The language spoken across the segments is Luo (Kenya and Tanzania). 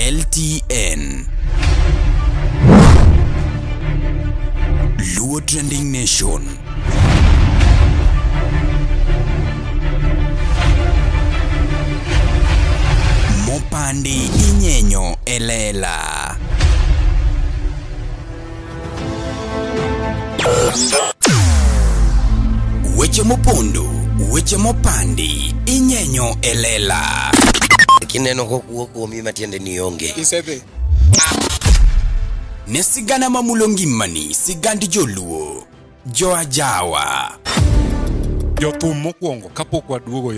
LTN. Luo Trending Nation. Mopandi inyenyo e lela. Weche mopondo, weche mopandi, inyenyo e lela. Kineno kokuo kuomi matiende ni onge. Isedhi. Ne sigana mamulo ngimani, sigand joluo, joajawa. Jothum mokwongo kapok waduogo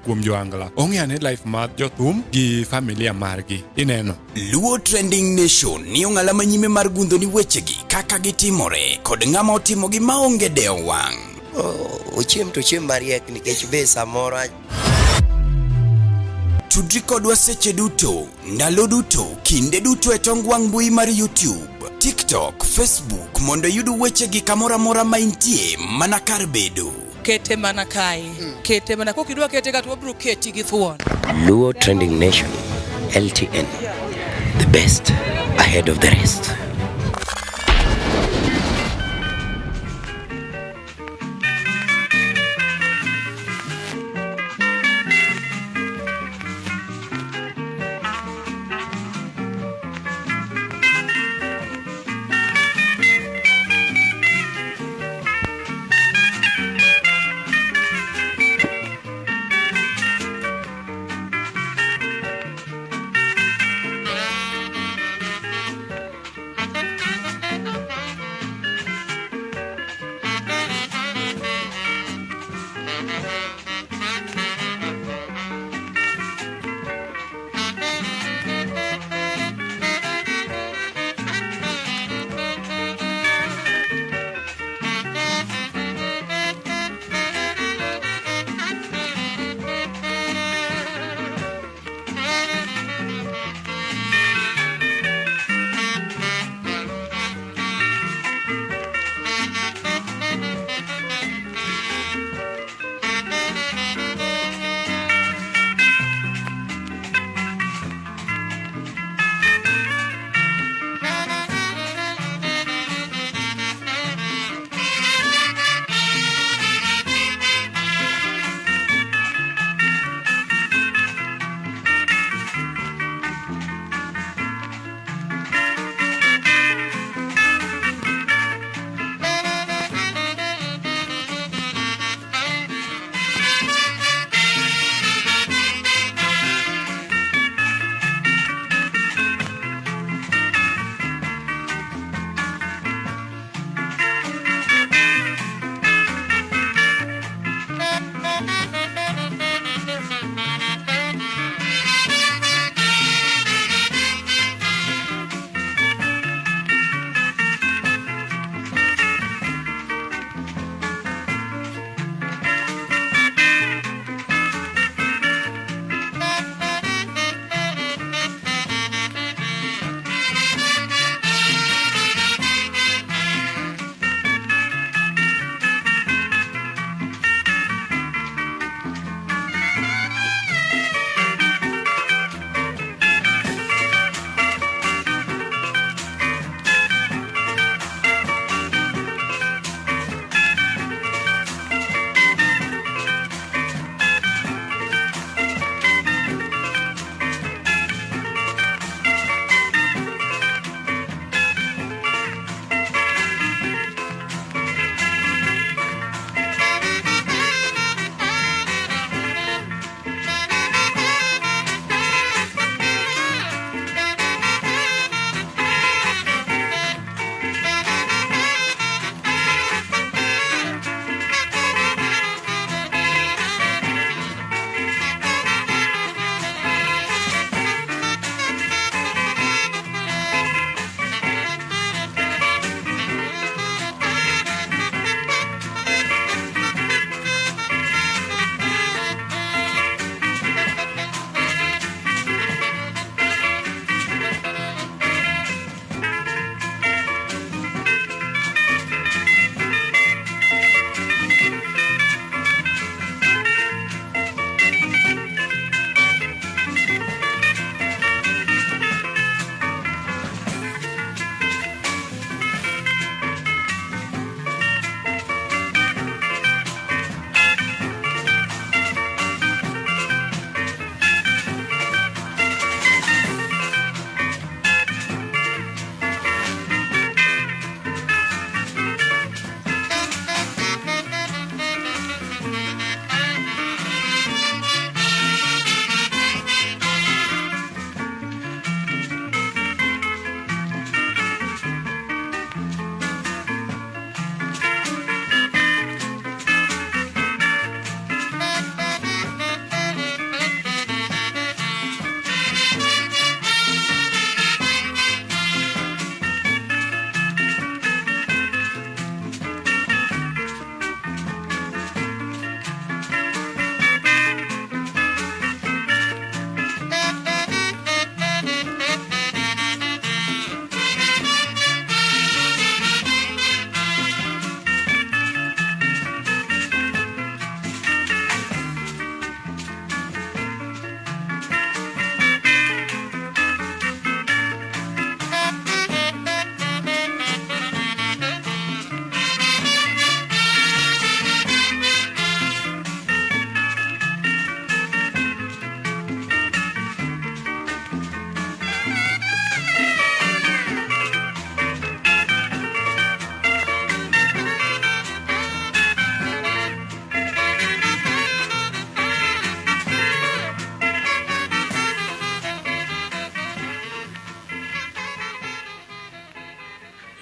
kuom joangla ong'e ane life mar jothum gi familia margi ineno. Luo Trending Nation ni ong'ala manyime mar gundho ni wechegi kaka gitimore kod ng'ama otimogi maonge dewo wang'. Ochiem to ochiem mariek nikech be samoro Tudri kodwa seche duto, ndalo duto, kinde duto e tong wang' mbui mar YouTube, TikTok, Facebook mondo iyud wechegi kamoro amora ma intie mana kar bedo. Kete mana kae. Kete mana kokidwa kete ka to wabiro keti gi thuon. Luo Trending Nation, LTN, the best ahead of the rest.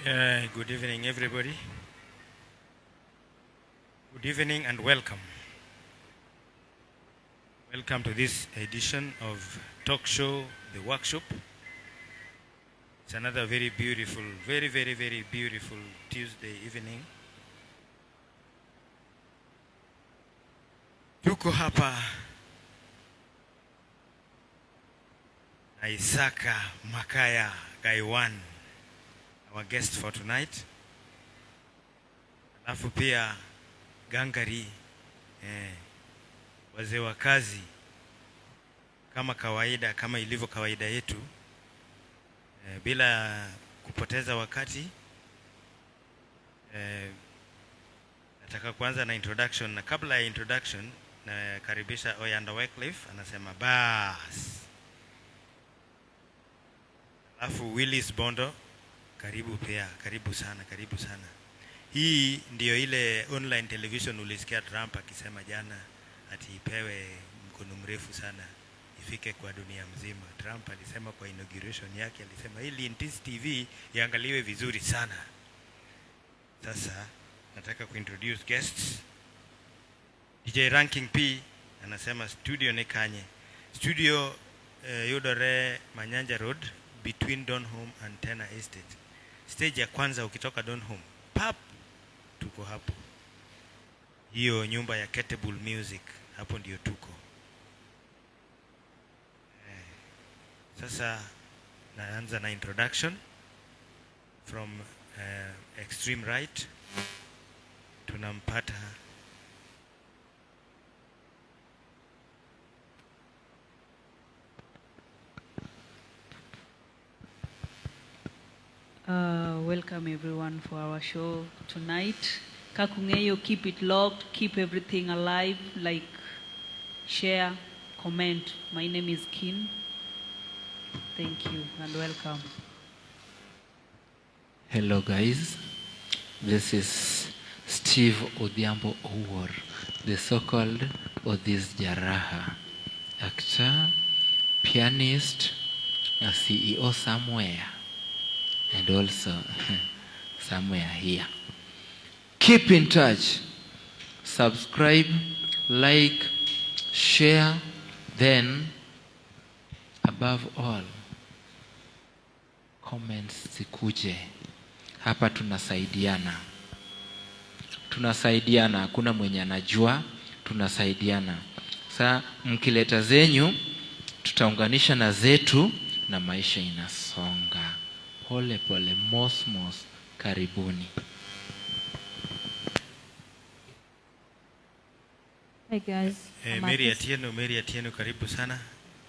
Good evening, everybody. Good evening and welcome. Welcome to this edition of Talk Show, The Workshop. It's another very beautiful, very, very, very beautiful Tuesday evening. Tuko hapa na Isaka Makaya Gaiwan, our guest for tonight. Alafu pia Gangari, wazee wa kazi, kama kawaida, kama ilivyo kawaida yetu, bila kupoteza wakati, nataka kuanza na introduction, na kabla ya introduction nakaribisha Oyanda Wycliffe, anasema bas. Alafu Willis Bondo, karibu pia, karibu sana, karibu sana. Hii ndio ile online television ulisikia Trump akisema jana ati ipewe mkono mrefu sana ifike kwa dunia mzima. Trump alisema kwa inauguration yake, alisema hii Lintisi TV iangaliwe vizuri sana. Sasa nataka kuintroduce guests. DJ Ranking P anasema studio ni Kanye. Studio yudore Manyanja Road between Donholm and Tena Estate. Stage ya kwanza ukitoka Donholm, pap, tuko hapo. Hiyo nyumba ya Kettle Music, hapo ndio tuko. Sasa naanza na introduction from extreme right. Tunampata Welcome everyone for our show tonight. Kakungeyo, keep it locked, keep everything alive, like, share, comment. My name is Kim. Thank you and welcome. Hello guys, this is Steve Odhiambo Owuor, the so-called Odhis Jaraha, actor, pianist, a CEO somewhere, and also somewhere here. Keep in touch, subscribe, like, share, then above all, comments zikuje. Hapa tunasaidiana. Tunasaidiana, hakuna mwenye anajua, tunasaidiana. Sa mkileta zenyu, tutaunganisha na zetu na maisha inasonga. Pole pole, mos mos, karibuni. Hey guys. I'm Mary Artist. Atieno, Mary Atieno, karibu sana.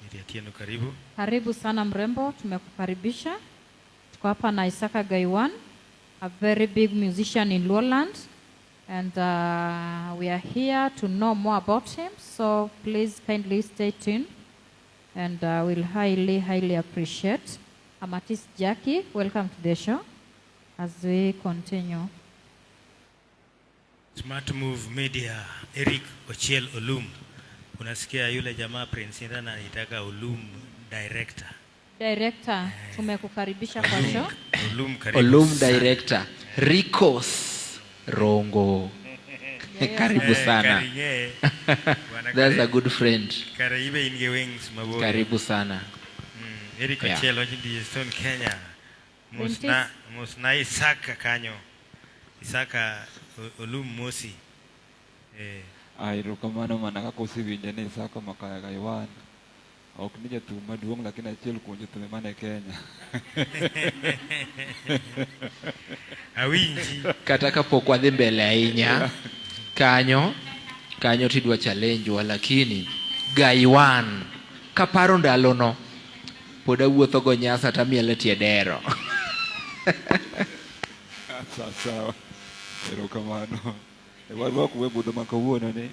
Mary Atieno, karibu. Karibu sana mrembo, tumekukaribisha. Tuko hapa na Isaka Gaiwan, a very big musician in Luoland, and we are here to know more about him, so please kindly stay tuned, and we'll highly, highly appreciate. I'm artist Jackie, welcome to the show as we continue. Smart Move Media, Eric Ochiel Olum. Unasikia yule jamaa Prince Indah anaitaka Olum director. Director, tumekukaribisha kwa show. Olum, karibu Olum sana. director, Ricos Rongo. Karibu sana. Karinge. Bwana That's a good friend. Karaibe inge wings maboro. Karibu sana. Eric Yeah. Ochiel wacho Stone Kenya. Mosna, mosna Isaka kanyo. Isaka Olum Mosi. Erokamano mana kaka osewinje ni Isaka Makaya Gaiwan ok ni jathum maduong' lakini achiel kuom jothumbe man e Kenya. Awinji. Kata kapok wadhi mbele ahinya, kanyo, kanyo tidwa challenge wa, lakini Gaiwan, kaparo ndalono, pod awuotho go Nyasa tamielo e tie dero. Sawa sawa. Erokamano. Warwak we budho ma kawuono ni,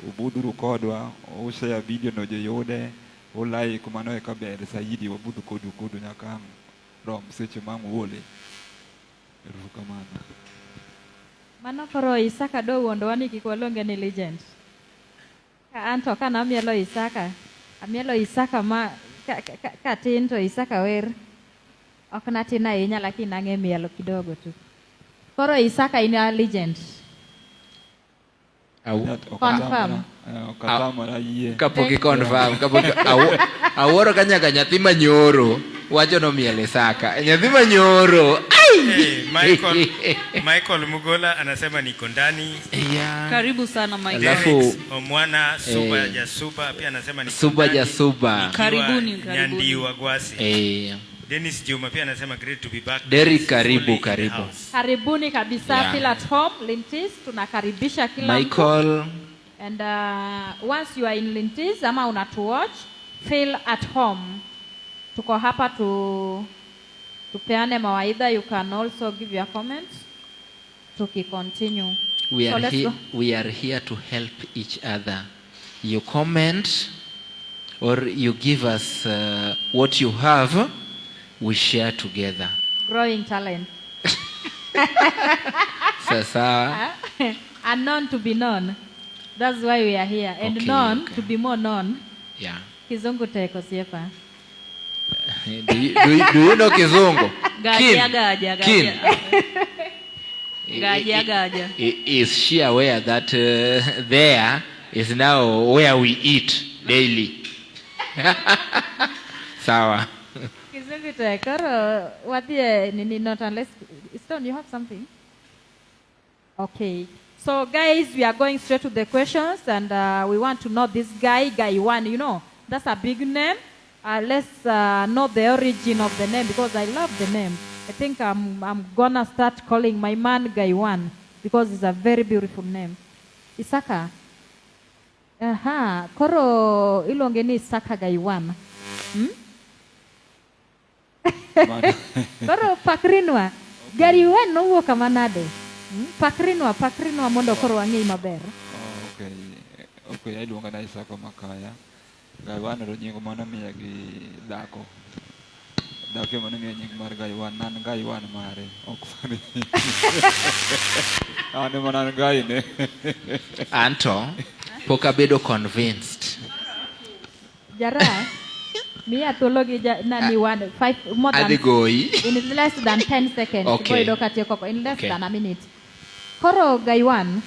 ubudhuru kodwa, ushare video no joyude, ulike mano eka ber saidi wabudh kodu nyaka ang' rom seche ma ang' uole. Erokamano. Mano koro Isaka do wuondowa ni kik waluonge ni legend. Ka an to ka namielo Isaka, amielo Isaka ma ka tin to Isaka wer. Ok natin ahinya lakini nang'e mielo kidogo tu. Koro Isaka in a legend. Confirm. Okatamora yie. Kapok i confirm, kapok awuoro ka nyaka nyathi manyoro wacho nomiel Isaka. Nyathi manyoro. Ai! Hey, Michael Mugola anasema niko ndani. Yeah. Karibu sana Michael. Alafu- Derek Omwana Suba Eh, Jasuba pia anasema niko Suba ndani. Jasuba. Nikiwa Karibuni, karibuni. Nyandi wa Gwasi. Eh, Dennis Juma pia anasema great to be back. Derek, karibu, Fully in the karibu. house. Karibuni kabisa Yeah. feel at home Lintis, tunakaribisha kila mtu. Michael And once you are in Lintis ama unatuwatch, feel at home. Tuko hapa tupeane mawaidha. You can also give your comments tukicontinue. We So are let's go. We are here to help each other. You comment or you give us what you have, we share together. Growing talent. Sasa Unknown to be known. That's why we are here. And Okay, known okay. to be more known. Yeah. Kizungu teko siepa. Do you know Kizungu? Gaja, Kim, gaja, Kim. gaja. Gaja, gaja. Is she aware that there is now where we eat daily? Sawa. Kizungu teko. Koro wadhi nini, not unless Stone, you have something? Okay. So guys, we are going straight to the questions, and we want to know this guy, Guy One, you know, that's a big name. Let's know the origin of the name, because I love the name. I think I'm gonna start calling my man Guy One, because it's a very beautiful name. Isaka. Aha, koro iluonge ni Isaka Guy One. Koro pakrinwa. Gari One nowuok kama nade? Pakrinwa mondo koro wang'e maber. Okay. Okay, iluonga na Isaka Makaya. Guy One ero nying manomiya gi dhako. Dhako ema nomiya nying mar Guy One. An Guy One mare. Ok mare. An ema an Guy ne. Anto, pok abedo convinced. Jara, miya thuolo gi nani one, five, more than, Adhi goyi. in less than 10 seconds. Okay. Boyudo katieko ko, in less Okay. than a minute. Koro Guy One,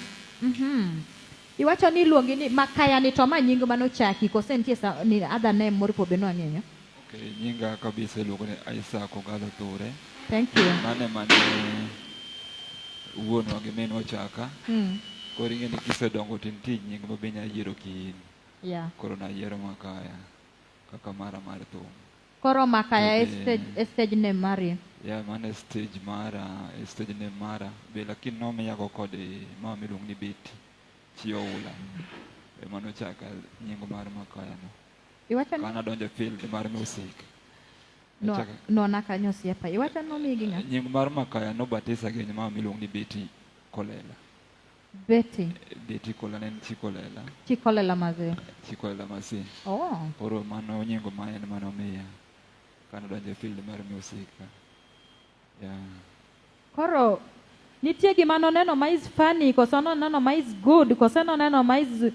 Iwacho ni iluongi ni Makaya ni to ma nying manochaki kose nitie ni other name moro be nwang'eyo? Okay, nyinga kabisa iluongo ni Isaac Ogalo Thure. Thank you. Mano ema ne wuonwa gi minwa ochaka. Koro ing'e ni kisedongo to nitie nying ma be inya yiero ki in. Yeah. Koro nayiero Makaya kaka mara mar thum. Koro Makaya e Be- stage name mari. Yeah, mano e stage mara, e stage name mara. Be lakini nomiyago kod mama miluongo ni Betty Chi Oula. Ema nochaka nying mar Makaya no. Iwacho ni Kana adonjo e field mar music. no, nona kanyo osiepa. Iwacho ni omigi ng'a? Nying mar Makaya nobatisa gi mama miluongo ni Betty Kolela. Betty. Betty Kolela ne en chi Kolela. Chi Kolela mazi. Chi Kolela masi. Oh. Koro mano nying ma en manomiya. Kana adonjo e field mar music. Yeah. Koro nitie gima noneno ma is funny, koso noneno ma is good, koso noneno ma is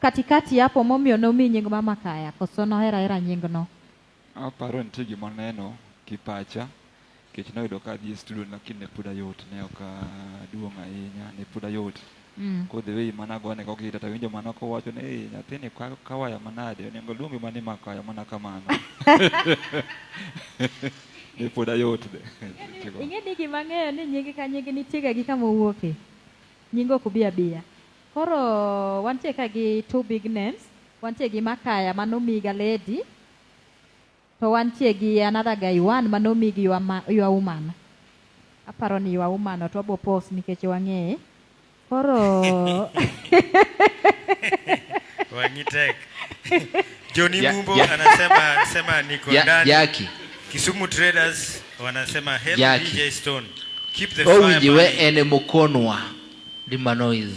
katikati hapo momiyo nomi nying ma Makaya, koso nohero ahera nying no? Aparo nitie gima neno kipacha, nikech noyudo ka adhi e studio lakini ne pod ayot, ne ok aduong' ahinya, ne pod ayot. Koro the way managone go gita to awinjo mana kowacho ni, "Ei, nyathini kawaya manade, onego luongi mana ni Makaya mana kamano." Ne pod ayot de. Ing'e ni gima ang'eyo ni nying ka nying nitie ga gi kama owuoke. Nying ok bi abiya. Koro wantie ka gi two big names. Wantie gi Makaya manomi ga lady. To wantie gi another guy one manomi gi your woman. Aparo ni your woman to wabo post nikech wang'eye. Koro Wang'i tek. Johnny Mumbo anasema sema niko ndani. Jackie. Kisumu Traders wanasema hello Jackie. DJ Stone. Keep the Oh, fire Wijiwe burning. ene mokonwa. Dimano is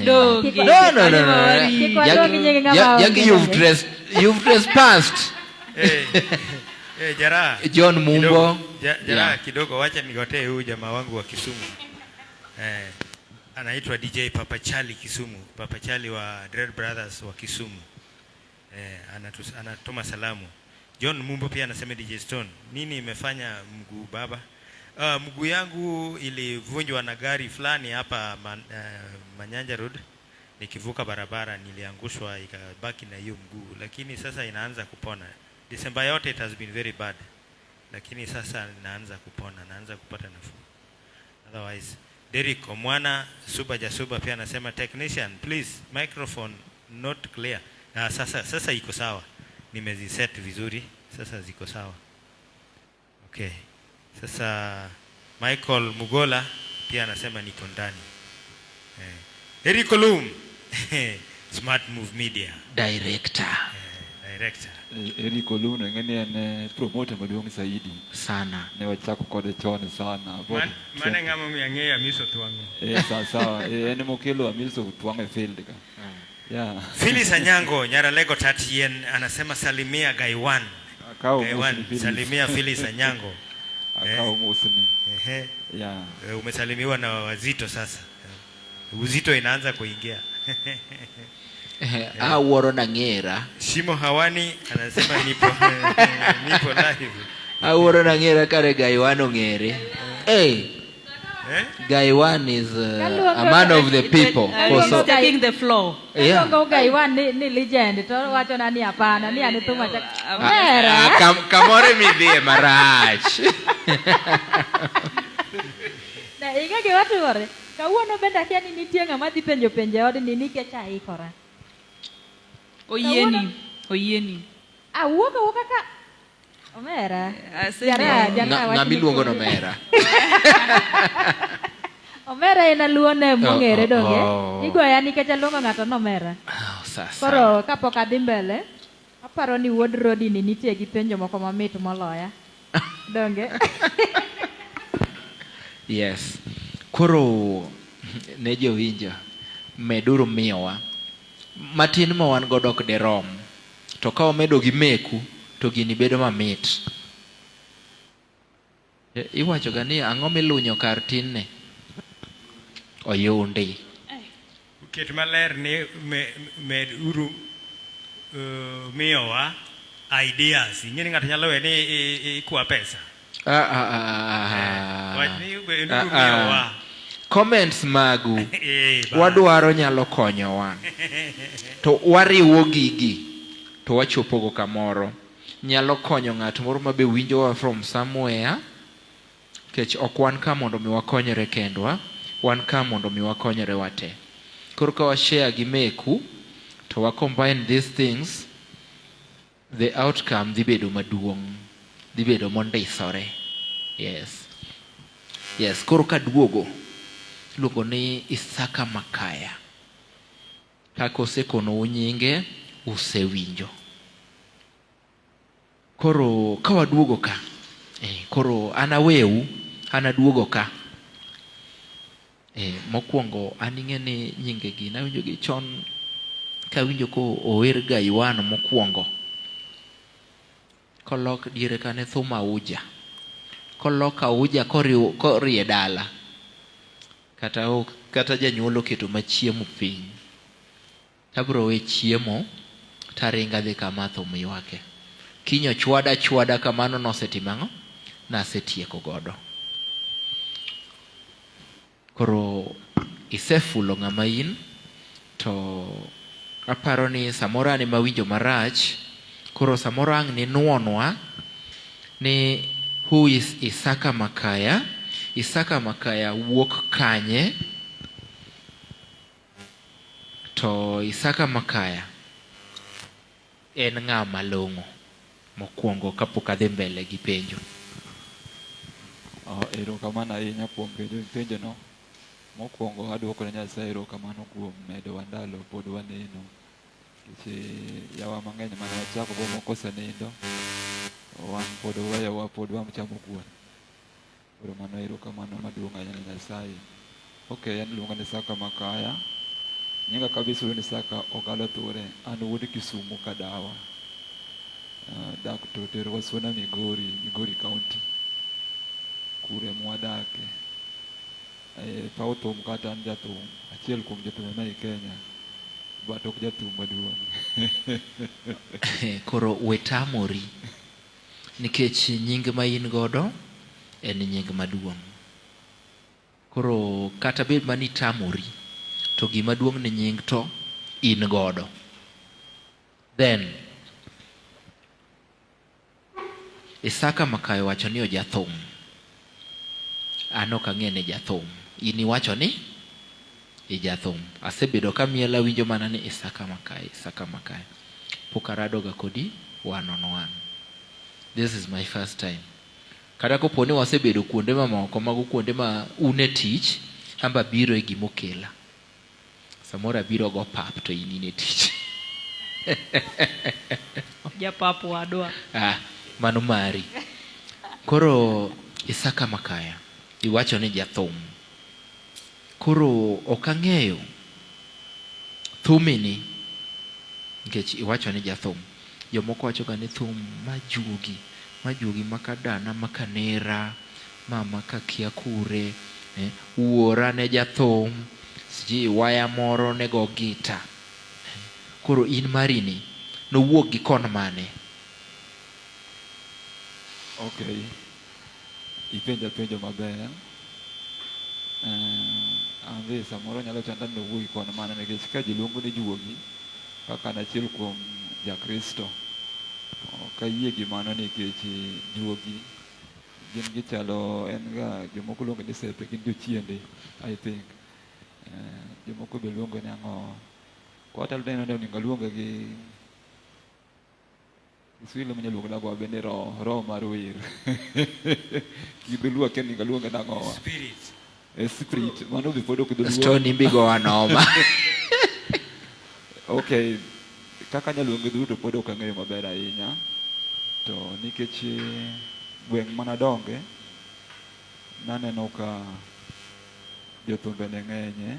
Dogi. No, no, no, no, no. Kik Jackie, wadog nying ng'ama Jackie, onge donge. you've trespassed. Jara. John Mumbo. Kidogo, Jara, Yeah. kidogo wacha nigotee huyu jamaa wangu wa Kisumu. Anaitwa DJ Papa Charlie Kisumu. Papa Charlie wa Dread Brothers wa Kisumu. Anatuma salamu. John Mumbo pia anasema DJ Stone, nini imefanya mguu baba? Mguu yangu ilivunjwa na gari fulani hapa Manyanja Road. Nikivuka barabara niliangushwa ikabaki na hiyo mguu, lakini sasa inaanza kupona. December yote it has been very bad, lakini sasa inaanza kupona, naanza kupata nafuu. Otherwise, Derek Omwana Suba Jasuba pia anasema technician please microphone not clear. Na sasa iko sawa, nimeziset vizuri, sasa ziko sawa. Okay. Sasa Michael Mugola pia anasema niko ndani. Eric Olum Smart Move Media Director. Director. Eric Olum no ing'e ni en promoter maduong' saidi sana. Ne wachako kode chon sana. Mane ng'ama omiyo ang'eyo Amiso Twang'o. Sawa sawa. En mokelo Amiso Twang'o e field ka. Yeah. Phyllis Anyango Nyaralego Tatien anasema salimia Gaiwan. Akao Gaiwan, mosni Phyllis. salimia Phyllis Anyango. Akao mosni. Ehe. Yeah. Umesalimiwa na wazito sasa. Uzito inaanza kuingia. Awuoro nang'era. Shimo Hawani anasema nipo live. Awuoro nang'era kare Gaiwan ong'ere. Hey. Eh? Gaiwan is a man of the people. He's taking the floor. Yeah. Kaluongo Gaiwan ni legend to wacho na ni hapana, ni an thum acha. Omera. Kamoro midhie marach. Na ing'e gima timore? Kawuono bende akia ni nitie ng'ama dhi penjo penjo e odni nikech aikora. Oyieni, oyieni. Awuok awuoka ka Omera. Asene. Jara wacho Ng'ama ni iluongo ni podi. Omera. Omera en aluone mong'ere donge? Oh. Igoya nikech aluongo ng'ato ni Omera. Oh, sasa. Koro kapok adhi mbele, aparo ni wuod Rodi ni nitie gi penjo moko mamit moloya. Donge? Yes. Koro ne jowinjo, meduru miyowa. Matin ma wan godo ok derom. To ka wamedo gi meku, to gini bedo mamit. Iwacho ga ni ang'o milunyo kar tinne? Oyundi. Ket maler ni med uru miyowa ideas. Ing'e ni ng'ato nyalo we ni ikwa pesa. Wach ni med uru miyowa. Comments magu wadwaro nyalo konyowa. To wariwo gigi to wachopogo kamoro. Nyalo konyo ng'at moro ma be winjowa from somewhere. Nikech ok wan ka mondo mi wakonyre kendwa, wan ka mondo mi wakonyre wate. Koro ka wa share gi meku to wa combine these things, the outcome dhi bedo maduong', dhi bedo mondisore. Yes. Yes, koro kaduogo iluongo ni Isaka Makaya. Kaka osekonou nyinge, usewinjo. Koro ka waduogo ka, koro an aweu, an aduogo ka. Mokwongo an ing'e ni nyingegi nawinjo gi chon kawinjo ko ower Gaiwan mokwongo. Kolok diere kane thum auja. Kolok auja korie dala. Kata ok, kata janyuol oketo machiemo piny. Tabro we chiemo taringa dhi kama thum ywake. Kiny ochwada chwada kamano nosetimo ang'o? Nasetieko godo. Koro isefulo ng'ama in, to aparo ni samoro an ema awinjo marach. Koro samoro ang' ninuonwa ni who is Isaka Makaya? Isaka Makaya wuok kanye? To Isaka Makaya en ng'ama long'o mokwongo kapok adhi mbele gi penjo. Erokamano ahinya kuom penjo no. Mokwongo aduoko ne Nyasaye erokamano kuom medowa ndalo pod waneno. Nikech yawa mang'eny mane wachako go moko osenindo. Wan pod oweyowa pod wachamo kuon. Koro mano erokamano maduong' ahinya ne Nyasaye. Okay, an iluonga ni Isaka Makaya. Nyinga kabisa iluongo ni Isaka Ogalo Thure. An wuod Kisumu Kadawa. Dak to terowa Suna Migori, Migori County. Kure mwadake. Paw thum kata an jathum, achiel kuom jothum ma e Kenya. But ok jathum maduong'. Koro wetamori. Nikech nying ma in godo en nying maduong'. Koro kata bed mana ni itamori, to gima duong' ni nying to in godo. Then, Isaka Makayo wacho ni ojathum. An ok ang'e ni jathum. In iwacho ni ijathum. Asebedo kamiel awinjo mana ni Isaka Makayo, Isaka Makayo. Pok aradoga kodi one on one. This is my first time. Kata kopo ni wasebedo kuonde mamoko, mago kuonde ma un e tich, amba biro e gima okela. Samoro abiro go pap to in in e tich. Japap wadwa. Ah, mano mari. Koro Isaka Makaya, iwacho ni jathum. Koro ok ang'eyo thumini nikech iwacho ni jathum. Jomoko wachoga ni thum ma juogi, ma juogi maka dana, maka nera, ma maka kia kure, eh, wuora ne jathum, sijui waya moro ne go gita. Koro in marini nowuok gi kon mane? Okay. Ipenja penjo maber. Eh, an be samoro nyalo chanda ni nowuok gi kon mane nikech ka ji luongo ni juogi kaka an achiel kuom jakristo ok ayie gi mano nikech juogi gin gichalo en ga jomoko luongo ni sepe gin jochiende I think. Eh, jomoko be luongo ni ang'o. Kata neno ni onego aluonge gi Kiswahili manya luongo nago bende roho, roho mar wer. Kidholuo akia ni aluonge nang'o. Spirit. Eh, spirit. Mano be pod ok dholuo. Stone imbigo wanoma. Okay. Kaka anyalo luonge dholuo to pod ok ang'eyo maber ahinya. To nikech eh, gweng' manadonge, naneno ka jothumbe ne ng'enye.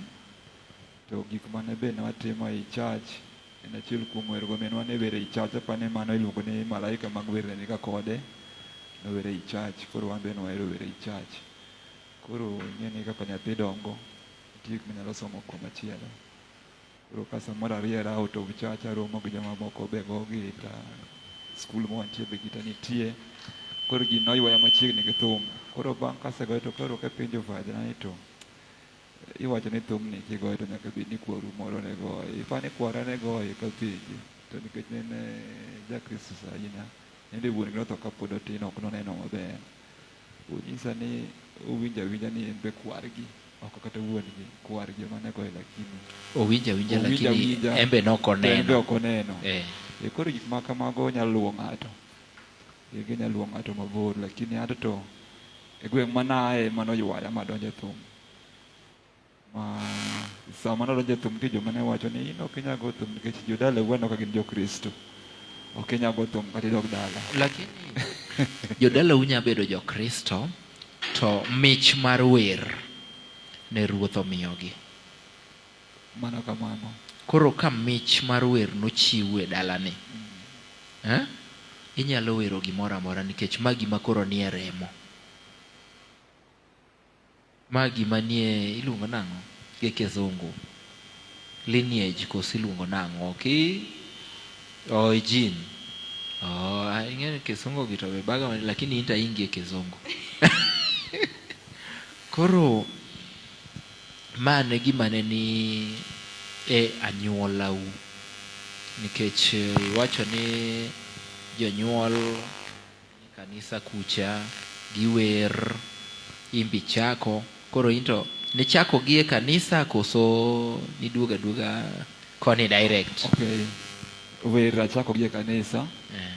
To gik mane be nwatimo ei church en achiel kuom wergo. Minwa ne wer ei church, aparo ni mano iluongo ni malaika mag wer ne niga kode. Nower ei church, koro wan be nwahero wer ei church. Koro ing'e ni kaka nyathi dongo, nitie gik minyalo somo komachielo. Koro ka samoro ariera out of church aromo gi jomamoko be go gita, skul ma wantie be gita nitie. Koro gino noywaya machiegni gi thum. Koro bang' kasegoye to koro kapenjo fadhna ni to Iwacho ni thumni kigoye to nyaka bed ni kwaru moro ne goye. Ipa ni kwara ne goye kapenje. To nikech ne en ja Kristo ahinya, en be wuon gi notho kapod otin ok noneno maber. Onyisa ni owinjo awinja ni en be kwargi, ok kata wuon gi, kwargi ema ne goye lakini. Owinjo awinja Owinjo lakini awinja, en be ne ok to en be oneno. ok oneno. Eh. E koro gik ma kamago nyalo luwo ng'ato. E ginyalo luwo ng'ato mabor lakini anto to e gweng' mana aye ema noywaya madonjo e thum. Ma sama nadonjo e thum nitie joma ne wacho ni in ok inyal go thum nikech jodalau aneno ka gin jokristo. Ok inyal go thum kata idog dala. Lakini jodalau nya bedo jokristo to mich mar wer ne Ruoth omiyogi. Mana kamano. Koro ka mich mar wer nochiw e dalani, eh, inyalo wero gimoro amora nikech ma gima koro nie remo. Ma gima nie iluongo nang'o gi kizungu? Lineage koso iluongo nang'o? Ki oh, gene. Oh, ing'e ni kizungu gi to be baga lakini in to aingi e kizungu. Koro ma ne gima ne ni e anyuolau nikech iwacho ni jonyuol Kanisa kucha giwer imbe ichako koro into nichako gi e kanisa koso niduogo aduoga koni direct? Okay. Wer achako gi e kanisa Eh.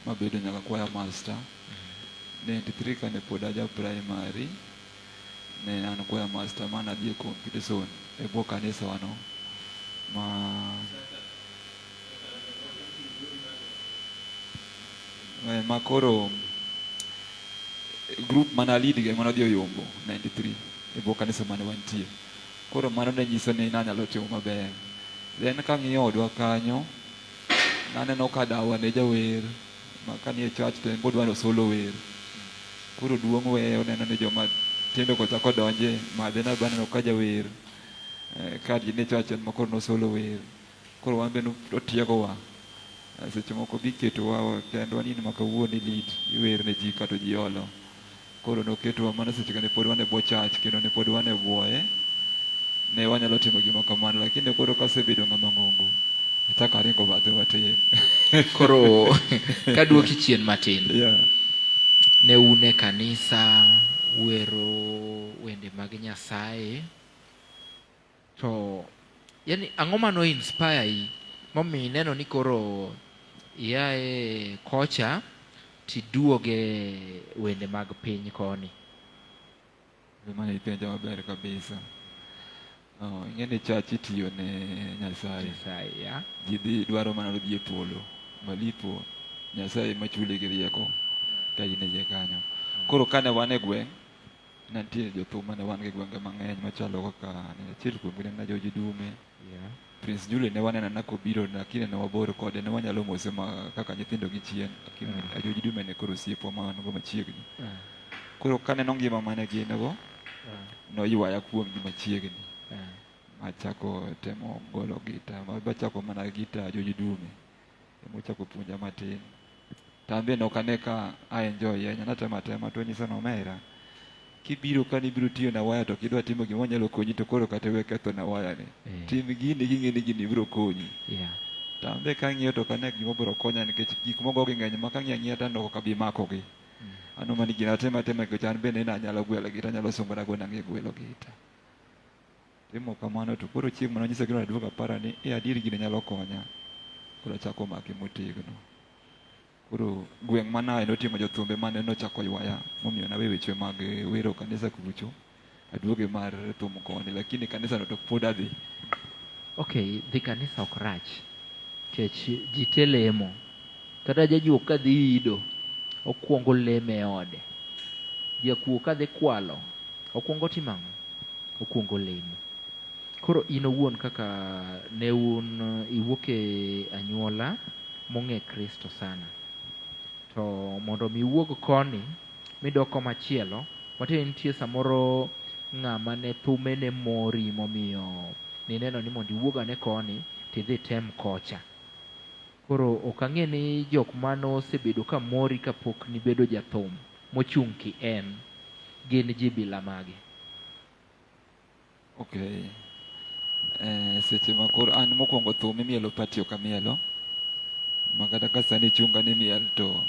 mabedo nyaka choir master. 93 kane pod aja primary ne an choir master ma nadhi e competition e bwo kanisa wano ma Eh, ma koro group mana lead gi ema nodhi oyombo 93 e bwo kanisa mane wantie. Koro mano ne nyiso ni nanyalo timo maber. Then kang'iyo odwa kanyo, naneno ka dawa ne jawer ma kanie church to en be odwa ni osolo wer. Koro duong' weye oneno ni joma tindo go chako donje, madhe na be aneno ka jawer. Eh, ka ji nie church en ma koro nosolo wer. Koro wan be notiegowa. Seche moko biketowa kendwa ni in ma kawuono ilit iwer ne ji kato ji olo. Koro noketowa mana seche ne pod wan e bwo church kendo ne pod wan e bwoye. Ne wanyalo timo gima kamano lakini koro kasebedo ng'ama ng'ongo achako aringo bathe matin. Koro kaduoki chien matin. Yeah. Ne un e kanisa wero wende mag Nyasaye to yani ang'o mano inspire yi momiyo ineno ni koro iae kocha tiduoge wende mag piny koni? Mano ipenja maber kabisa. Oh, ing'e ni church itiyo ne Nyasaye. Nyasaye, yeah. Ji dhi dwaro mana dhi e polo. Malipo Nyasaye machuli gi rieko ka in e iye kanyo. Koro kane wan e gweng', ne nitie jothum mane wan gi gwenge mang'eny machalo kaka ne achiel kuomgi ne en Ajoji Dume. Yeah. Prince Julie ne waneno na kobiro lakini ne wabor kode ne wanyalo mose ma kaka nyithindo gi chien. Lakini Ajoji Dume ne koro osiepwa ma wan go machiegni. Koro kaneno ngima mane gin go, noywaya kuomgi machiegni. Machako temo golo gita, machako mana gita Ajoji Dume. Emochako puonja matin. To an be nok ane ka a enjoy ahinya, natemo atema to onyisa ni omera, kibiro ka nibiro tiyo na waya to kidwa timo gima nyalo konyi to koro kata we ketho na waya ni. Tim gini king'e ni gini biro konyi. Yeah. To an be kang'iyo to ok ane gima biro konya nikech gik mogo gi ng'eny ma kang'iyo ang'iya to aneno ok abi makogi. Ano mani gini atema atema nikech an bende nanyalo gwelo gita, anyalo sungora go nang'e gwelo gita. Timo kamano to koro chieng' mane onyisa gino aduogo apara ni e adier gini nyalo konya. Koro achako make motegno. Koro gweng' manaye noting'o jothumbe mane nochako ywaya momiyo nawe weche mag wero kanisa kucho. Aduoge mar thum koni lakini kanisa no to pod adhi. Okay, dhi kanisa ok rach. Kech ji te lemo. Kata jajuok ka dhi ido, okwongo lemo e ode. Jakuo ka dhi kwalo, okwongo timo ang'o? Okwongo lemo. Koro in owuon kaka ne un iwuok e anyuola mong'e Kristo sana. To mondo mi iwuog koni midok komachielo, matiende nitie samoro ng'ama ne thume ne mori momiyo nineno ni mondo iwuog ane koni tidhi item kocha. Koro ok ang'e ni jok mane osebedo ka mori kapok nibedo jathum mochung' ki en gin ji bila mage? Okay. Seche ma koro an mokwongo thum imielo party ok amielo. Ma kata ka sani chunga ni miel to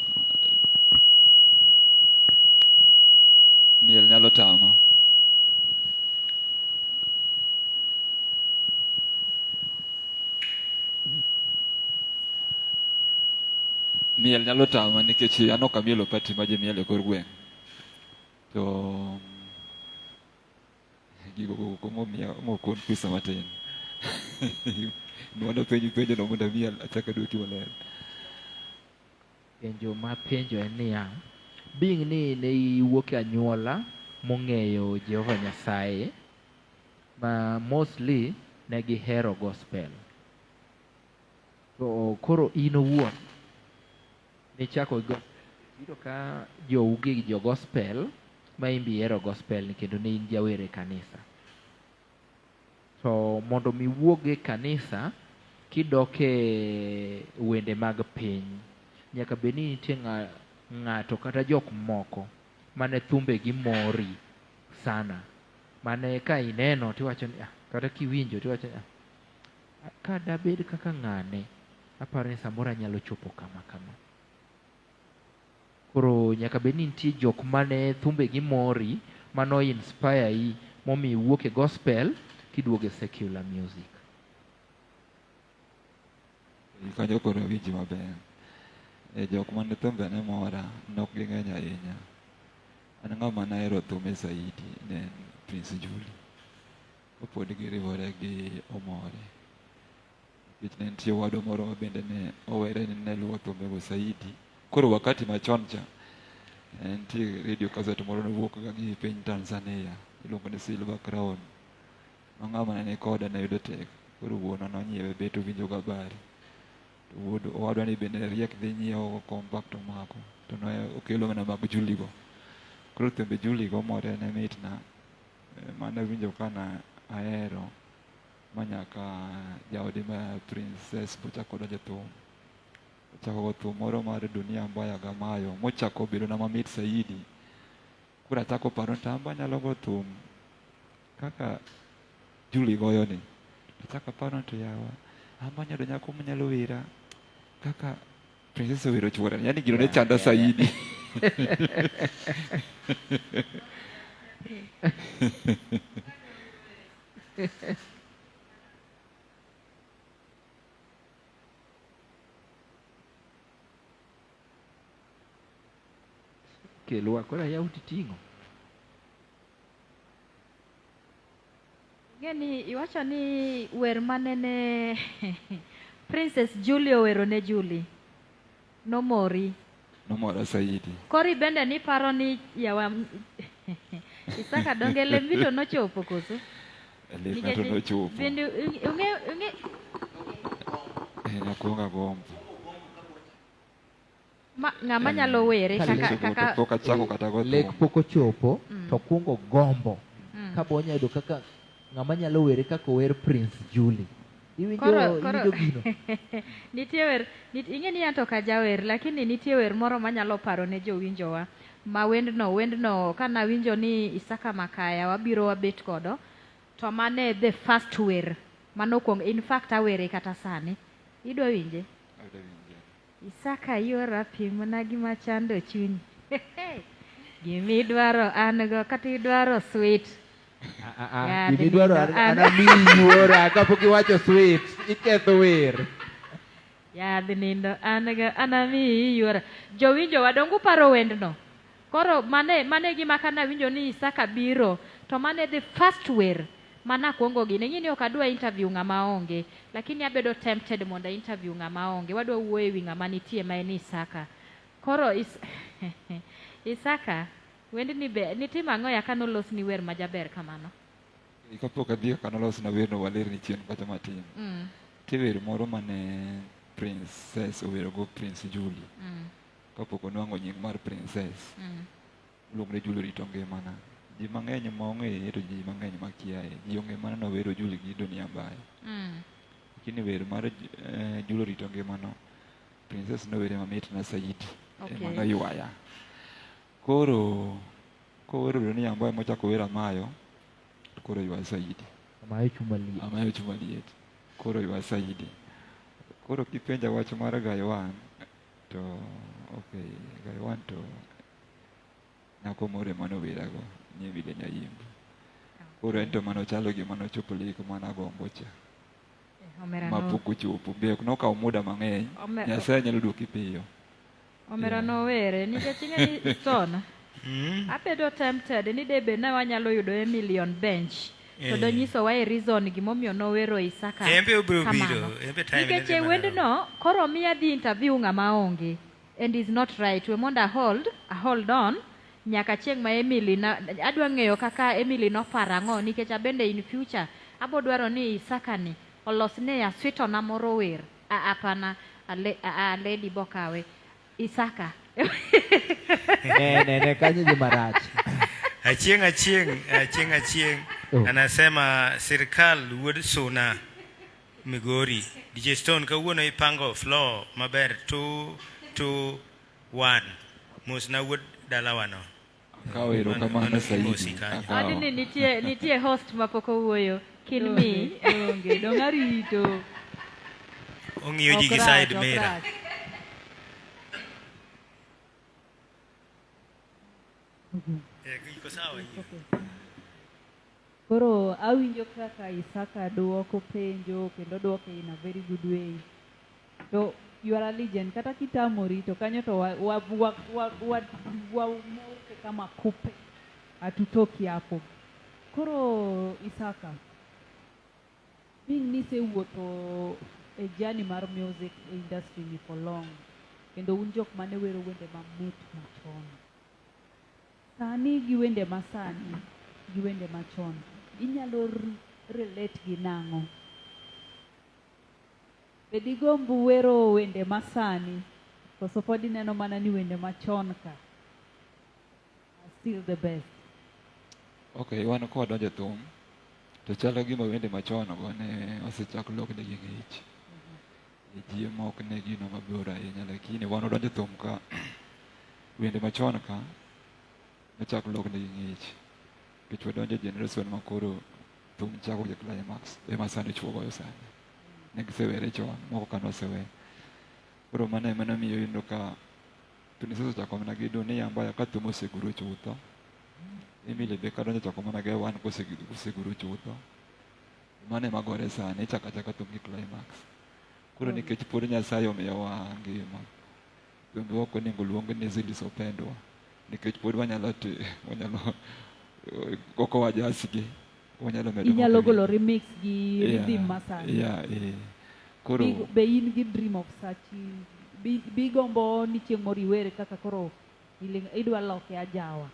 miel nyalo tama. Miel nyalo tama nikech an ok amielo party ma ji mielo e kor gweng'. To gigo go momiya mokon pesa matin. Nwanda penjo penjo no mondo amiel achak aduoki maler. Penjo ma penjo en niya, being ni ne iwuok e anyuola mong'eyo Jehova Nyasaye, ma mostly ne gihero gospel. To koro in owuon nichako gi gospel. Iyudo ka jou gi jo gospel ma in be ihero gospel ni kendo ne in jawer e kanisa. To mondo mi wuog e kanisa kidok e wende mag piny, nyaka bed ni nitie ng'ato kata jok moko mane thumbegi mori sana. Mane ka ineno tiwacho ni ah, kata kiwinjo tiwacho ni ah, ka dabed kaka ng'ane, aparo ni samoro anyalo chopo kama kama. Koro nyaka bed ni nitie jok mane thumbegi mori, mano inspire yi momiyo iwuok e gospel kiduogo e secular music. Kanyo koro awinji maber. E jok mane thumbe ne mora, nok ging'eny ahinya. An ng'ama nahero thume saidi ne en Prince Julie. Kapod giriwore gi Omore. Nikech ne nitie owadwa moro ma bende ne owere ni ne luwo thumbego saidi. Koro wakati machon cha, ne nitie radio cassette moro nowuok ga gi piny Tanzania, iluongo ni Silver Crown. Ma ng'ama ne ni koda ne yudo tek. Koro wuonwa nonyiewe bet owinjo go habari. To wuod owadwa ni bende riek dhi nyiewo compact to omako. To ne okelo mana mag Julie go. Koro thumbe Julie go more ne mitna. Mane awinjo ka na ahero ma nyaka jaode ma Princess bochako donjo e thum. Ochako go thum moro mar Dunia Mbaya Gamayo mochako bedo na mamit saidi. Koro achako paro ni to an be anyalo go thum kaka Julie goyo ni. Achako aparo ni to yawa, an be anyalo yudo nyako manyalo wera kaka Princess owero chuore. Yaani gino ne chanda saidi. Kelwa koro ayaw titing'o. Ing'e ni iwacho ni wer manene Princess Julie owero ne Julie nomori. Nomora saidi. Koro bende niparo ni yawa Isaka donge lembi to nochopo koso? Lep ng'ato nochopo. Bende ung'e ung'e Eh, nakuongo agombo. ma, ng'ama nyalo were Ka kaka lek- kaka Pok achako kata go lek thum. pok ochopo Mm. to kuongo gombo Mm. ka bo onya yudo kaka ng'ama nyalo were kaka ower Prince Julie. Iwinjo Koro, koro iwinjo gino? nitie wer nit, ing'e ni anto ok ajawer lakini nitie wer moro manyalo paro ne jowinjowa ma wendno wendno kanawinjo ni Isaka Makaya wabiro wabet kodo to mane the first wer manokwongo in fact awere kata sani idwa winje Adwa winje. Isaka yuora pimna gima chando chunyi. Gimidwaro an go kata idwaro sweet. Ah, ah, Ya, Gimidwaro nindo an an- amiyi yuora kapok iwacho sweet iketho wer. Yadh nindo an go an amiyi yuora. Jowinjo wa donge uparo wendno? Koro mane mane gima kana winjo ni Isaka biro to mane the first wer mana kuongo gini. Ing'e ni ok adwa interview ng'ama onge lakini abedo tempted mondo a interview ng'ama onge. Wadwa wuoyo ewi ng'ama nitie ma en Isaka. Koro is Isaka wendni be nitimo ang'o ya kanolosni wer majaber kamano? Kapok adhi kaka nolosna werno walerni chien kacha matin. Nitie wer moro mane Princess owerogo Prince Julie. Kapok onwang'o nying mar Princess. Iluongo ni Julie orito ngimana. Ji mang'eny ma ong'eye to ji mang'eny ma kiaye. Ji ong'e mana nowero Julie gi Dunia Mbaya. Lakini wer mar Julie orito ngimano, Princess nowere mamit na saidi. Okay. Ema noywaya. Koro kowero Dunia Mbaya mochako wer Amayo, to koro ywaya saidi. Amayo chuma liet. Amayo chuma liet. Koro ywaya saidi. Koro kipenja wach mar Gaywan, to okay, Gaywan to nyako moro ema nowerago ni Emilia Nyaimbo. Koro en to mano chalo gima nochopo lek mana gombo cha. Omera Ma no. pok ochopo. Be ok nokawo muda mang'eny. Nyasaye nyalo duoki piyo. Omera nowere nikech ing'e ni Stone. Abedo tempted ni debe ne wanyalo yudo Emily on bench. To donyisowa e reason gimomiyo nowero Isaka. En be obiro kamano. biro, en be time ne Nikech dhi e mana wendno koro miya dhi interview ng'ama onge and is not right. We mondo a hold, a hold on nyaka chieng' ma Emily na, adwa ng'eyo kaka Emily noparo ang'o nikech abende in future abo dwaro ni Isaka ni olosne ya switona moro wer. A apana a, le, a, a lady bokawe. Isaka. Ne ne ne kanyo dhi marach. Achieng' achieng' achieng' achieng' Oh. anasema sirkal wuod Suna Migori. DJ Stone kawuono ipango floor maber 2 2 1. Mosna wuod dalawano. Akawo erokamano Mano saidi. imosi kanyo. Akawo. Adini nitie nitie host mapok owuoyo. Kin me. Onge, dong arito. Ong'iyo ji Ok gi rach, side ok mirror. rach. Iko sawa hiyo. Koro awinjo kaka Isaka duoko penjo kendo duoke in a very good way. To you are a legend, kata kitamori to kanyo to wa, wa, wa, wa, wa, wa moke kama kupe. Hatutoki hapo. Koro Isaka, being nisewuotho e journey mar music industry ni for long, kendo un jok mane wero wende mamit machon. Sani gi wende masani gi wende machon, inyalo relate gi nang'o? Be digomb wero wende masani koso pod ineno mana ni wende machon ka are still the best? Okay, wan kwadonjo e thum to chalo gima wende machon go ne osechak loknegi ng'ich. Ji ema ok ne gino mabor ahinya lakini wan wadonjo thum ka wende machon ka nochak loknegi ng'ich nikech wadonjo e generation ma koro thum chako gi climax ema sani chuo goyo sani ne gisewere chon moko ka nosewe koro mano ema nomiyo iyudo ka Tunisia osechako mana gi dunia ambayo ka thum oseguro chutho Emily be kadonjo chako mana gi wan koseguro chutho mano ema gore sani ichako achaka thum gi climax koro nikech pod Nyasaye omiyowa ngima thumbe ok onego luong ni zilizopendwa nikech pod wanyalo ti wanyalo ok wajasgi wanyalo medo Inyalo moko golo remix gi Yeah, rhythm masani. yeah, eh. Koro Be in gi dream of such bi gombo ni chieng' moro iwer kaka koro idwa loke ajawa?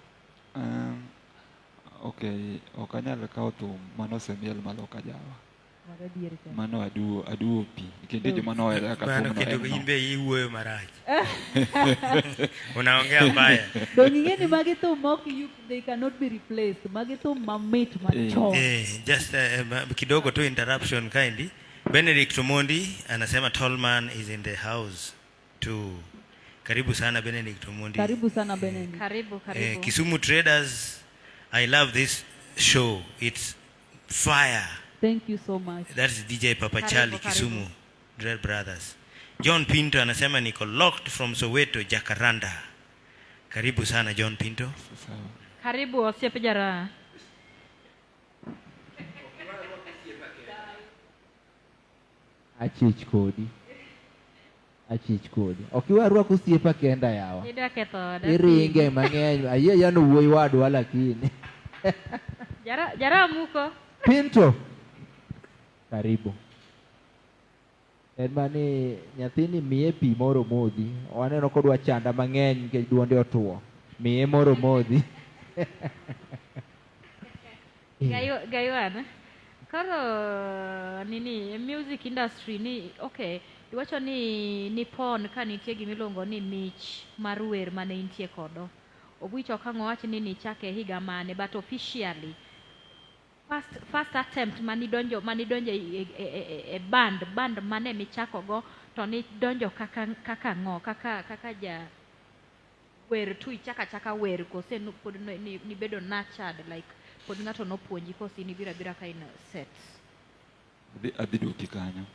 Okay, ok anyal kawo thum manosemiel malok ajawa. Mago adier cha. Mano aduwo aduwo pi nikech nitie joma nohere kaka Mano thumno kendo en no. in be iwuoyo marach. Unaongea mbaya. Donge ing'e ni magi thum ma ok you, they cannot be replaced. Magi thum mamit machon. Just kidogo tu interruption kaendi. Benedict Omondi anasema tall man is in the house too. Karibu sana Benedict Omondi. Karibu sana Benedict. Karibu, karibu. Kisumu Traders, I love this show. It's fire. Thank you so much. That's DJ Papa Karibu, Charlie karibu. Kisumu Dread Brothers. John Pinto anasema niko locked from Soweto Jacaranda. Karibu sana John Pinto. Sawa. Karibu osiepe jaraha. Achich kodi. Achich kodi. Ok iwe arwak osiepa kenda yawa. Idwa ketho oda. Iringe mang'eny. Ayie yano wuoyi wadwa lakini. Jara muko. Pinto. Karibu. En mani nyathini miye pi moro modhi. Waneno kodwa chanda mang'eny nikech duonde otuo. Miye moro modhi. Gaiwan. Koro nini music industry ni okay, iwacho ni pon ka nitie gimiluongo ni mich mar wer mane intie kodo. Obwicho ok ang' owach ni nichake higa mane, but officially first attempt manidonjo e band mane michako go to nidonjo kaka ng'o, kaka ja wer tu ichaka chaka wer kose pod nibedo nurtured like pod ng'ato nopuonji kose in ibiro abira ka in set. Adhi duoki kanyo.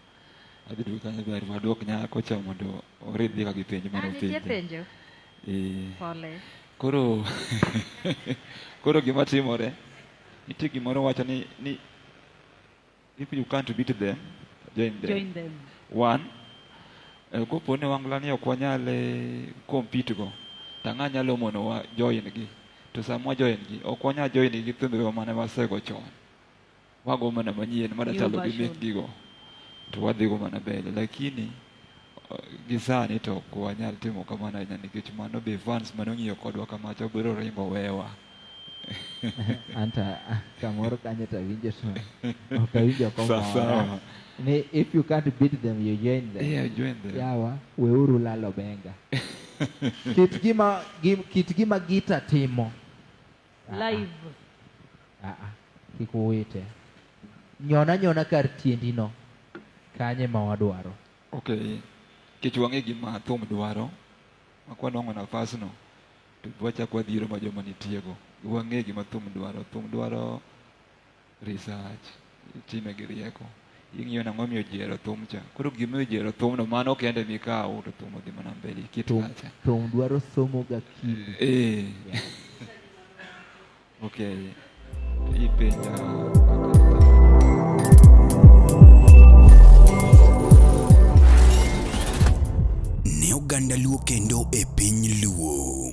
Adhi duoki kanyo ber waduok nyako cha mondo oridhi ka gi penjo mane Nitie openjo. penjo? Pole. Koro koro gima timore nitie gimoro wacho ni if you can't beat them, join them. Join them. One, kopo ni wangla ni ok wanyal compete go, to ang'a nyalo monowa join gi. To sama wa join gi, ok wanyal join gi thumbewa mane wasego chon. Wago mana manyien mada New chalo gi version. mekgigo. To wadhigo mana mbele. Lakini gi sani to ok wanyal timo kamano ahinya nikech mano be fans mane ong'iyo kodwa kamacha biro ringo wewa. Anta kamoro kanyo to awinjo to ok awinjo komora. Sawa. Ni if you can't beat them, you join them. Yeah, join them. Yawa, weuru lalo benga. Kit gima gita timo. Live. Kik uwite. Nyona nyona kar tiendi no. Kanye ma wadwaro. Okay. Kech wang'e gima thum dwaro. Ma kwanwang'o nafas no, to wachako wadhiro ma joma nitiego. Wang'e gima thum dwaro. Thum dwaro research, itime gi rieko. Ing'iyo nang'o miyo ji ohero thum cha. Koro gima ji ohero thum no, mano kende mikawo to thum odhi mana mbele. Iket kacha. Thum dwaro somo ga kili. Okay. Ipenja Ne oganda Luo kendo e piny Luo.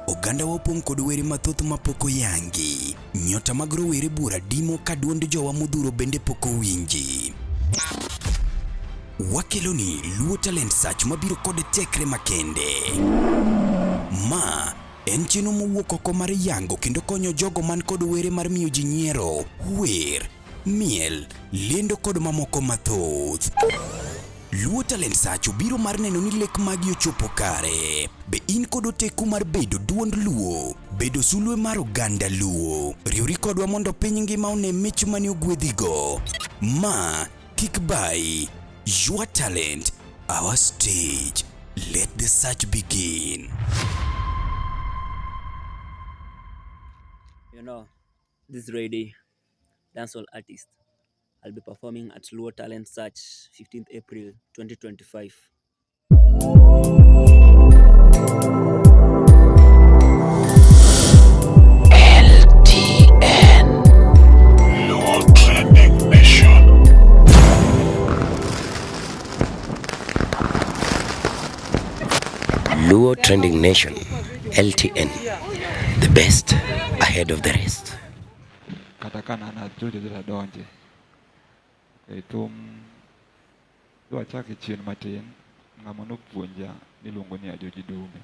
Oganda wa opong' kod were mathoth mapok oyangi. Nyota mag rowere buora dimo ka duond jowa modhuro bende pok owinji. Wakeloni Luo Talent Search mabiro kod tekre makende. Ma en chenro mowuok oko mar yango kendo konyo jogo man kod were mar miyo ji nyiero, wer, miel, lendo kod mamoko mathoth. Luo Talent Search obiro mar neno ni lek magi ochopo kare. Be in kod oteku mar bedo duond Luo? Bedo sulwe mar oganda Luo? Riwri kodwa mondo piny ngima one mich mane ogwedhigo. Ma kik bayi. Your talent, our stage. Let the search begin. You know, this lady, dancehall artist, I'll be performing at Luo Talent Search 15th April 2025. LTN Luo Trending Nation. Luo Trending Nation, LTN, the best ahead of the rest. Kata ka an achocho to adonje. E thum dwachake chien matin, ng'ama nopuonja niluongo ni Ajoji Dume.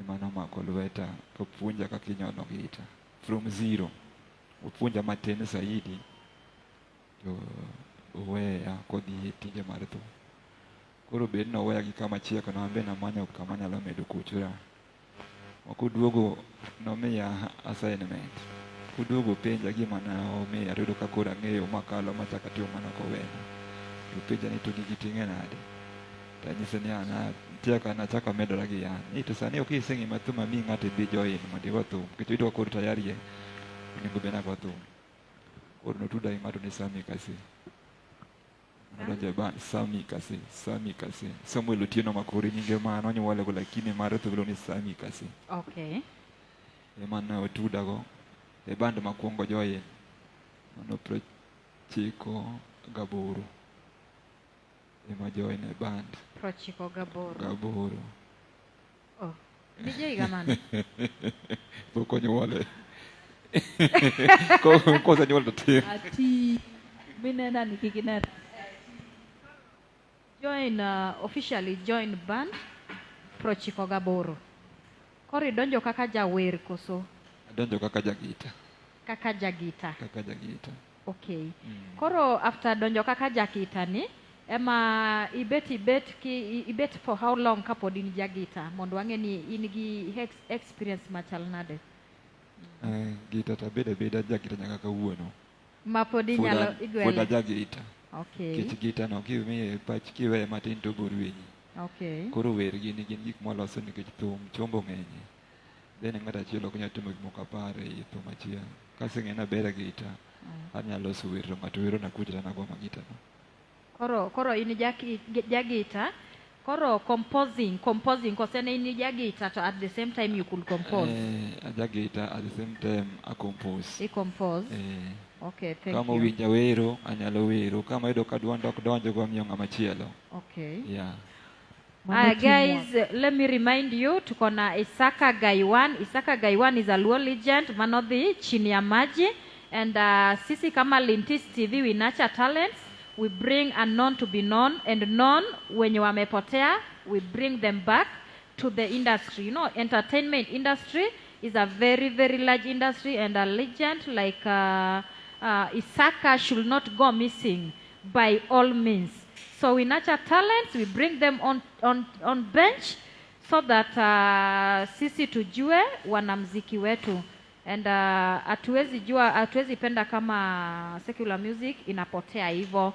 Ema nomako lweta kopuonja kaka inyono gita from zero. Opuonja matin zaidi to oweya kodhi e tije mar thum. Koro bed ni oweya gi kama chieko no, an be namanyo kama anyalo medo kuchura. Koduogo nomiya assignment. Koduogo penja gima ne omiya toyudo ka koro ang'eyo makalo machako atimo mana kowena. To penja ni to gigi ting'e nade? Tanyise ni an nitie kaka nachako amedora gi an. Ni to sani ok iseng'e ma thum amiyi ng'ato ibi join mondo igo thum. Nikech oyudo ka koro tayari e onego bed ni ago thum. Koro notuda gi ng'ato ni Sammy Kasi. Nodonjo e band Sammy Kasi, Sammy Kasi. Samuel Otieno Makori nyinge ma nonyuole go lakini mare to iluongo ni Sammy Kasi. Okay. Ema ne otudago e band makwongo join. Mano 98. Ema join e band. 98. Gaboro. Oh. Nije higa mane? Pok onyuole. Kosenyuol to tin. Ati minena ni kik inen. Join officially join band 98. Koro idonjo kaka jawer koso Adonjo kaka jagita. kaka jagita? Kaka jagita. Okay. Koro after donjo kaka jagita ni ema ibet ki ibet for how long kapod in jagita mondo wang'e ni in gi experience machal nade? Gita to abedo abeda jagita nyaka kawuono. Ma pod inyalo Pod igwele? ajagita. Okay. Nikech gita no kimiye pach kiweye matin to oborwenyi. Okay. Koro wer gini gin gik mwaloso nikech thum chombo ng'enye. Then ng'ato achiel ok nyal timo gik moko apar ei thum achiel. Kaseng'e ni aber e gita, anyalo loso wer to ng'ato wero na kucha to an ago ma gita no. Koro in jagita. Koro composing kose ne in jagita to at the same time you could compose. Ajagita at the same time I compose. I compose. Okay, thank Kama you. owinja wero, anyalo wero. Kama ayudo ka duonda ok donjo go amiyo ng'ama chielo. Okay. Yeah. Aya guys, let me remind you tuko na Isaka Gaiwan. Isaka Gaiwan is a Luo legend manodhi chini ya maji and sisi kama Lintis TV we nurture talents. We bring unknown to be known and known wenye wamepotea, we bring them back to the industry. You know, entertainment industry is a very, very large industry and a legend like Isaka should not go missing by all means. So we nurture talents, we bring them on bench so that sisi tujue wanamziki wetu. And hatuwezi jua, hatuwezi penda kama secular music inapotea hivyo.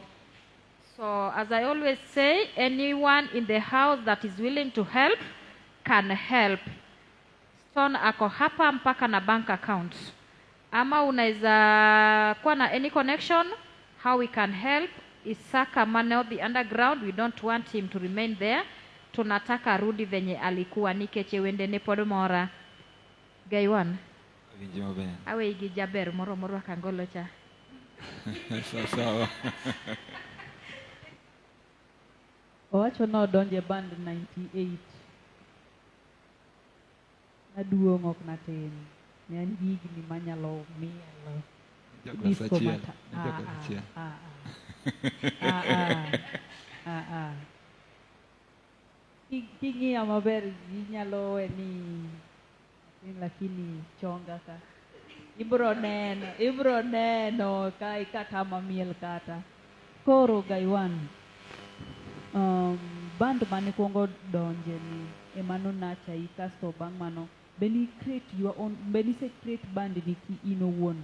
So as I always say, anyone in the house that is willing to help can help. Stone ako hapa mpaka na bank account. Ama unaweza kuwa na any connection how we can help Isaka Maneo the underground. We don't want him to remain there. Tunataka rudi venye alikuwa nikech wende ne pod mora. Gaiwan. Awinji maber. Aweyi gi jaber moro morwako angolo cha. Sawa sawa. Owacho ni odonjo e band 98. Naduong' ok natin. Ne an gi higni manyalo mielo. Ja klas Disco achiel. mata. Ja klas achiel. Ah, ah. King'iya maber inyalo we ni atin lakini chonga ka. Ibro neno ka ikatama miel kata. Koro Gaiwan. Band mane kuongo donje ni ema nonacha i kasto bang' mano be ni create your own, be nise create band ni ki in owuon?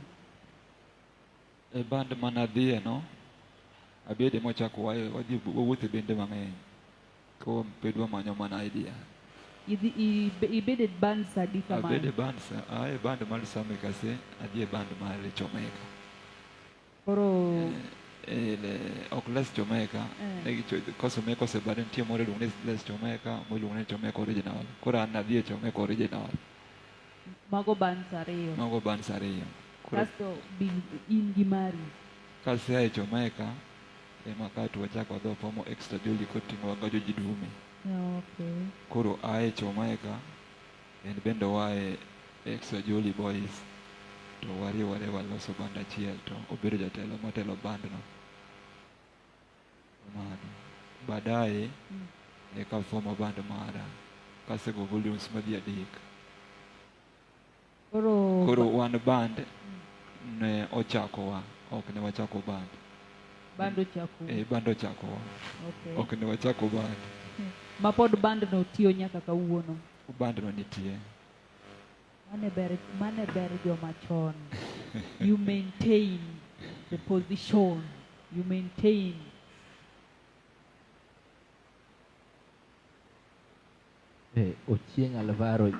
E band mana adhiye no, abede mochako wadhi wawuotho e bende mang'eny. Koro pod wamanyo mana idea. Idhi ibede e band sa adi kamano? Abede band sa, ae band mar Sami Kase, adhi e band mar Chomeka. Koro Ile ok Les Chomeka, ne gicho kosome kosebade nitie moro iluongo ni Les Chomeka, moro iluongo ni Chomeka Original. Koro an adhi e Chomeka Original. Mago bands ariyo. Mago bands ariyo. Koro Kasto bi in gi mari. Kasea e Chomeka, ema kato wachako wadhi wafomo Extra Jolly koting'o Wagajo ji Dume. Okay. Koro ae Chomeka, en bende oa e Extra Jolly Boys. To wariwore waloso band achiel to obedo jatelo motelo band no. Kamano. Baadaye eka afomo band mara. Kasego volumes madhi 3. Koro Koro wan band ne ochakowa, ok ne wachako band. Band ochako. Eh, band ochakowa. Okay. Ok ne wachako band. Ma pod band no tiyo nyaka kawuono. Band no nitie. Mane ber joma chon. You maintain the position. You maintain. Ochieng' Alvaro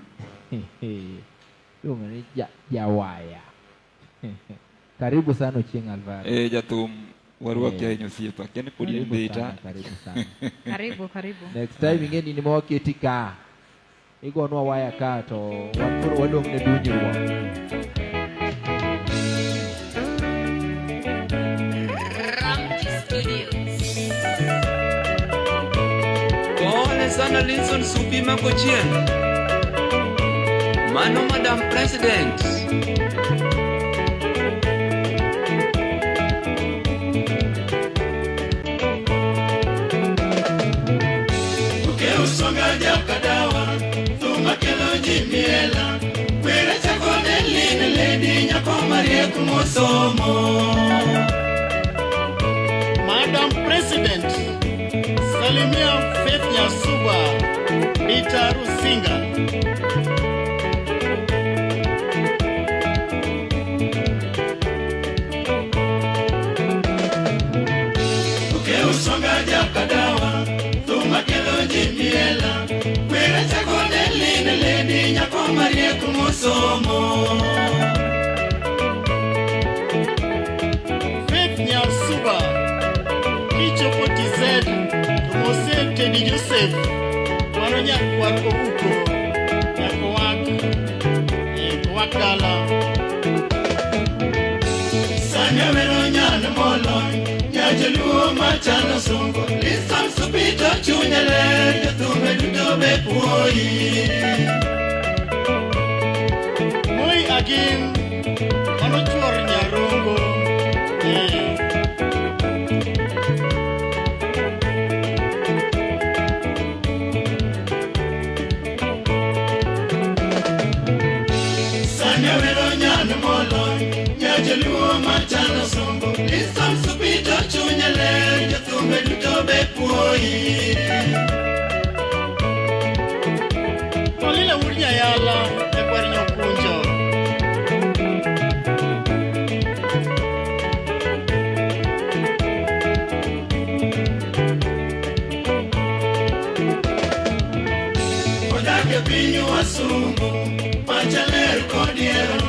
iluongo ni jawaya. Karibu sana Ochieng' Alvaro. Jathum warwaki ahinya osiepa. Kia ni pod in Karibu Mbita. sana, karibu sana. Karibu, karibu. Next time ing'e ni nima waketi ka. Igonwa waya ka to wan koro wadong' ne dunyruok. Ramji Studios. Pole sana Linson Supi Makochien. Mano Madam President. Usonga jakadawa, thuma kelo ji miela. Were chako ne line lady nyako mariek mosomo. Madam President, salimia Faith Nyasuba, Rita Rusinga. Usonga jakadawa, thuma kelo ji miela. Were chako ne line lady nyako mariek mosomo. Faith Nyasuba, kichopo TZ, to mose Teddy Joseph, mano nyakwar Ouko, nyakowak, kowak dala. Sanya wero nyan molony, nyajaluo machano sungu. Lisam supito chunye ler, jothumbe duto be puoyi. Moi Agin, mano chuor Nyarongo. Sanya wero nyan molony, nyajaluo machano sungu. Lisam supito chunye ler, jothumbe duto be puoyi. Olile wuod Nyayala, nyakwar Nyokunjo. Odak e piny wasungu, pache ler kod yiero.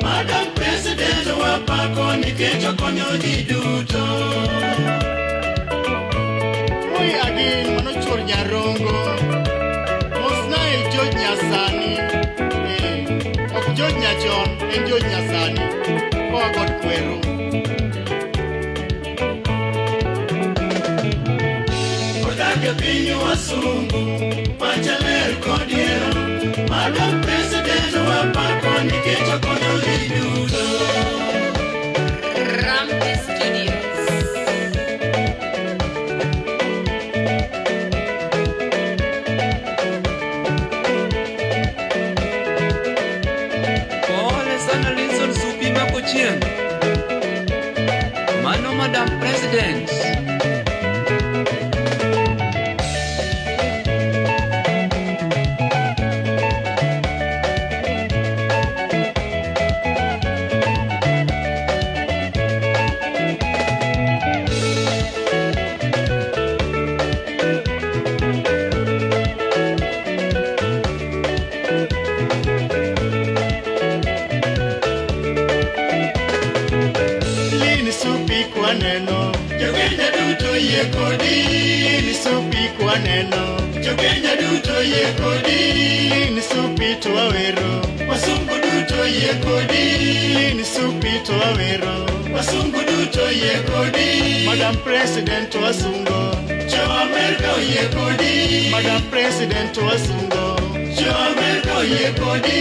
Madam President wapako nikech okonyo ji duto. Moi Agin, mano chuor Nyarongo. Mosnae George Nyasani. Ok George Nyachon, en George Nyasani. Koa kod Kweru. Odak e piny wasungu, pache ler kod yiero. Madam President wapako nikech okonyo ji duto. Ramji Studios. Pole sana Linson Supi Makochien. Mano Madam President. kwaneno. Jo-Kenya duto yie kodi, Lin Supi to wawero. Wasungu duto yie kodi, Lin Supi to wawero. Wasungu duto yie kodi, Madam President to wasungo. Jo Amerika oyie kodi, Madam President to wasungo. Jo Amerika oyie kodi,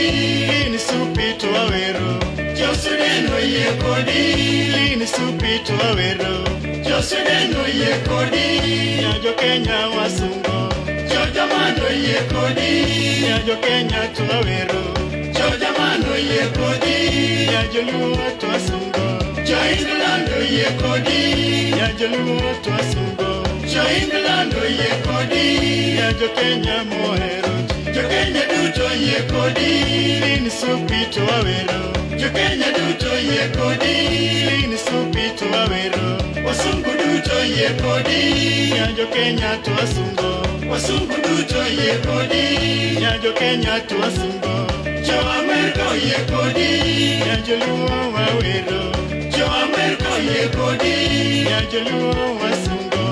Lin Supi to wawero. Jo Sudan oyie kodi, Lin Supi to wawero. Jo Sudan oyie kodi, nya jo Kenya wasungo. Jo German oyie kodi, nya jo Kenya to wawero. Jo German oyie kodi, nya jo Luo to wasungo. Jo England oyie kodi, nya jo Luo to wasungo. Jo England oyie kodi, nya jo Kenya mohero ji. Jo Kenya duto oyie kodi, Lin Supi to wawero. Jo Kenya duto oyie kodi, Lin Supi to wawero. Wasungu duto oyie kodi, nya jo Kenya to wasungo. Wasungu duto oyie kodi, nya jo Kenya to wasungo. Jo Amerika oyie kodi, nya jo Luo wawero. Jo Amerika oyie kodi, nya jo Luo wasungo.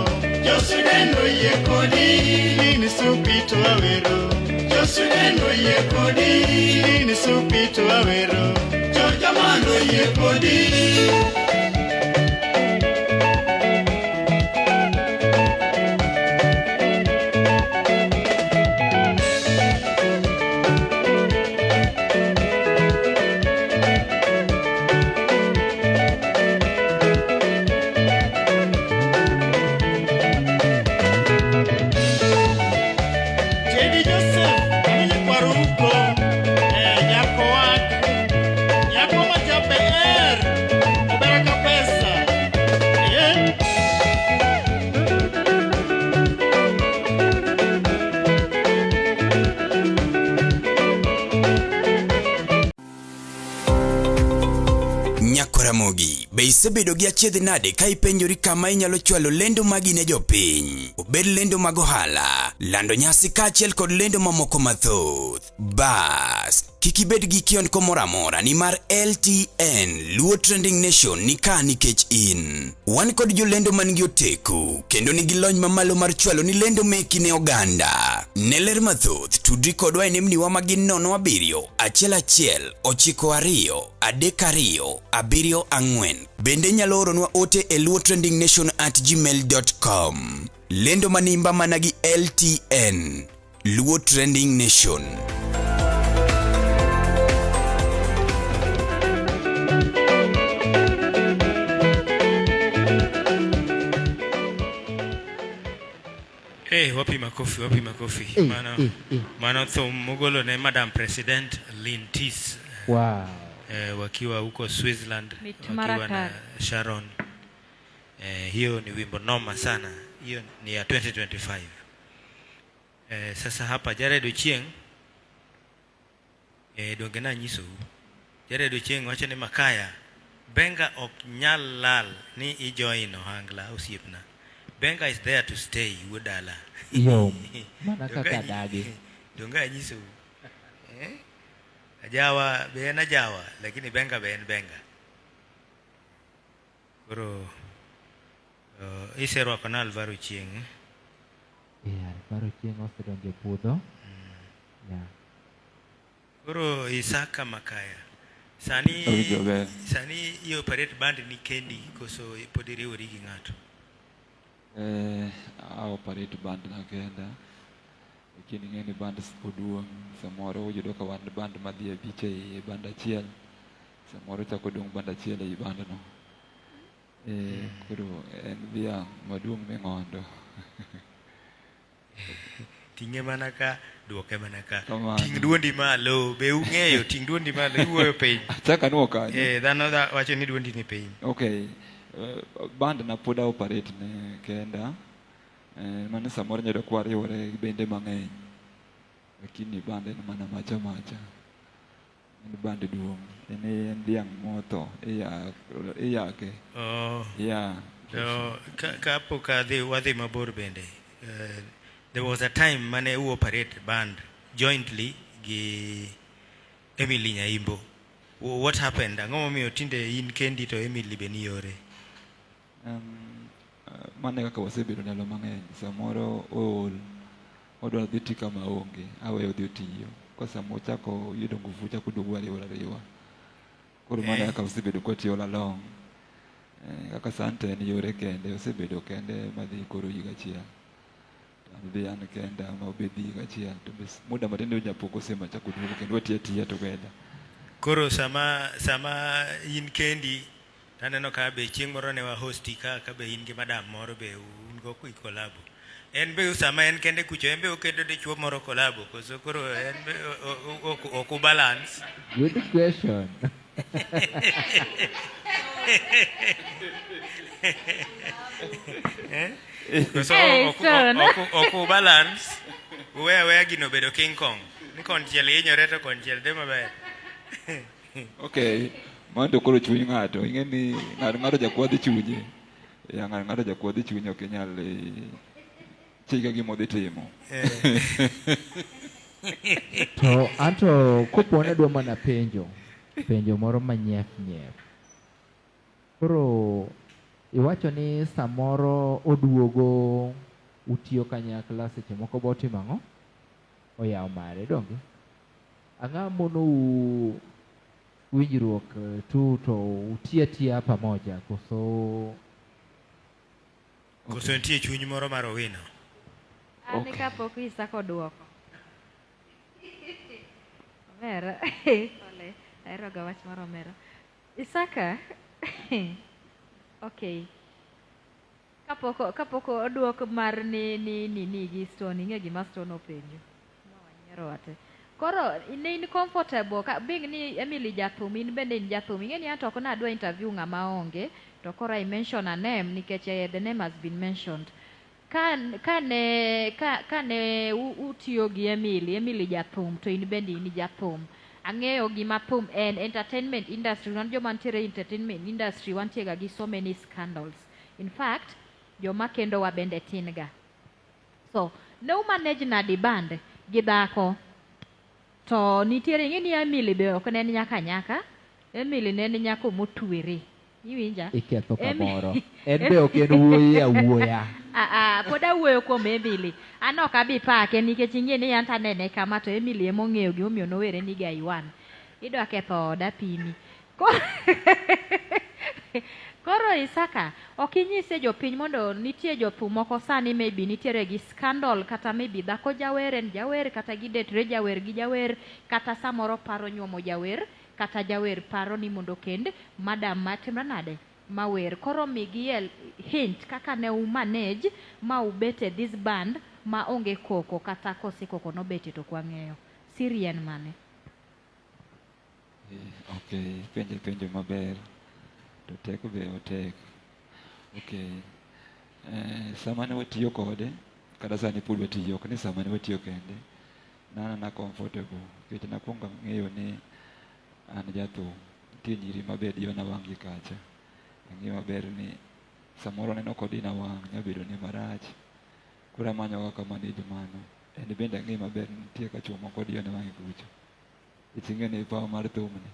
Jo Sudan oyie kodi, Lin Supi to wawero. Jo Sudan oyie kodi, Lin Supi to wawero. Jo German oyie kodi. Jedi Joseph, Emily Kwaruko, Nyako Wak, Nyako ma jaber, obera ka pesa. Nyakoramogi, be isebedo gi achiedh nade ka ipenjori kama inyalo chwalo lendo magi ne jopiny? Obed lendo mag ohala, lando nyasi kaachiel kod lendo mamoko mathoth. Bas, kik ibed gi kiondko moro amora nimar LTN Luo Trending Nation ni ka nikech in. Wan kod jolendo man gi oteku kendo nigi lony mamalo mar chwalo ni lendo meki ne oganda. Ne ler mathoth, tudri kodwa e nembniwa ma gin 07 11 92 32 74. Bende inyalo oronwa ote e luotrendingnation@gmail.com. Lendo manimba mana gi LTN. Luo Trending Nation. Hey, wapi makofi, wapi makofi. Eh, Mano, eh. mano thum mogolo ne Madam President Lintis. Wow. Wakiwa huko Switzerland Mit wakiwa na marakar. Sharon. Hiyo ni wimbo noma sana. Hiyo ni ya 2025. Sasa hapa Jared Ochieng donge nanyisou. Jared Ochieng wacho ni Makaya Benga ok nyal lal ni ijoin ohangla osiepna. Benga is there to stay wuod dala. Yom. Mana Donge kaka dagi. Donge anyisou. Eh? Ajawa be en ajawa lakini Benga be en Benga. Koro iserwako na Alvaro Chieng' eh? Alvaro Chieng' osedonjo e puodho. Yeah. Koro Isaka Makaya. Sani Awinjo ber. sani i operate band ni kendi koso pod iriwori gi ng'ato? A operate band na kenda. Lakini ing'e ni band oduong'. Samoro uyudo ka wan band madhi abich ei band achiel. Samoro chako dong' band achiel ei band no. Koro en dhiang' maduong' ming'ondo. Ting'e mana ka, duoke mana ka. Kamano. Ting' duondi malo, be ung'eyo ting' duondi malo, iwuoyo piny. Achako anuo kanyo. Dhano wacho ni duondi ni piny. Okay. Band na pod a operate ne kenda. Mano samoro nyalo yudo ka wariwore gi bende mang'eny. Lakini band en mana macha macha. En band duong'. En dhiang' motho. Iyake. Oh. Yeah. To kapok adhi wadhi mabor bende. There was a time mane u operate band jointly gi Emily Nyaimbo. What happened? Ang'o momiyo tinde in kendi to Emily be ni yore? Mano e kaka wasebedo ndalo mang'eny. Samoro ool, odwa dhi ti kama onge, aweyo odhi otiyo. Ka sama ochako yudo nguvu, ochako oduogo wariwore ariwa. Koro mano e Eh. kaka wasebedo kwatiyo all along. Eh, kaka sani to en yore kende, osebedo kende madhi koro higa achiel. To an be an kenda ma be dhi higa achiel. To be muda matin to japok osema chako duogo kendo watiyo atiya together. Koro sama sama in kendi taneno ka be chieng' moro ne wa hosti ka ka be in gi madam moro be un go i collabo. En be sama en kende kucho en be oketo dichuo moro collabo koso koro en be ok u balance. Good question. Eh? Koso Hey, ok son. ok u balance. Uwe aweya gino bedo King Kong. Ni konchiel hinyore to konchiel dhi maber. Okay, mano to koro chuny ng'ato. Ing'e ni ng'ato ng'ato jakwadh chunye. Ya ng'ato ng'ato jakwadh chunye ok inyal eh, chike gima odhi timo. To anto kopo ne adwa mana penjo, penjo moro manyef nyef. Koro iwacho ni samoro oduogo utiyo kanyakla seche moko be otimo ang'o? Oyawo mare, donge? Ang'o monou winjruok eh, tu to uti atiya pamoja koso Koso nitie chuny moro mar Owino. An Okay. kapok Isaka oduoko. Omera. Pole. Ahero ga wach mar omera. Isaka. Okay. Kapok kapok oduok mar ni ni ni ni gi Stone, ing'e gima Stone openjo. Ma wanyiero wate. Koro ne in comfortable ka being ni Emily jathum, in bende in jathum. Ing'e ni an to ok nadwa interview ng'ama onge, to koro I mention a name nikech eh, the name has been mentioned. Ka ka ne ka ka ne utiyo gi Emily, Emily jathum to in bende in jathum. Ang'eyo gima thum en, entertainment industry, wan joma nitiere e entertainment industry wantie ga gi so many scandals. In fact, joma kendowa bende tin ga. So, ne u manage nadi band gi dhako? To nitiere ing'e ni Emily be ok ne en nyaka nyaka. Emily ne en nyako motwere. Iwinja? Iketho kamoro. En be ok en wuoyi awuoya. Ah, ah, pod awuoyo kuom Emily. An ok abi pake nikech ing'e ni an tanene kama to Emily ema ong'eyo gimomiyo nowere ni Gaiwan. Idwa ketho oda pimi. Koro Isaka, ok inyise jopiny mondo nitie jothum moko sani maybe nitiere gi scandal kata maybe dhako jawer en jawer kata gidetre jawer gi jawer kata samoro paro nyuomo jawer kata jawer paro ni mondo okend madam matimre nade mawer. Koro migi e hint kaka ne u manage ma ubet e this band ma onge koko kata kose koko nobetie to ok wang'eyo. Siri en mane? Eh, okay, penjo penjo maber. To tek be otek. Okay. Eh, sama ne watiyo kode, kata sani pod watiyo, ok ni sama ne watiyo kende, nanena comfortable nikech nakwongo ang'eyo ni an jathum. Nitie nyiri maber diyona wang' gi kacha. Ang'eyo maber ni samoro neno kodina wang' nyalo bedo ni marach. Koro amanyo kaka manage mano. En bende ang'eyo maber ni nitie ka chuo moko diyone wang'e kucho. Nikech ing'e ni pawa mar thum ni,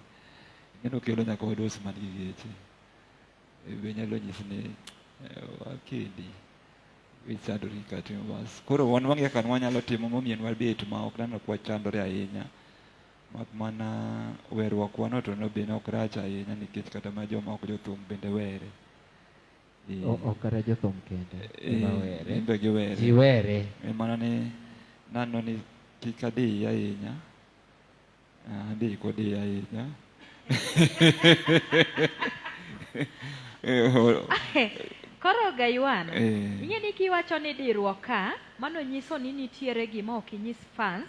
ing'e ni okelo nyaka wados man gi geche. Eh, be nyalo nyisi ni eh, wakendi ichandori ka timo bas. Koro wan wang'e kaka wanyalo timo momiyo wabet ma ok nano ok wachandore ahinya. Mak mana weruok wano to no be ne ok rach ahinya nikech kata ma joma ok jothum bende were. Eh, Ok kata jothum kende ema were. gin be giwere. Ji were. En mana ni nano ni kik adhi ahinya. Ah, Adhi kodi ahinya. Eh, Koro Gaiwan, Eh. ing'e ni kiwacho ni diruok ka, mano nyiso ni nitiere gima ok inyis fans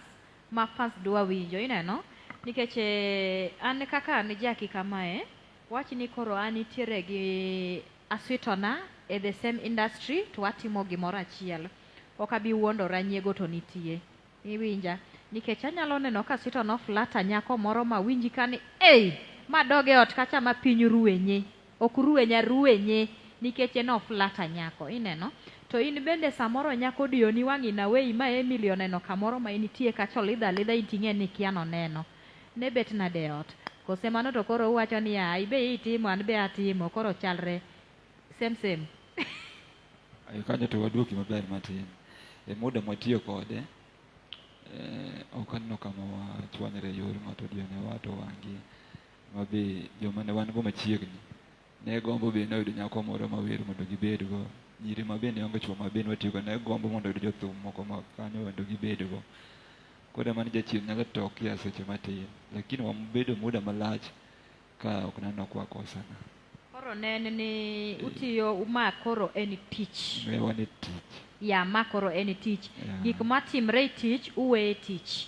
ma fans dwa winjo, ineno? Nikech eh, an kaka an Jackie kamae, wach ni koro an nitiere gi aswitona e the same industry to watimo gimoro achiel. Ok abi wuondora nyiego to nitie. Iwinja? Nikech anyalo neno ka Sito noflata nyako moro ma winji ka ni ei ma dog e ot kacha ma piny ruenye. Ok ruenya ruenye nikech en oflata nyako. Ineno? To in bende samoro nyako odiyoni wang' in a way ma Emily oneno kamoro ma intie kacha olidho alidha in ting'e ni ikia noneno. Ne bet nade e ot? Kose mano to koro uwacho ni ah ibe itimo an be atimo koro chalre. Same same. Ayo kanyo to waduoki maber matin. E muda mwatiyo kode, ok aneno kama wachwanyre e yor ng'ato odiyo ne wat owangi ma be joma ne wan go machiegni ne gombo be noyudo nyako moro mawer mondo gibedgo. Nyiri ma bende onge chuo ma bende watiyogo ne gombo mondo oyud jothum moko ma kanyo mondo gibedgo. Koro ema ni jachien nyalo tokia seche matin, lakini wabedo muda malach ka ok neno kwa kosana. Koro ne en ni utiyo ma koro en tich. Ne wan e tich. Ya ma koro en tich. Yeah. Gik matimre e tich uweye tich.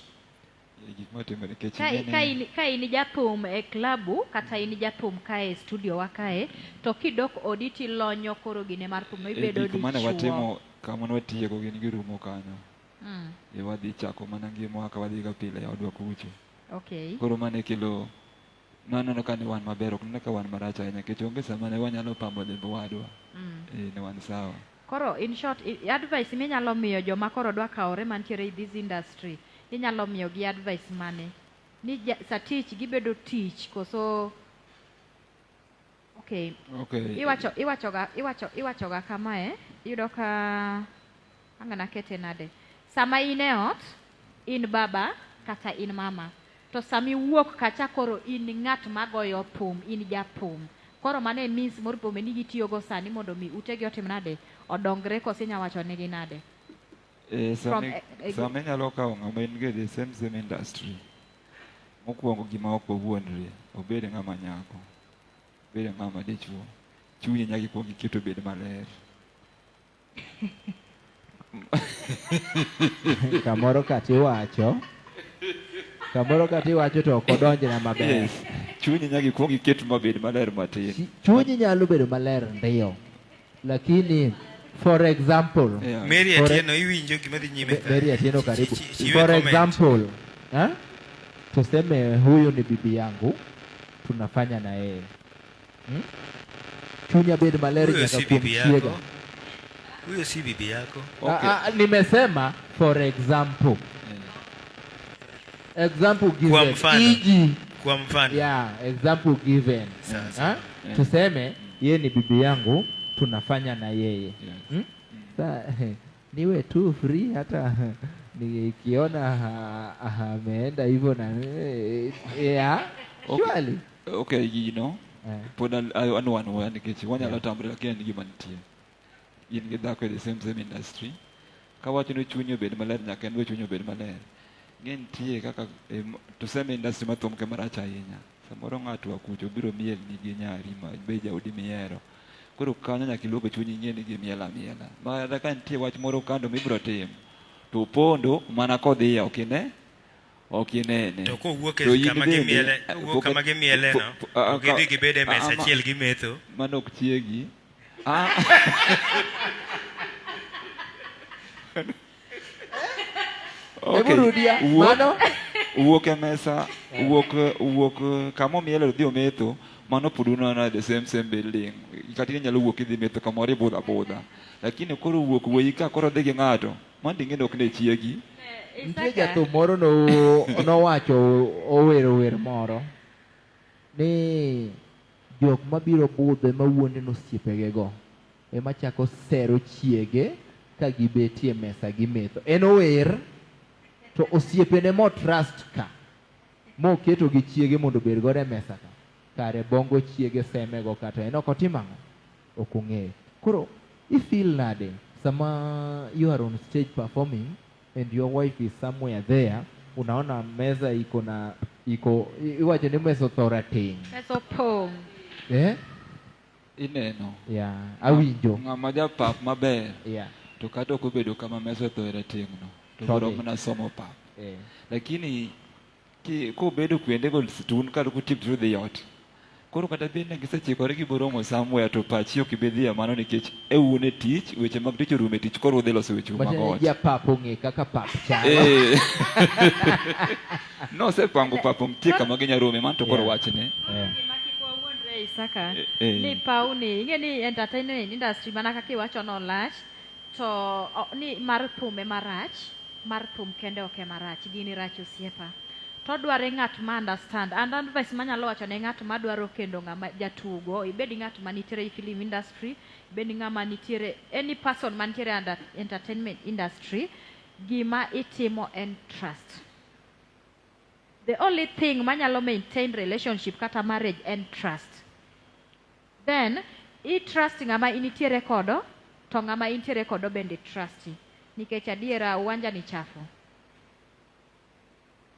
Gik matimre nikech Ka, ing'e ni- ka in jathum e klabu kata in jathum kae e studio wa kae to kidok odi tilonyo koro gine mar thum no e ibedo gik mane dichuo. watimo kama ne watiyogo gin girumo kanyo. E wadhi chako mana ngimawa ka wadhi ga pile e odwa kucho. Okay. Koro mane kelo naneno ka ne wan maber ok neno ka wan marach ahinya nikech onge sama ne wanyalo pambo lemb wadwa. E, ne wan sawa. Koro in short, advice minyalo miyo joma koro dwa kawore mantiere e this industry, inyalo miyo gi advice mane? Ni ja, sa tich gibedo tich koso Okay. Okay. Iwacho iwachoga iwacho iwachoga kamae, iyudo ka ang' nakete nade? Sama in e ot, in baba kata in mama. To sama iwuok kacha koro in ng'at magoyo thum, in jathum. Koro mano e means moripo bed ni gitiyogo sani mondo mi utegi otim nade? Odongre koso inya wacho nigi nade? E, From sami, sama inyalo kawo ng'ama in go e the same same industry, mokwongo gima ok wawuondre, obed ng'ama nyako, obed ng'ama dichuo, chunyi nyaka ikuong iket obed maler. Kamoro kata iwacho to ok odonjna maber. Yes. Chunyi nyaka ikuong iket mabed maler matin. Chunyi nyalo bedo maler ndiyo. Lakini for example, Mary Atieno, iwinjo gima dhi nyime ka? Mary Atieno karibu. Chiwe For comment. example, eh? Tuseme huyu ni bibi yangu tunafanya na yeye. Chunya bed maler Huyo nyaka si kuom bibi chiega. yako. Huyo si bibi yako. Okay. Nimesema for example. Example given. Kwa mfano. E.g. Kwa mfano. Yeah, example given. Sawa, Ha? sawa. Tuseme yeye ni bibi yangu tunafanya na yeye. Sa, niwe tu free hata nikiona ameenda hivyo na yeah, Okay. surely. Okay, gino pod anuanuoya nikech wanyalo tamre lakini en gima nitie. In gi dhako e the same same industry. Kawacho ni chunyi obed maler nyaka en be chunyi obed maler. Ng'e nitie kaka tuseme industry ma thum ke marach ahinya. Samoro ng'ato akucho biro miel ni gi nyari ma be jaodi mihero. Koro kanyo nyaka iluok chunyi ing'e ni gimiel amiela. Ma kata ka nitie wach moro kando mibiro timo to opondo mana kodhiye ok ine. Ok inene. To kowuok To e in kama bende, gimiele, kowuok kama gimiele no, to gidhi gibed e mesa achiel gimetho. Mano ok chiegi. Okay. Hebu rudia. Mano? Wuok e mesa, wuok kama omiele odhi ometho, mano pod uneno the same same building. Kata inyalo wuok idhi metho kamoro ibudho abudha. Lakini koro wuok wuoyi ka koro dhi gi ng'ato, mano ing'e ni ok ne chiegi. Nitie jathum moro nowacho owero wer moro ni jok mabiro budho ema wuonde nosiepegego ema chako sero chiege ka gibetie mesa gimetho. En ower to osiepene mo trust ka moketo gi chiege mondo obed godo e mesa ka kare bongo chiege semego kata en ok otimo ang'o ok ong'eyo. Koro i feel nade sama you are on stage performing and your wife is somewhere there, unaona meza iko na iko iwacho ni mesa otho rateng'. Mesa opong'. Eh? Ineno. Yeah, awinjo. Ng'ama japap maber. Yeah. To kata ok obedo kama mesa otho rateng' no, to To biro dhi. mana somo pap. Eh. Lakini kobedo kuondego tun kata kutip to dhi ot. Koro kata bed ni gisechikore giboromo somewhere to pachi ok ibi dhiye mano nikech e un e tich, weche mag tich orumo e tich, koro udhi loso weche mag Matiende ni ot. japap ong'e kaka pap chalo. Nosepango pap nitie kama ginya rome, mano to koro Yeah. wachne. Yeah. Gima kik wawuondre Isaka, Eh. ni paw ni, ing'e ni entertainment industry mana kaka iwacho no lach, to ni mar thum ema rach, mar thum kende ok ema rach, gini rach osiepa. To odware ng'at ma understand. And advice manyalo wacho ne ng'at ma dwaro kendo ng'ama jatugo, ibed ng'at ma nitiere e film industry, ibed ng'ama nitiere any person mantiere under entertainment industry, gima itimo en trust. The only thing manyalo maintain relationship kata marriage en trust. Then i trust ng'ama initiere kodo to ng'ama intiere kodo bende trusti. Nikech adiera uwanja ni chafu.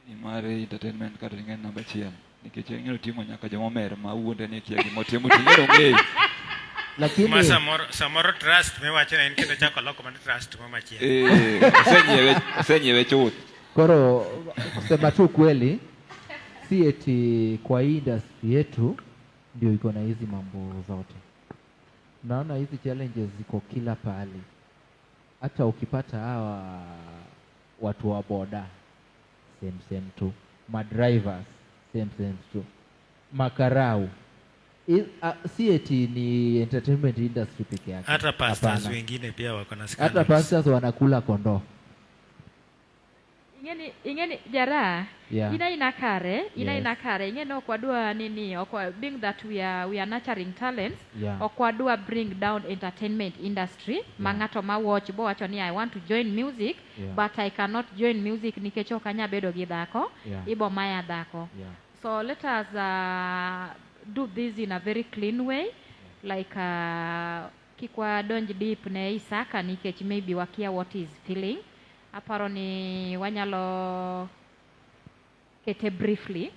Ni mar entertainment kata ing'e namba achiel nikech ing'e oting'o nyaka joma omer ma wuonde ni kia gima otimo to ing'e ong'eyo. Lakini Ma samoro, samoro trust miwacho en kendo chako loko mana trust mo machielo. Eh, osenyiewe osenyiewe chuth. Koro kusema tu kweli, si eti kwa hii industry yetu ndio iko na hizi mambo zote. Naona hizi challenges ziko kila pahali, hata ukipata hawa watu wa boda same same tu, madrivers same same tu, makarau si eti ni entertainment industry peke yake. Hata pastors Hapana. wengine pia wako na Hata scandals. pastors wanakula kondoo. Ing'eni ing'eni jara Yeah. ina ina kare ina Yes. ina kare ing'eni ok wadwa nini ok being that we are nurturing talents Yeah. ok wadwa bring down entertainment industry ma ng'ato ma watch bo wacho ni I want to join music Yeah. but I cannot join music nikech ok anya bedo gi dhako Yeah. ibo maya dhako Yeah. so let us do this in a very clean way like kik wadonj deep ne Isaka nikech maybe wakia what is feeling aparo ni wanyalo kete briefly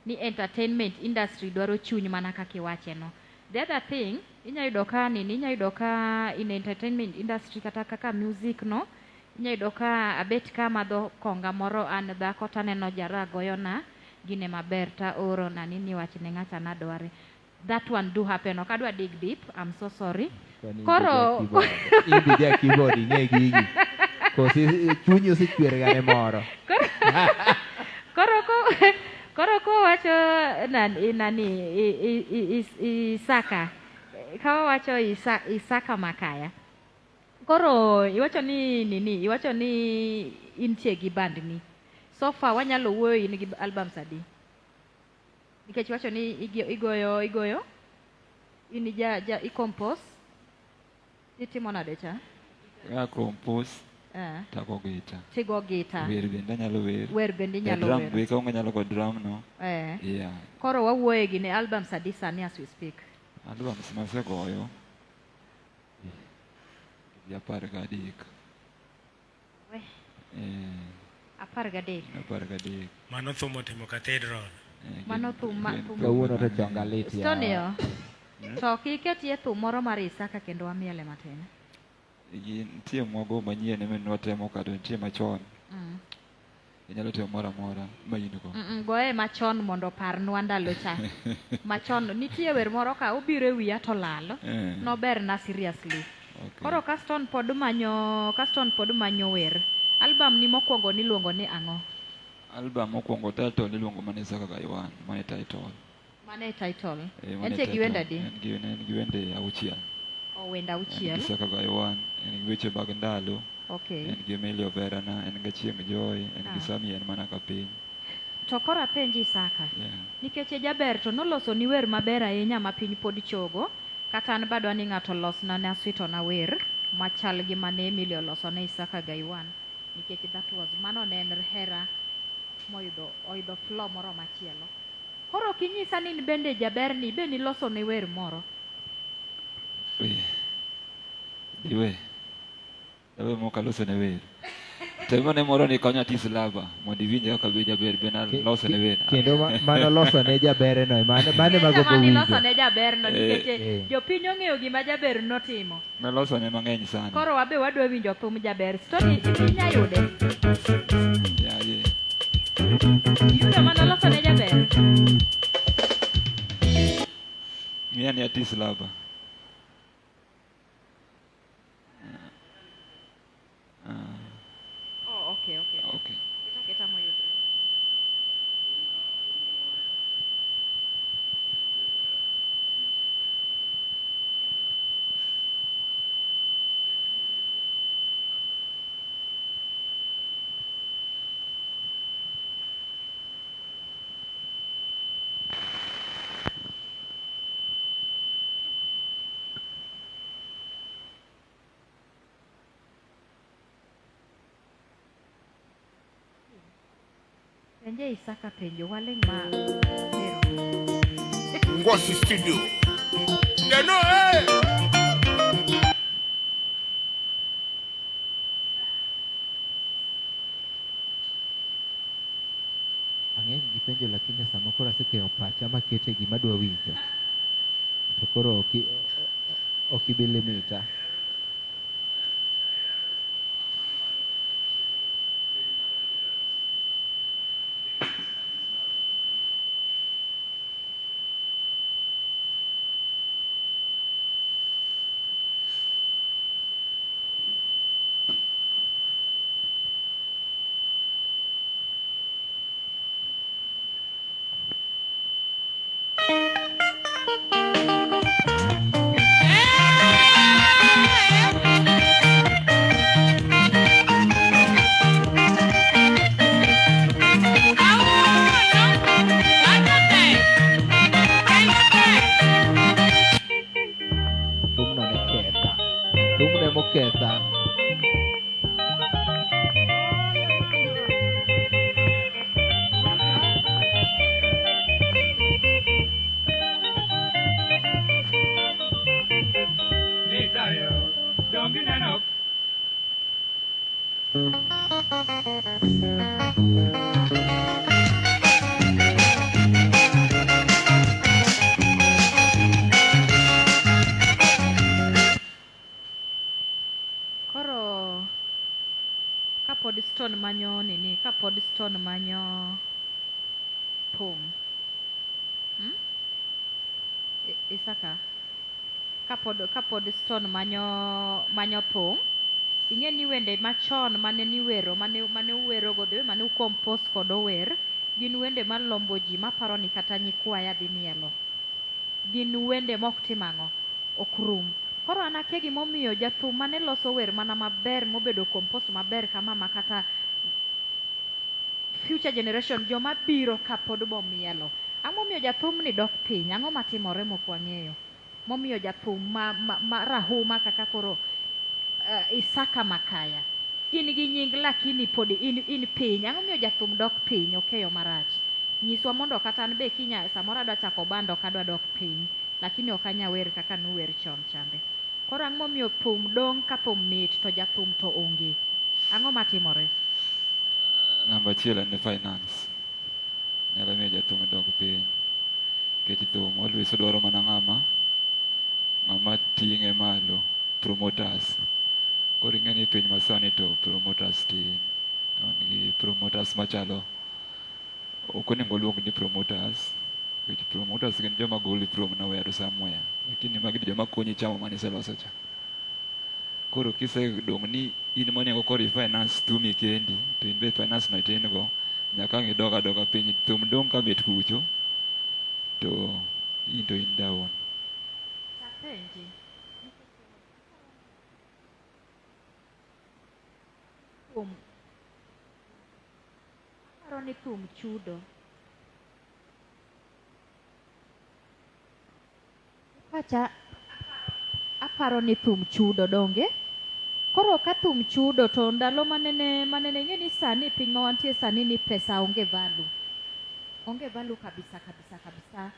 ni entertainment industry dwaro chuny mana kaka iwache no the other thing inya yudo ka nini inya yudo ka in entertainment industry kata kaka music no inya yudo ka abet ka amadho konga moro an dhako taneno jara goyona gine maber ta oro na nini wach ne ng'acha nadware that one do happen ok adwa dig deep I'm so sorry Kwani koro in be ja keyboard ing'e gigi. Kosi chunyi osechwer ga ne moro. koro ko koro kowacho nani, nani Isaka ka wawacho Isaka Makaya koro iwacho ni nini iwacho ni intie gi band ni so far wanyalo wuoyo in gi albums adi nikech iwacho ni igoyo igoyo in ja, ja i compose itimo nade cha Ka compose tago gita. Tigo gita. Wer bende anyalo wer. Wer bende inyalo drum wer. be kaonge anyalo go drum no. Yeah. Koro wawuoye gini albums adi sani as we speak Albums masegoyo gi 13. We. 13. 13. Mano thum otimo cathedral. Mano thum ma thum Kawuono to chonga lit yawa. Stonio, to kiketie thum moro mar Isaka kendo wamiele matin. Gi nitie mwago manyien ema nwatemo ka to nitie machon. Inyalo timo moro amora ma in go. Goye machon mondo oparnwa ndalo cha. Machon nitie wer moro ka obiro e wiya to lal. Nober na seriously. Okay. Koro Caston pod manyo Caston pod manyo wer. Album ni mokwongo niluongo ni ang'o? Album mokwongo title niluongo mana Isaka Gaiwan, mane title. Mane title. Mane Entie gi title. wende adi? En gi wende 6. Oh, wende En gi 6. Isaka Gaiwan, en gi weche mag ndalo. Okay. En gi Emilio Verana, en gi Achieng' Joy, en gi Sami en mana ka piny. To koro apenji Isaka. Yeah. Nikech e jaber to noloso ni wer maber ahinya ma piny pod chogo. Kata an badwa ni ng'ato olosna ne aswitona wer machal gi mane Emilio oloso ne Isaka Gaiwan. Nikech that was mano ne en hera moidho oidho floor moro machielo. Koro ok inyisa ni in bende jaberni be niloso ne wer moro. Diwe. Dawe mok aloso ne wer. Tem ane moro ni konya tis lava mondo iwinj kaka be jaber be naloso ne wer. Kendo mano loso ne jabereno e mano mano ema gombo Mane iloso winjo. ne jaberno nikech jopiny ong'eyo gima jaber notimo. Naloso ne mang'eny sana. Koro wabe wadwa winjo thum jaber. Stony inya yude. Yaye. Yudo mane oloso ne jaber. Ng'iya ni atis lava. Oh, okay, okay. Okay. Keta keta moyudre. Penje Isaka penjo waling' ma ero. Ngosi Studio. They know, hey! Ang'eny gi penjo lakini sama koro asekeyo pacha makete gima adwa winjo to koro ok ibi limita. Thumno ne ketha. Thumno emoketha. Koro kapod Stone manyo nini, kapod Stone manyo thum. Isaka. Kapod Stone manyo thum, ing'e ni wende machon mane niwero, mane uwero go, the way mane ucompose kod ower, gin wende malombo ji, maparo ni kata nyikwaya dhi mielo. Gin wende mok tim ang'o? Ok rum. Koro an akia gimomiyo jathum mane loso wer mana maber mobedo compose maber kama ma kata future generation joma biro kapod bomielo. Ang'o momiyo jathum ni dok piny? Ang'o matimore mok wang'eyo? Momiyo jathum ma rahuma kaka koro Isaka Makaya in gi nying lakini pod in piny. Ang'o momiyo jathum dok piny? Okeyo marach. Nyiswa mondo kata an be kinya samoro adwa chako band ok adwa dok piny, lakini ok anya wer kaka nuwer chon chande. Koro ang'o momiyo thum dong' ka thum mit to jathum to onge? Ang'o matimore? Namba achiel en finance. Nyalo miyo jathum dok piny. Nikech thum always dwaro mana ng'ama ting'e malo, promoters. Koro ing'e ni piny masani to promoters tin. Wan gi promoters machalo ok onego oluong ni promoters. Nikech promoters gin joma goli from nowhere to somewhere. Lakini magi joma konyi chamo mane iseloso cha. Koro kisedong' ni in monego koro i-finance thumi kendi, to in be finance no itin go, nyaka ang' idog adoga piny. Thum dong' ka bet kucho, to in to in down. Apenji. Thum. Aparo ni thum chudo. Pacha, aparo ni thum chudo donge? Koro ka thum chudo to ndalo manene ing'e ni sani piny ma wantie sani ni pesa onge value. Onge value kabisa kabisa kabisa.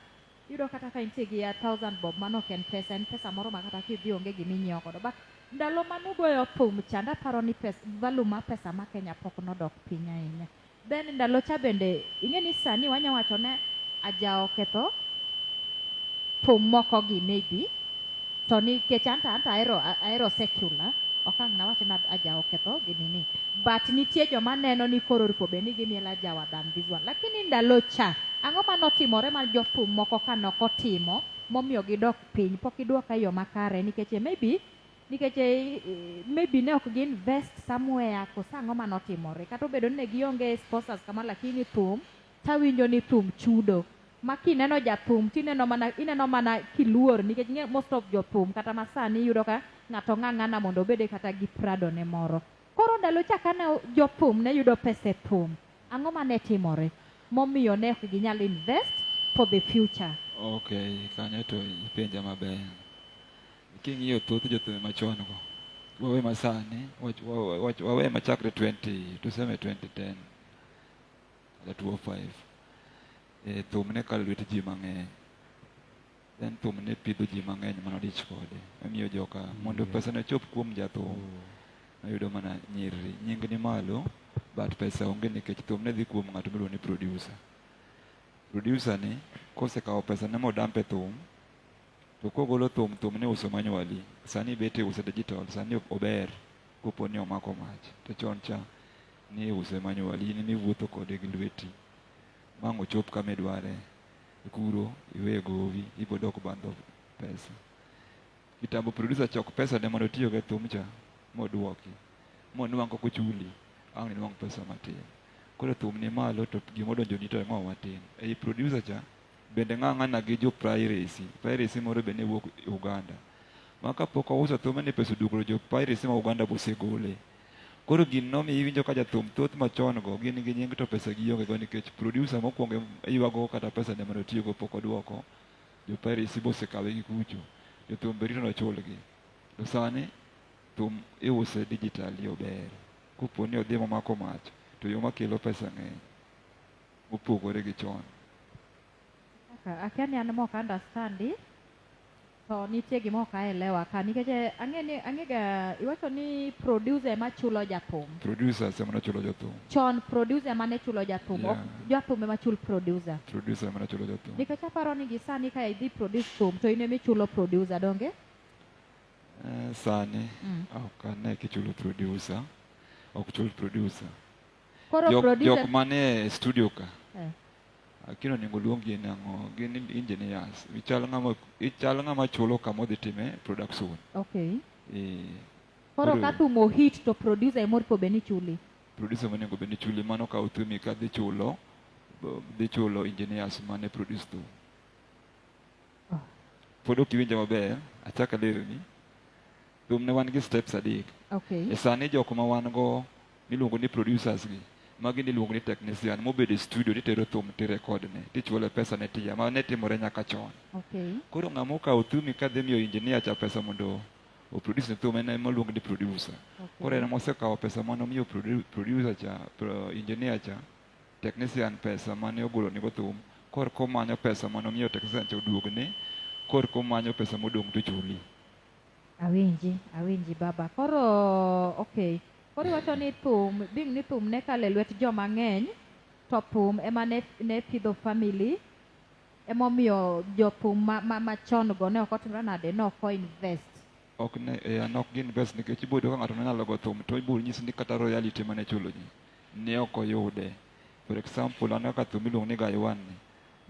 Iyudo kata ka intie gi 1,000 bob mano ok en pesa, en pesa moro ma kata kidhi onge gima inyiewo godo. But ndalo manugoyo thum chande aparo ni value mar pesa ma Kenya pok nodok piny ahinya. Then ndalo cha bende ing'e ni sani wanya wacho ne ajawo ketho thum moko gi maybe to nikech anto ahero secular ok ang' nawach ni ajawo ketho gi nini, but nitie joma neno ni koro oripo bed ni gimielo ajawa than this one. Lakini ndalo cha ang'o manotimore ma jothum moko ka nokotimo momiyo gidok piny? Pok idwoka e yo makare nikech maybe nikech maybe ne ok gi invest somewhere koso ang'o manotimore kata obedo ni ne gionge sponsors kama, lakini thum tawinjo ni thum chudo ma kineno jathum tineno mana ineno mana kiluor nikech ing'e most of jothum kata masani iyudo ka ng'ato ng'ang'ana mondo obede kata gi Prado ne moro. Koro ndalo cha kane jothum ne yudo pesa e thum, ang'o mane timore momiyo ne ok ginyal invest for the future? Okay, kanyo to ipenja maber. King'iyo thoth jothum machon go, wawe masani, wawe machakre 20, tuseme 2010. kata 205. E, thum ne kalo lwet ji mang'eny. Then thum ne pidho ji mang'eny manodich kode. Omiyo joka mondo pesa ne chop kuom jathum noyudo mana nyiriri. Nying ni malo but pesa onge nikech thum ne dhi kuom ng'ato miluongo ni producer. Producer ni kosekawo pesa ne modamp e thum to kogolo thum thum ne uso manually. Sani bet iuse digital, sani ober kopo ni omako mach. To chon cha ni iuse manually, in emiwuotho kode gi lweti. Mang' ochop kama idware. Kuro iwe gowi, ibo dok bandho pesa. Kitambo producer chok pesa ne mondo otiyogo e thum cha moduoki. Monwang' kaka ochuli, ang' inwang' pesa matin. Koro thum ni malo to gimodonjoni to ang'o matin. Ei producer cha bende ng'ang'ana gi jo piracy. Piracy moro be ne wuok Uganda. Ma kapok ouso thume ni pesa oduogo jo piracy ma Uganda bosegole. Koro gini nomiyo iwinjo ka jathum thoth machon go gin gi nying to pesa gionge go nikech producer mokwongo ywago kata pesa ne mane otiyogo pok oduoko. Jo piracy bosekawe gi kucho. Jothum be rito nochulgi. To sani thum iuse digitally ober. Kopo ni odhi momako mach to yo makelo pesa ng'eny mopogore gi chon. Kaka akia ni an mok understand to nitie gima ok aelewa ka nikech eh, ang'e ni ang'e ga iwacho ni producer ema chulo jathum. Producers ema nochulo jothum. Chon producer ema ne chulo jathum, ok Yeah. jathum ema chul producer. Producer ema nochulo jothum. Nikech aparo ni gi sani ka idhi produce thum to in ema ichulo producer donge? Eh, sani ok ane kichulo producer. Ok chul producer. Koro Jok, producer jok manie studio ka eh. Akino onego luong gi nang'o gin engineers. Ichal ng'ama ichal ng'ama chulo kama odhi time production. Okay. Eh, Koro ka thum ohit to producer ema oripo bed ni chuli. producer monego bed ni chuli mano kawo thumi ka dhi chulo dhi chulo engineers mane produce thum. Pod ok iwinja maber, achak alerni. Thum ne wan gi steps adek. Okay. E sani jok ma wan go miluongo ni producers gi, magi niluongo ni technician mobedo e studio titero thum tirecord ne, tichule pesa ne tiya, ma ne timore nyaka chon. Okay. Koro ng'ama okawo thumi ka dhi miyo engineer cha pesa mondo oproduce ne thum en ema oluong ni producer. Okay. Koro en ema osekawo pesa mane omiyo producer cha, engineer cha, technician pesa mane ogolo nego thum, korka omanyo pesa mane omiyo technician cha oduogne, korka omanyo pesa modong' to chuli. Awinji, awinji baba. Koro okay. Koro iwacho ni thum, being ni thum ne kalo e lwet joma ng'eny, to thum ema ne, ne pidho family, emomiyo jothum ma, ma, machon go ne ok otimre nade, ne ok o invest. Ok ne, eh, an ok gi-invest nikech ibo yudo ka ng'ato ne nyalo go thum to ibo nyisi ni kata royalty mane ichulo ji ne ok oyude. For example, an kaka thum miluongo ni Gaiwan ni,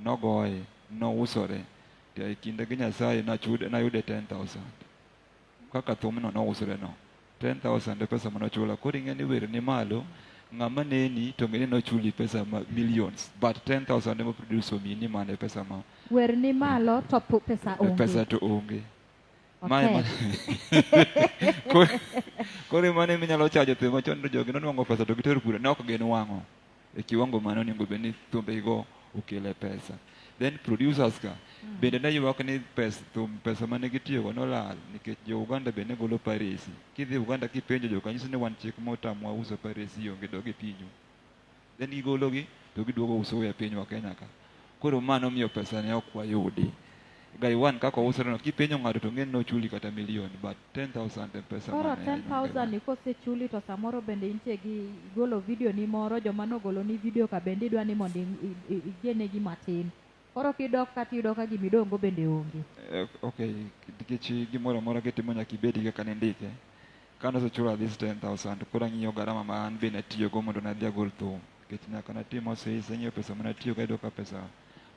nogoye, nousore, to e kinde gi Nyasaye nachud, nayude 10,000. Kaka thumno nousore no, 10,000 e pesa mane ochula. Koro ing'e ni wer ni malo, ng'ama neni to ng'e ni nochuli pesa ma millions, but 10,000 ema producer omiyi ni mano e pesa ma Wer ni malo to pesa onge. pesa to onge. Mae Otek. Koro mano ema inyalo chajo thum machon to jogi nonwang'o pesa to gitero kure ne ok ginwang'o e kiwango mane onego bed ni thumbego okele pesa. Then producers ka bende ne ywak ni pes, thum pesa mane gitiyogo nolal nikech jo Uganda be ne golo piracy. Kidhi Uganda kipenjo joka nyisi ni wan chik motamwa uso piracy onge dog e pinyu. Then gigologi to giduogo uso e pinywa Kenya ka. Koro ma nomiyo pesa ne ok wayudi. Gaiwan kaka ousre no kipenjo ng'ato to ng'e ni nochuli kata million but 10,000 e pesa Koro mane en 10,000 ni kosechuli to samoro bende intie gi golo video ni moro joma nogoloni video ka bende idwa ni mondo igenegi matin. Koro kidok ka tiyudo ka gima idong'go bende onge. Eh, okay, nikech gimoro amora kitimo nyaka ibed gi kaka nindike. Kane osechula this 10,000 koro ang'iyo garama ma an be natiyogo mondo nadhi agol thum. Nikech nyaka natim mazoezi, ang'iyo pesa mane atiyogo ayudo ka pesa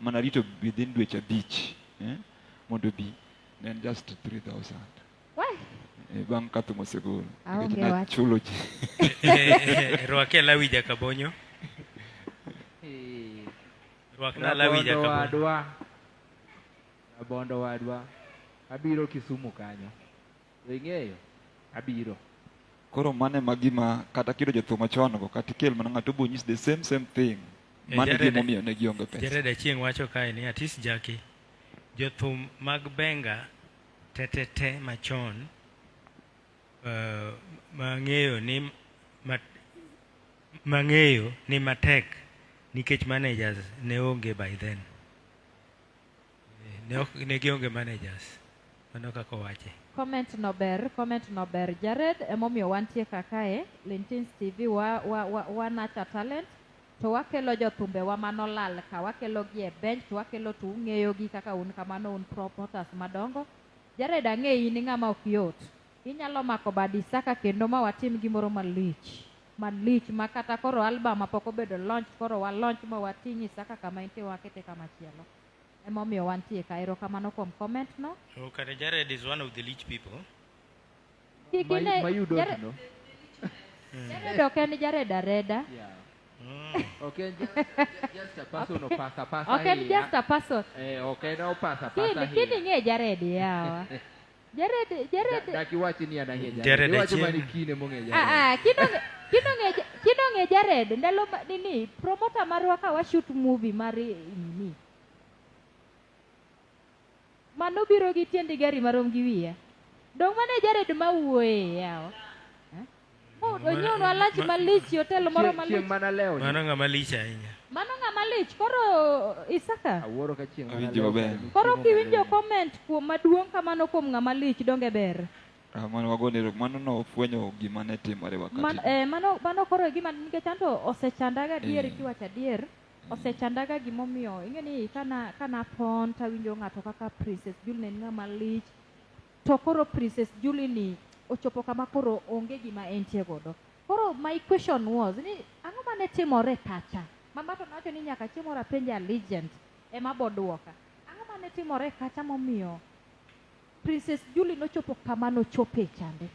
manarito within dweche abich eh, mondo obi ne en just 3,000. Wai! Eh, bang' ka thum osegol. Aonge Nikech wach. nachulo ji. Rwakie Lawi Jakabonyo. Rwakna Lawi Rabondo Jakabonyo. wadwa. Rabondo wadwa. Abiro Kisumu kanyo. To ing'eyo? Abiro. Koro mano ema gima kata kiyudo jothum machon go kata ikel mana ng'ato obiro nyisi the same same thing. Eh, Mano e Jared- gimomiyo ne gionge pesa. Jared Achieng' wacho kae ni Atis Jaki, jothum mag benga tetete machon uh, mang'eyo ni ma, mang'eyo ni matek Nikech managers ne onge by then. Ne ok ne gionge managers. Mano kaka owache. Comment no ber, comment no ber. Jared emomiyo wantie ka kae, Lintins TV wa, wa, wa, wa nurture talent to wakelo jothumbewa manolal ka, wakelo gi e bench to wakelo to ung'eyogi kaka un kamano un promoters madongo. Jared ang'eyi in ng'ama ok yot. Inyalo mako bad Isaka kendo ma watim gimoro malich. Malich ma kata koro album ma pok obedo launch koro wa launch ma wating' Isaka kama entie wakete kama chielo. Emomiyo wantie ka. Erokamano kuom comment no. Oh, kare Jared is one of the lich people. Kik Ma, ine ma you don't Jared, know. Jared ok en Jared Areda. Yeah. Ok en just a person opasa pasa Ok en hiya. just a person. Eh, ok en opasa pasa Kini kini hiya. ing'e Jared yawa. Jared Jared Dak iwachi ni an ang'e Jared Jared. Iwacho achiel. mana kine mong'e Jared. Ah, ah, kino ng'e kino ng'e Jared ndalo ma- nini promoter marwa ka wa shoot movie mar nini. Mano biro gi tiendi gari marom gi wiya. Dong mane Jared mawuoye yawa. Eh? Mo onyiewonwa lunch malich e hotel moro Chieng' malich. chieng' mana lewni. Mano ng'ama lich ahinya. Mano ng'ama lich koro Isaka. Awuoro ka chieng' mana Awinjo lewo maber. kare Koro chiemo kiwinjo malong'o. comment kuom maduong' kamano kuom ng'ama lich donge ber. Ah, mano wagone ero mano nofwenyo gima ne timore wakati. Man, eh, mano, mano koro e gima nikech anto osechandaga adier Eh. kiwacho adier osechandaga gimomiyo ing'e ni kana kana pon tawinjo ng'ato kaka Princess Julie ne en ng'ama lich to koro Princess Julie ni ochopo kama koro onge gima entie godo koro my question was ni ang'o mane timore kacha mama to nowacho ni nyaka chieng' moro apenje a legend ema boduoka ang'o mane timore kacha momiyo Princess Julie nochopo kama nochope chande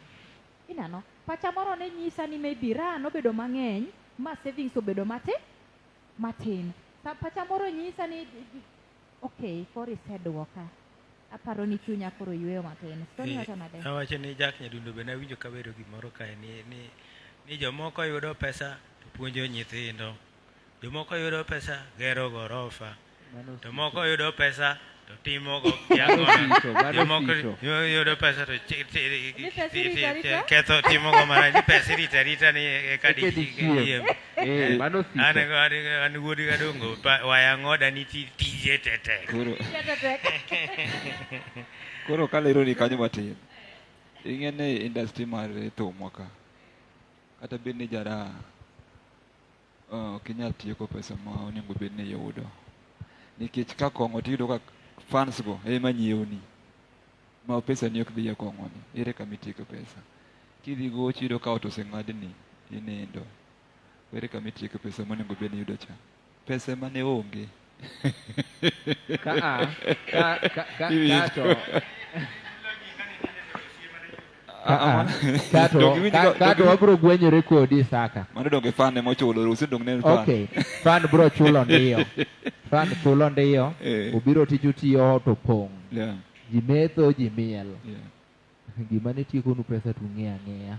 ineno pacha moro ne nyisa ni maybe raha nobedo mang'eny ma savings obedo matin matin Sa pacha moro nyisa ni okay koro iseduoka aparo ni chunya koro yweyo matin Stony wacho nade Awacho ni Jack Nyadundo be nawinjo ka wero gimoro kae ni, ni, ni jomoko yudo pesa to puonjo nyithindo. Jomoko yudo pesa gero gorofa. Mano To moko yudo pesa to timo go Mano sito, mano Jomoko sito. yudo pesa to Ni pesa irito arita? ketho timo go marach. Ni pesa irito arita ni eka Eka dichiem. Eh, mano sito. An an wuod Kadongo waya ng'oda ni tije tetek. Koro koro kalero ni kanyo matin. Ing'e ni industry mar thumwa ka kata bed ni jaraha ok inyal tieko pesa ma onego bed ni iyudo. Nikech ka kong'o tiyudo ka fans go ema nyiewoni. Ma pesa ni ok dhi e kong'o ni. Ere kama itieko pesa? Kidhi gocho iyudo ka ot oseng'adni, inindo. Ere kama itieko pesa monego bed ni iyudo cha? Pesa ema ne onge. Ka a, ka, ka, ka, Iwinjo? ka to Ah, ah, ka to donge iwinjo ka ka- ka to donge- wabro gwenyore kodi Isaka. Mano donge fan ema ochulo, ruhusu dong ne en fan. Okay, fan bro chulo ndiyo. Fan chulo ndiyo. Eh. Obiro tich otiyo to pong'. Yeah. Ji metho, ji miel. Yeah. Gima ne tiekonu pesa to ung'eyo ang'eya.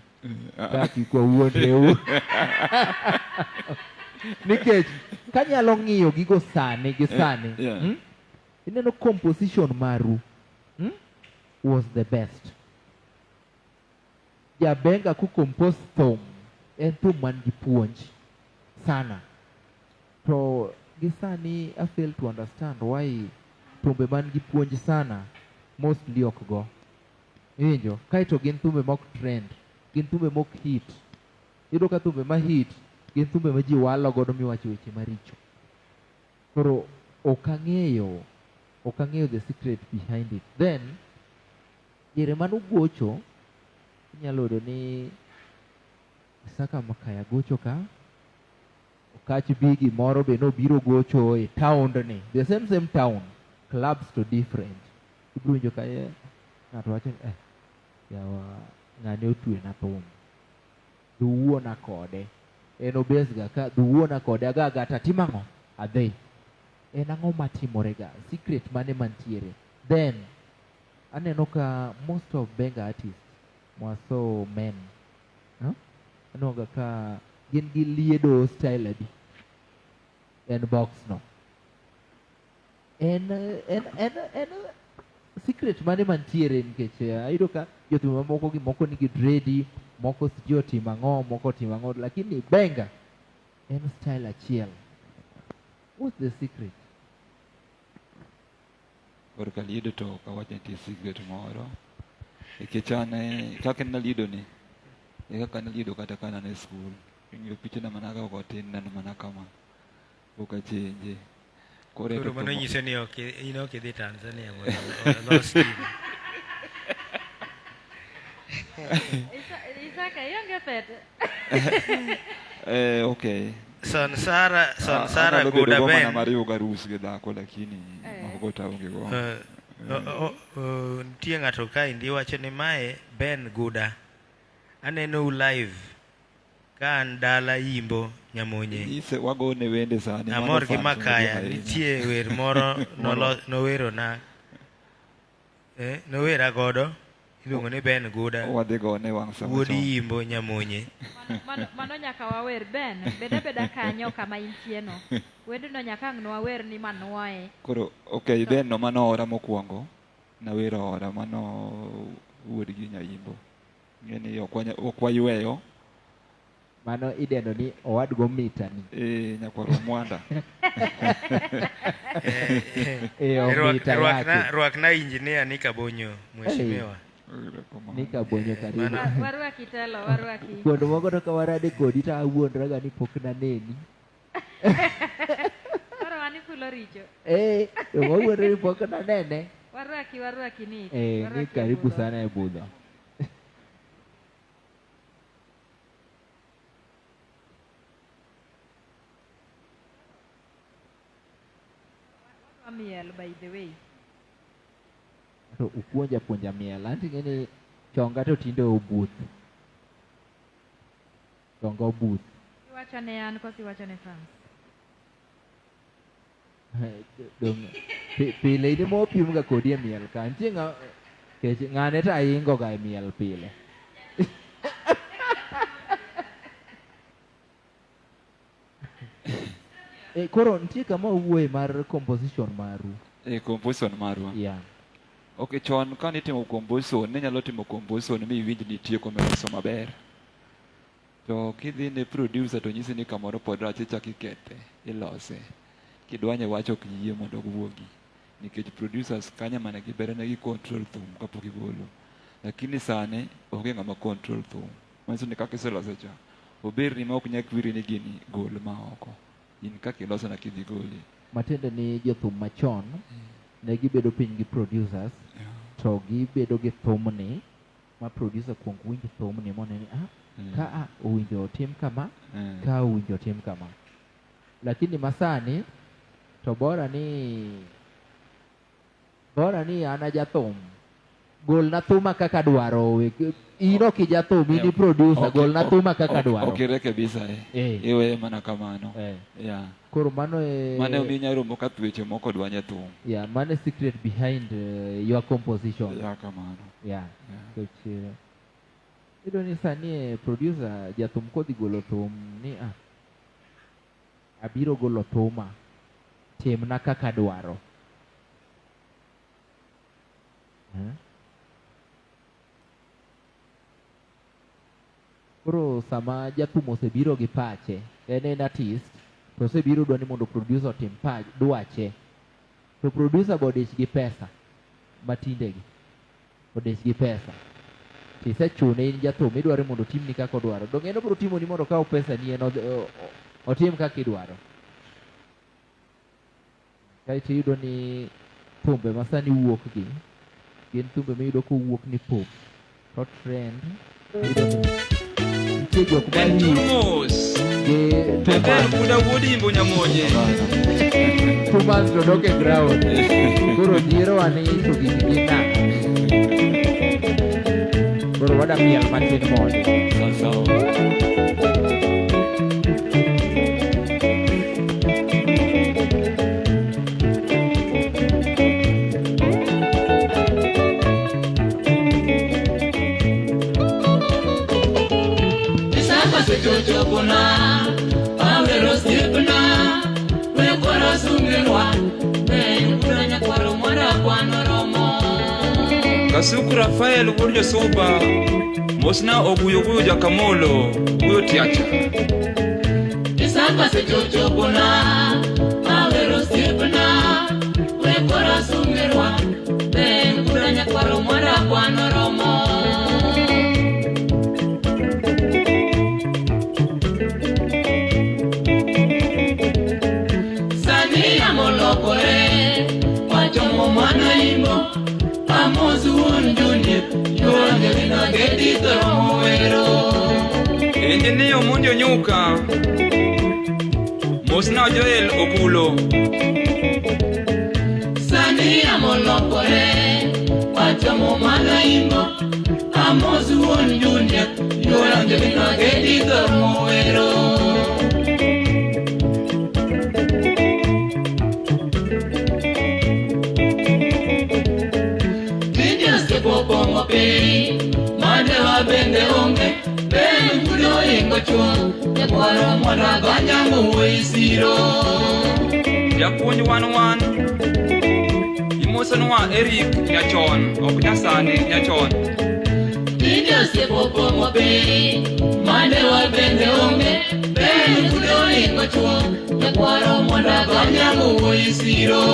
Ah. Ka kik wawuondreu. Nikech kanyalo ng'iyo gigo sani gi sani, Yeah. Ineno composition maru was the best. Jabenga ku compose thum, en thum man gi puonj sana. To gi sani I fail to understand why thumbe man gi puonj sana mostly ok go. Iwinjo? Kaeto gin thumbe mok trend, gin thumbe mok hit. Iyudo ka thumbe ma hit gin thumbe ma ji walo godo miwacho weche maricho. Koro ok ang'eyo, ok ang'eyo the secret behind it. Then diere manugocho inyalo yudo ni Isaka Makaya gocho ka, Okach Bigi moro be nobiro gocho e town ni, the same same town, clubs to different. Ibiro winjo ka ng'ato wacho ni yawa ng'ani otwe na thum. Dhuwuona kode. En obes ga ka dhuwuona kode aga aga to atimo ang'o? Adhi. En ang'o matimore ga? Secret mane mantiere? Then aneno ka most of benga artists mwaso men. Huh? Aneno ga ka gin gi liedo style adi? En box no. En secret mane mantiere nikech ayudo ka jothum mamoko gi moko nigi dredi, moko sijui otimo ang'o, moko otimo ang'o, lakini benga en style achiel. What's the secret? Korka liedo to ok awach ni nitie secret moro. Nikech an eh, kaka naliedo ni, e kaka naliedo kata ka an e skul. Ing'iyo pichena mana ka tin neno mana kama. Pok achenje. Koro Koro to mano thum- nyiso ni ok in ok idhi Tanzania mondo olos gini. Isaka, ionge pete. Eh, okay. Son Sara, Son Ah, Sara anyalo bedo Guda go mana Ben. mariwo garus gi dhako lakini Eh. moko go to aonge go. Eh, nitie ng'ato kaendi wacho ni mae Ben Guda. Anenou live ka an dala Yimbo Nyamonye. Ise wagone wende sani. mano Amor gi fans Makaya. maduong' ahinya. Nitie wer moro nowerona. Nowera godo iluongo ni Ben Guda. Wadhi gone wang' sama Wuod chon. Yimbo Nyamonye. Mano nyaka wawer Ben. Bed abeda kanyo kama intie no. Wendno nyaka ang' nwawer ni manuoye. Koro okay, Ben no mano ora mokwongo. Nawero ora mano wuod gi Nyaimbo. Ng'eni ok ok wayweyo. Mano idendo ni owadgo mitani. Eh, nyakwar Mwanda. Eh, omita yake. Rwakna engineer Nick Abonyo, mheshimiwa. Nick Abonyo karibu. Warwaki telo, warwaki. Kuond moko to ka warade kodi to awuondraga ni pok naneni. Koro wan ifulo richo. Eh, to wawuondre ni pok nanene. Warwaki, warwaki Nick. Eh, Warwaki ni karibu e budho. sana e budho. Wadwa miel by the way. To upuonja puonja miel. Anti ing'e ni chonga to tinde obuth. Chonga obuth. Iwacho ne an koso iwacho ne fans? Dong' pile in ema wapiem ga kodi e miel ka. Nitie ng'a kech ng'ane to ahingo ga e miel pile. Koro nitie kama owuoye mar composition maru. Composition marwa. Yeah. Okay, chon kane itimo composition, ne nyalo timo composition mi iwinj ni itieko miloso maber. To kidhi ne producer to nyisi ni kamoro pod rach ichak ikethe, ilose. Kidwanye wach ok yie mondo owuogi. Nikech producers kanya mana giber ne gi control thum kapok gigolo. Lakini sani onge ng'ama control thum. Manyiso ni kaka iselose cha, oberni ma ok nyal kwiri ni gini gol ma oko. In kaka iloso na kidhi goli. Matiende ni jothum machon ne gibedo piny gi producers to gibedo gi thumni ma producer kuong winj thumni mone ni ka a owinjo otim kama, ka owinjo otim kama. Lakini masani to bora ni an ajathum, golna thuma kaka dwaro. In ok ijathum, in i producer, golna thuma kaka dwaro. Ok irekebisa eh. Iweye mana kamano. Yeah. Koro mano e Mano emiyo inyalo romo ka thueche moko dwanye thum. Yeah, mano e secret behind your composition. Yeah, kamano. Yeah. Nikech iyudo ni sani producer jathum kodhi golo thum ni abiro golo thuma, timna kaka dwaro. Koro sama jathum osebiro gi pache, en artist, to osebiro dwa ni mondo producer otim dwache. To producer be odich gi pesa matindegi. Odich gi pesa. Tisechune in jathum, idwaro ni mondo otimni kaka odwaro. Donge en obiro timoni mondo okaw pesa ni en otim kaka idwaro. Kaeto iyudo ni thumbe ma sani wuok gi, gin thumbe miyudo kowuok ni pop, to trend, iyudo ni nitie jok ma En hit Turmos. gi Ben Kuda wuod Imbo Nyamonye. 2 months to dok e ground. Koro dhierowa ni to gini gin nang'o? Koro wada miel matin mondi. Sawa. Sechochopona, awero osiepna, we koro sungenwa, ben kura nyakwaro mwara kwano romo. Kasuku Rafael wuod Josuba, mosna oguyo guyo jakamolo, guyo tiacha. Isaka sechochopona, yamo lokore, wachomo mana imbo. Amos wuon Juliet, yuor Angelina Gedi to wero. Engineer Omondi Onyuka. Mosna Joel Okulo. Sani yamo lokore, wachomo mana imbo. Amos wuon Juliet, yuor Angelina Gedi to wero. Tinde osepong'o piny, madewa bende onge, ben gudo ohingo chwo, nyakwaro mondo agonyango wuoyi siro. Japuonj wan wan. Imosonwa Eric Nyachon, ok nyasani, nyachon. Tinde osepong'o piny, madewa bende onge, ben gudo ohingo chwo, nyakwaro mondo agonyango wuoyi siro.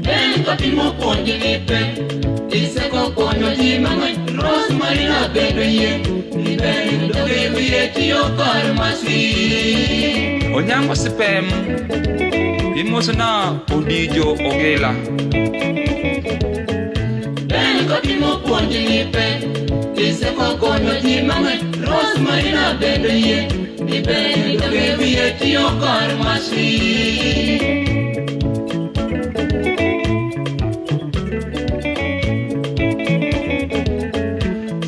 Ben kopimo puonj ni pek, iseko konyo ji mang'eny, Rosemary nabedo yie, ni ben doge wiye tiyo kar masin. Onyango Sipem. Imosona Odijo Ogela. Ben kopimo puonj ni pek, iseko konyo ji mang'eny, Rosemary nabedo yie, ni ben doge wiye tiyo kar masin.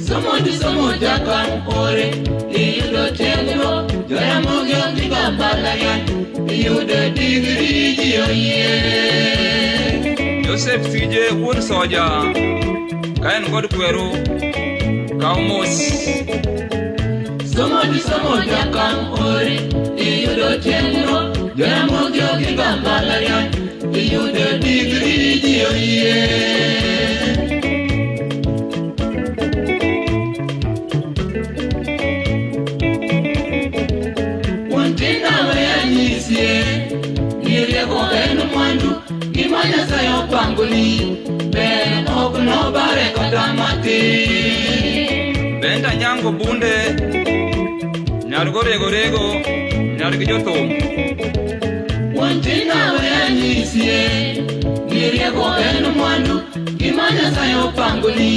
Somo di somo jakan ore, iyudo tiegruok, Jaramogi Oginga mbalariany, iyudo digri ji oyie. Joseph Sije wuon Soja. Ka en kod kweru, kaw mos. Somo di somo jakan ore, iyudo tiegruok, Jaramogi Oginga mbalariany, iyudo digri ji oyie. Wantinda we anyisie, ni rieko en mwandu, gima Nyasaye opangoni, ber ok nobare kata matin. Benda Nyango Bunde. Nyar go rego rego, nyar gi jothum. Wantinda we anyisie, ni rieko en mwandu, gima Nyasaye opangoni,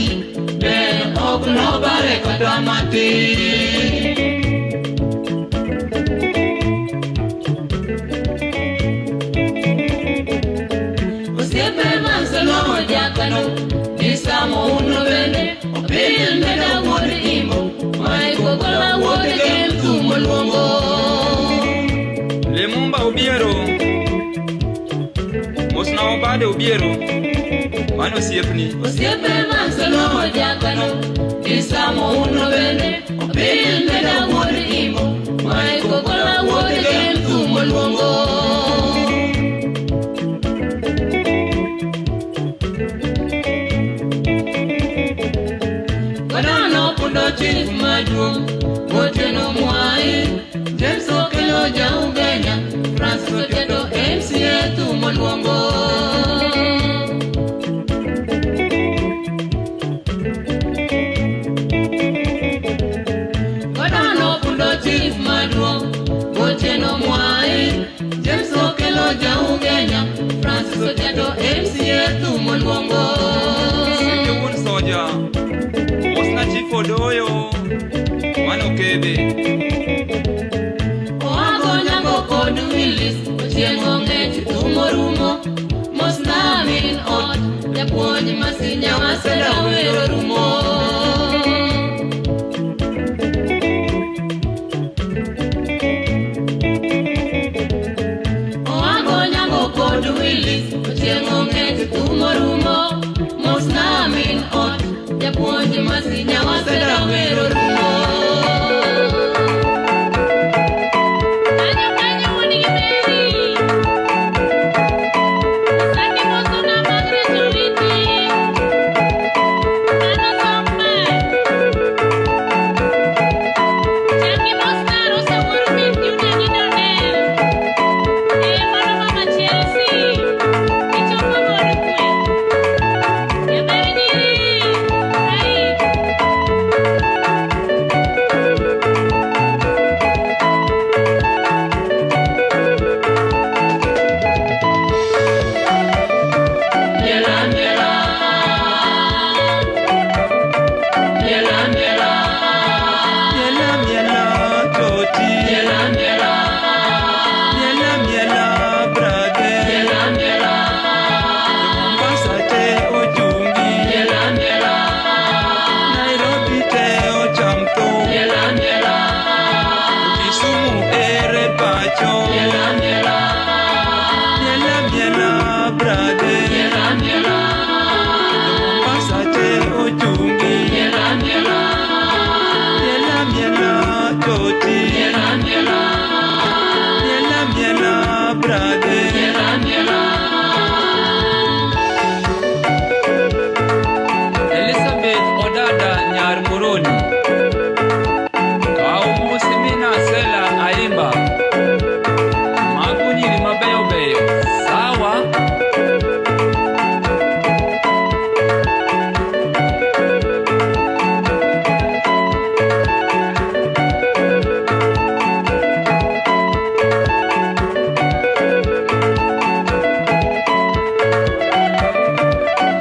ber ok nobare kata matin. Osiepe man solomo jakano, ni samo uno bende, opil meda wuod imo, Michael Ogola wuod Gem thumo luongo. Limumba Obiero. Mosna Obade Obiero. Mano osiepni. Osiepe man solomo jakano, ni samo uno bende, opil meda wuod imo, Michael Ogola wuod Gem thumo luongo. Kodono pundo chief maduong', Otieno Mwai, James Okello ja Ugenya, Francis Otieno MCA thumo luongo. Kodono pundo chief maduong', Otieno Mwai, James Okello ja Ugenya, Francis Otieno MCA thumo luongo. Sije wuon Soja. Mosna Chief Odoyo. Mano Kebe. Oago nyango kod Willis, Ochieng' ong'ech thumo rumo, Mosna min ot, japuonj masinya masenda wero rumo. Oago nyango kod Willis, Ochieng' ong'ech thumo rumo, Mosna min ot, japuonj masinya masenda wero rumo. Kanyo kanyo wuon gi Mary. Asante mosona mag Resoliti. Mano somba. Toti. Miela miela. Miela miela brother. Miela miela. Elizabeth Odada Nyar Moroni. Kaw mos mina Sela Aimba. Mago nyiri mabeyo beyo. Sawa.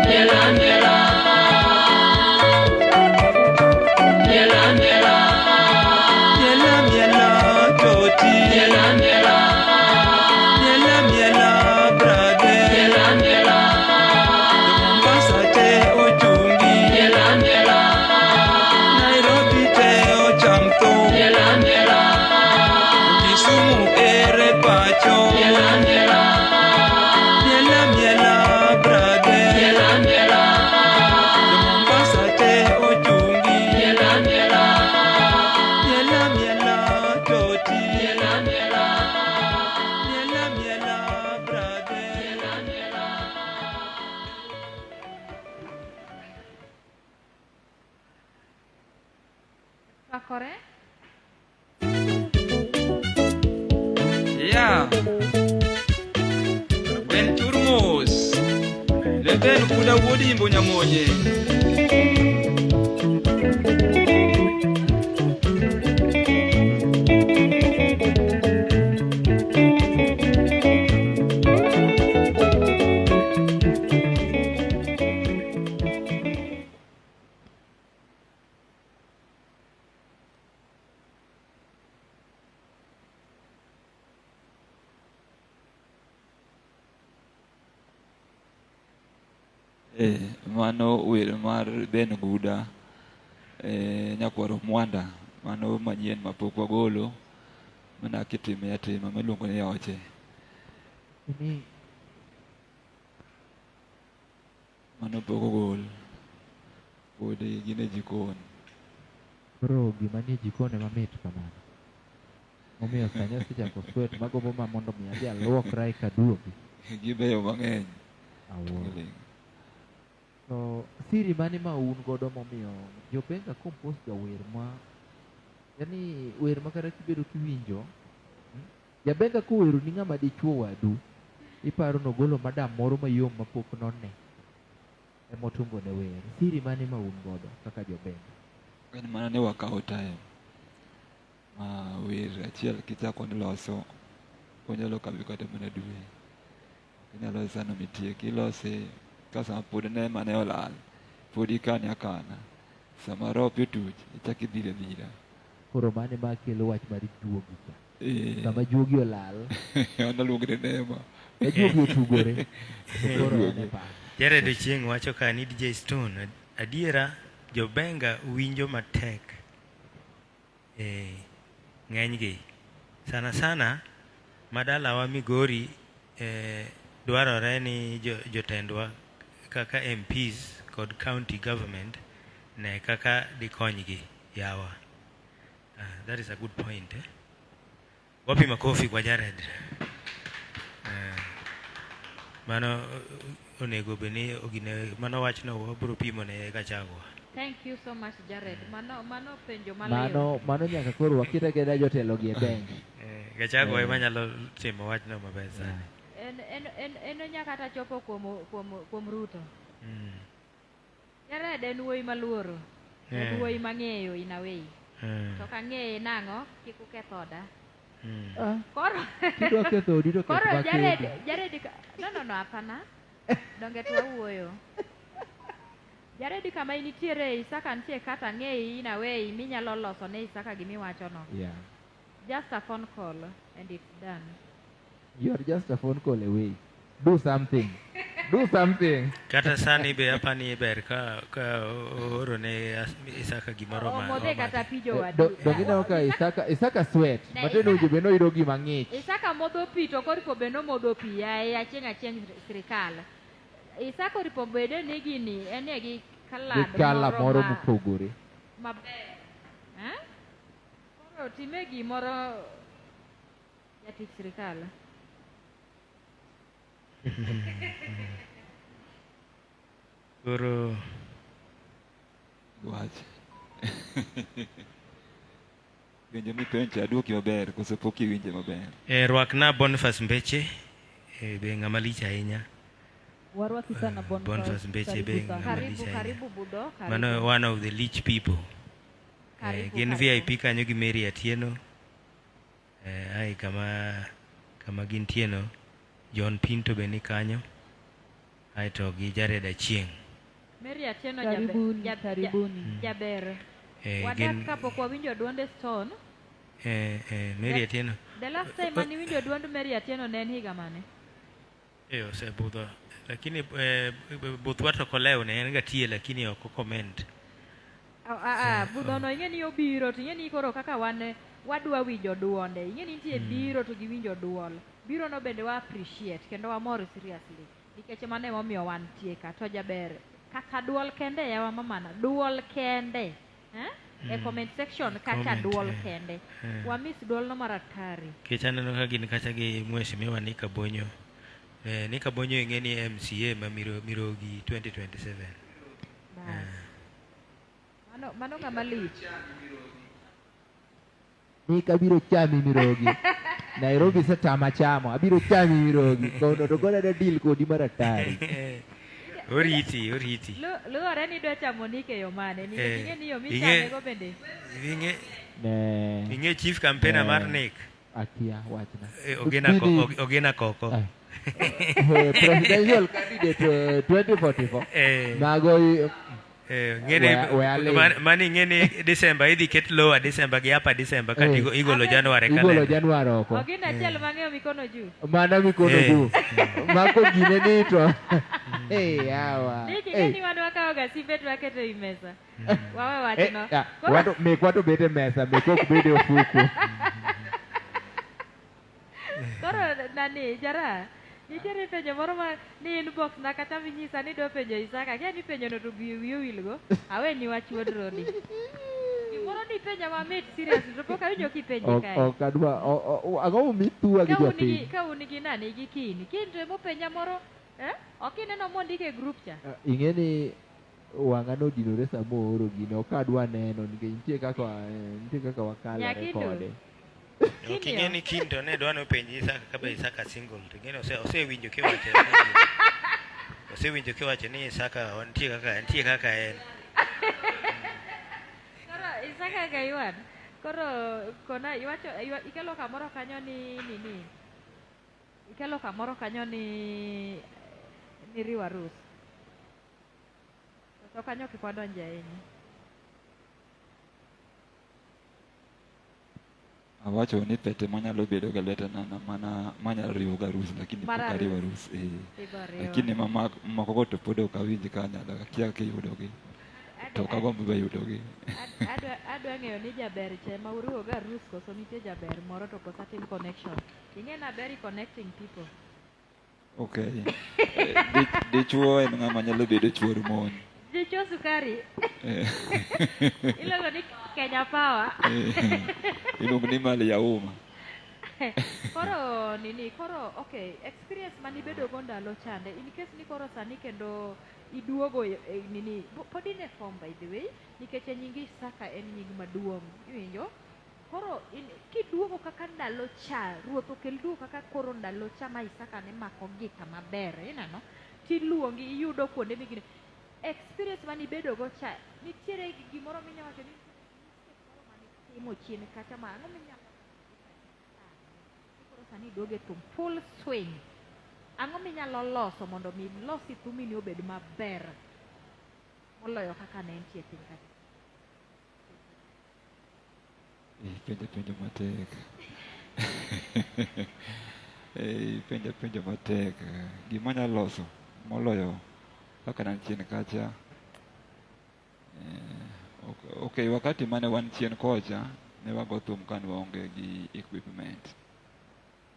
Miela miela. Miela miela. Miela miela Toti. Miela miela. Miela miela brother. Miela miela. Mombasa te ochungi. Miela miela. Nairobi te ocham thum. Miela miela. Kisumu ere pacho. Miela miela. Miela miela brother. Miela miela. Mombasa te ochungi. Miela miela. Miela miela Toti. Miela miela. Miela miela brother. Miela miela. Pakore. Yeah. Ben Turmos. Leben kuda wuod Imbo Nyamonye. Mano wer mar Ben Guda, nyakwaro Mwanda, mano manyien mapok wagolo, mana kitime atima miluongo ni Oche. Ni Mano pok ogol, pod gin e jikon. Koro gima nie jikon ema mit kamano. Momiyo sani asechako sweat magombo ma mondo mi adhi aluokra eka aduogi. Gibeyo mang'eny. Awuoro. To siri mane ma un godo momiyo jobenga compose ga wer ma yani wer ma kata kibedo kiwinjo Jabenga kowero ni ng'ama dichuo wadu iparo nogolo madam moro mayom mapok none emotungo ne wer. Siri mane ma un godo kaka jobenga? En mana ni wakawo time ma wer achiel kichako ni loso onyalo kawi kata mana dwe. Inyalo sano mitiek ilose ka sama pod nema ne olal pod ikane akana sama ropi otuch ichako idhiro adhira. Koro mane ma kelo wach mar juogi cha. Sama juogi olal An aluonge ni nema. Ka juogi otugore to koro en e pap. Jared Ochieng wacho ka ni DJ Stone adiera jobenga winjo matek ng'enygi sana sana madalawa Migori dwarore ni jotendwa kaka MPs kod county government ne kaka dikonygi yawa. That is a good point. Wapi makofi kwa Jared? Mano onego bed ni ogine mano wachno wabiro pimo ne Gachagua. Thank you so much Jared. Mano mano penjo maliw. Mano mano nyaka koro wakete keda jotelo gi e bengi. Gachagua ema nyalo timo wachno maber sana. En en nyaka kata chopo kuom Ruto. Jared en wuoyi maluoro. En wuoyi mang'eyo in a way. To kang'eye nang'o kik uketh oda. Koro Kidwa ketho odi to keth Koro Jared makendi. Jared no no no hapana. Donge to wawuoyo. Jared kama initiere Isaka nitie kata ng'eyi in a way minyalo loso ne Isaka gimiwacho no. Just a phone call and it's done. You are just a phone call away. Do something. Do something. Kata sani be apani ber ka ooro ne Isaka gimoro ma Omodhe kata pi jowadu. Donge ineno ka Isaka sweat. Ne, Matiende owinjo bed ni oyudo gima ng'ich. Isaka modho pi to koripo be nomodho pi yaye achieng' achieng' sirikal. Isaka oripo bede ni gini en e gi kalad Gi kala moro mopogore. Maber. Eh? Koro Koro time gimoro jatich sirikal. Koro Wach. Penjo mipenjo aduoki maber koso pok iwinje maber? Eh, rwakna Boniface Mbeche eh, be ng'ama lich ahinya. Warwaki sana Boniface. Boniface Mbeche be Karibu sana. ng'ama Karibu, lich ahinya. karibu Budo, karibu. Mano one of the lich people. Eh, Karibu, gin karibu. VIP kanyo gi Mary Atieno. Eh, ai kama gintie no. John Pinto be ni kanyo. Aeto gi Jared Achieng'. Mary Atieno Karibuni, karibuni. jaber. Eh, Wadak kapok wawinjo duonde Stone. Eh, eh, Mary Atieno. The last time mane iwinjo duond Mary Atieno ne en higa mane? Eh, osebudho. Lakini eh, buthwa to kolew ne en ga tie lakini ok o comment. Ah, budhono ing'e ni obiro to ing'e ni koro kaka wan wadwa winjo duonde. Ing'e ni nitie biro to giwinjo duol. Biro no bende wa appreciate kendo wamor seriously. Nikech mano emomiyo wantie ka. To jaber kata duol kende yawa mamana. Duol kende. Eh? E comment section kacha Comment, duol eh. kende. Eh. Wamis duol no maratari. Kech aneno ka gin kacha gi mheshimiwa Nick Abonyo. Eh, Nick Abonyo ing'e ni MCA ma Mirogi 2027. Bas. Mano ng'ama lich. Nick abiro chami Mirogi. Nairobi setama chamo, abiro chami Mirogi. Kono to koro adwa deal kodi maratari. Oriti, oriti. Luwore ni idwa chamo Nick e yo mane. Nikech Eh, ing'e ni yo michame go bende. Ne. Ing'e chief campaigner Ne. mar Nick. Akia wachna. Eh, Ogena Koko. Presidential candidate 2044. Eh. Mago Eh, ng'eni mani ng'eni December idhi ket lower December gi upper December kata igolo January Igolo kalenda. January oko. Ogina achiel mang'eyo mikono juu. Mana mikono Eh. juu. Mako gine ni to. Eh, yawa. Nick Eh. ing'e ni wan wakawo ga simbe to waketo e mesa. Wawe wachno. Eh, ah, mekwa to bet e mesa, mekwa ok bed e ofuku. Koro nani jara nitiere penjo moro ma ni inbox na kata minyisa ni dwa penjo Isaka akia ni penjo no to wiyi owilgo aweni wach wuod Rodi gimoro ni penja mamit serious to pok awinjo kipenje kae Ok adwa ang'o momiyo ithua gi ka un gi jopiny? ka un gi nani gi Kin Kin to emopenja moro eh ok ineno mondike e group cha Ing'e ni wang'a nodinore sama ooro gino, ok adwa neno nikech nitie kaka wakalore Nyakindo. kode. Ok ing'e ni Kin to ne dwa nopenji Isaka ka be Isaka single to ing'e ni osewinjo kiwacho osewinjo kiwacho ni Isaka nitie kaka en. Koro Isaka Gaiwan koro kona iwacho ikelo kamoro kanyo ni nini ikelo kamoro kanyo ni riwo arus to kanyo kik wadonje ahinya. Awacho ni pete manyalo bedo ga lweta na mana manyalo riwo ga arus lakini pok ariwo arus. Lakini moko go to pod ok awinj ka anyalo akia kaka iyudogi. To ok agomb be yudogi. Adwa ng'eyo ni jaber cha ema uriwo ga arus koso nitie jaber moro to koso atim connection. Ing'e ni aber i connecting people. Okay. Dichuo en ng'ama nyalo bedo chuor mon. Dichuo sukari. Iluongo ni Kenya Power. Iluongo ni mali ya umma. Koro nini, koro okay, experience manibedo go ndalo chande in case ni koro sani kendo iduogo e nini, pod in e form by the way, nikech nying Isaka en nying maduong', iwinjo? Koro kiduogo kaka ndalo cha, ruoth okel duogo kaka koro ndalo cha ma Isaka ne mako gita maber, ineno? Tiluongi iyudo kuonde migine. Experience manibedo go cha, nitiere gimoro minyalo wacho ni moro manitimo chien kacha ma ang'o minyalo koro sani iduogo e thum full swing. Ang'o minyalo loso mondo mi ilosi thumini obed maber moloyo kaka ne entie piny kacha? Penjo penjo matek. Penjo penjo matek. Gima anyalo loso moloyo kaka ne an chien kacha. Okay, wakati mane wan chien kocha, ne wago thum ka ne waonge gi equipment.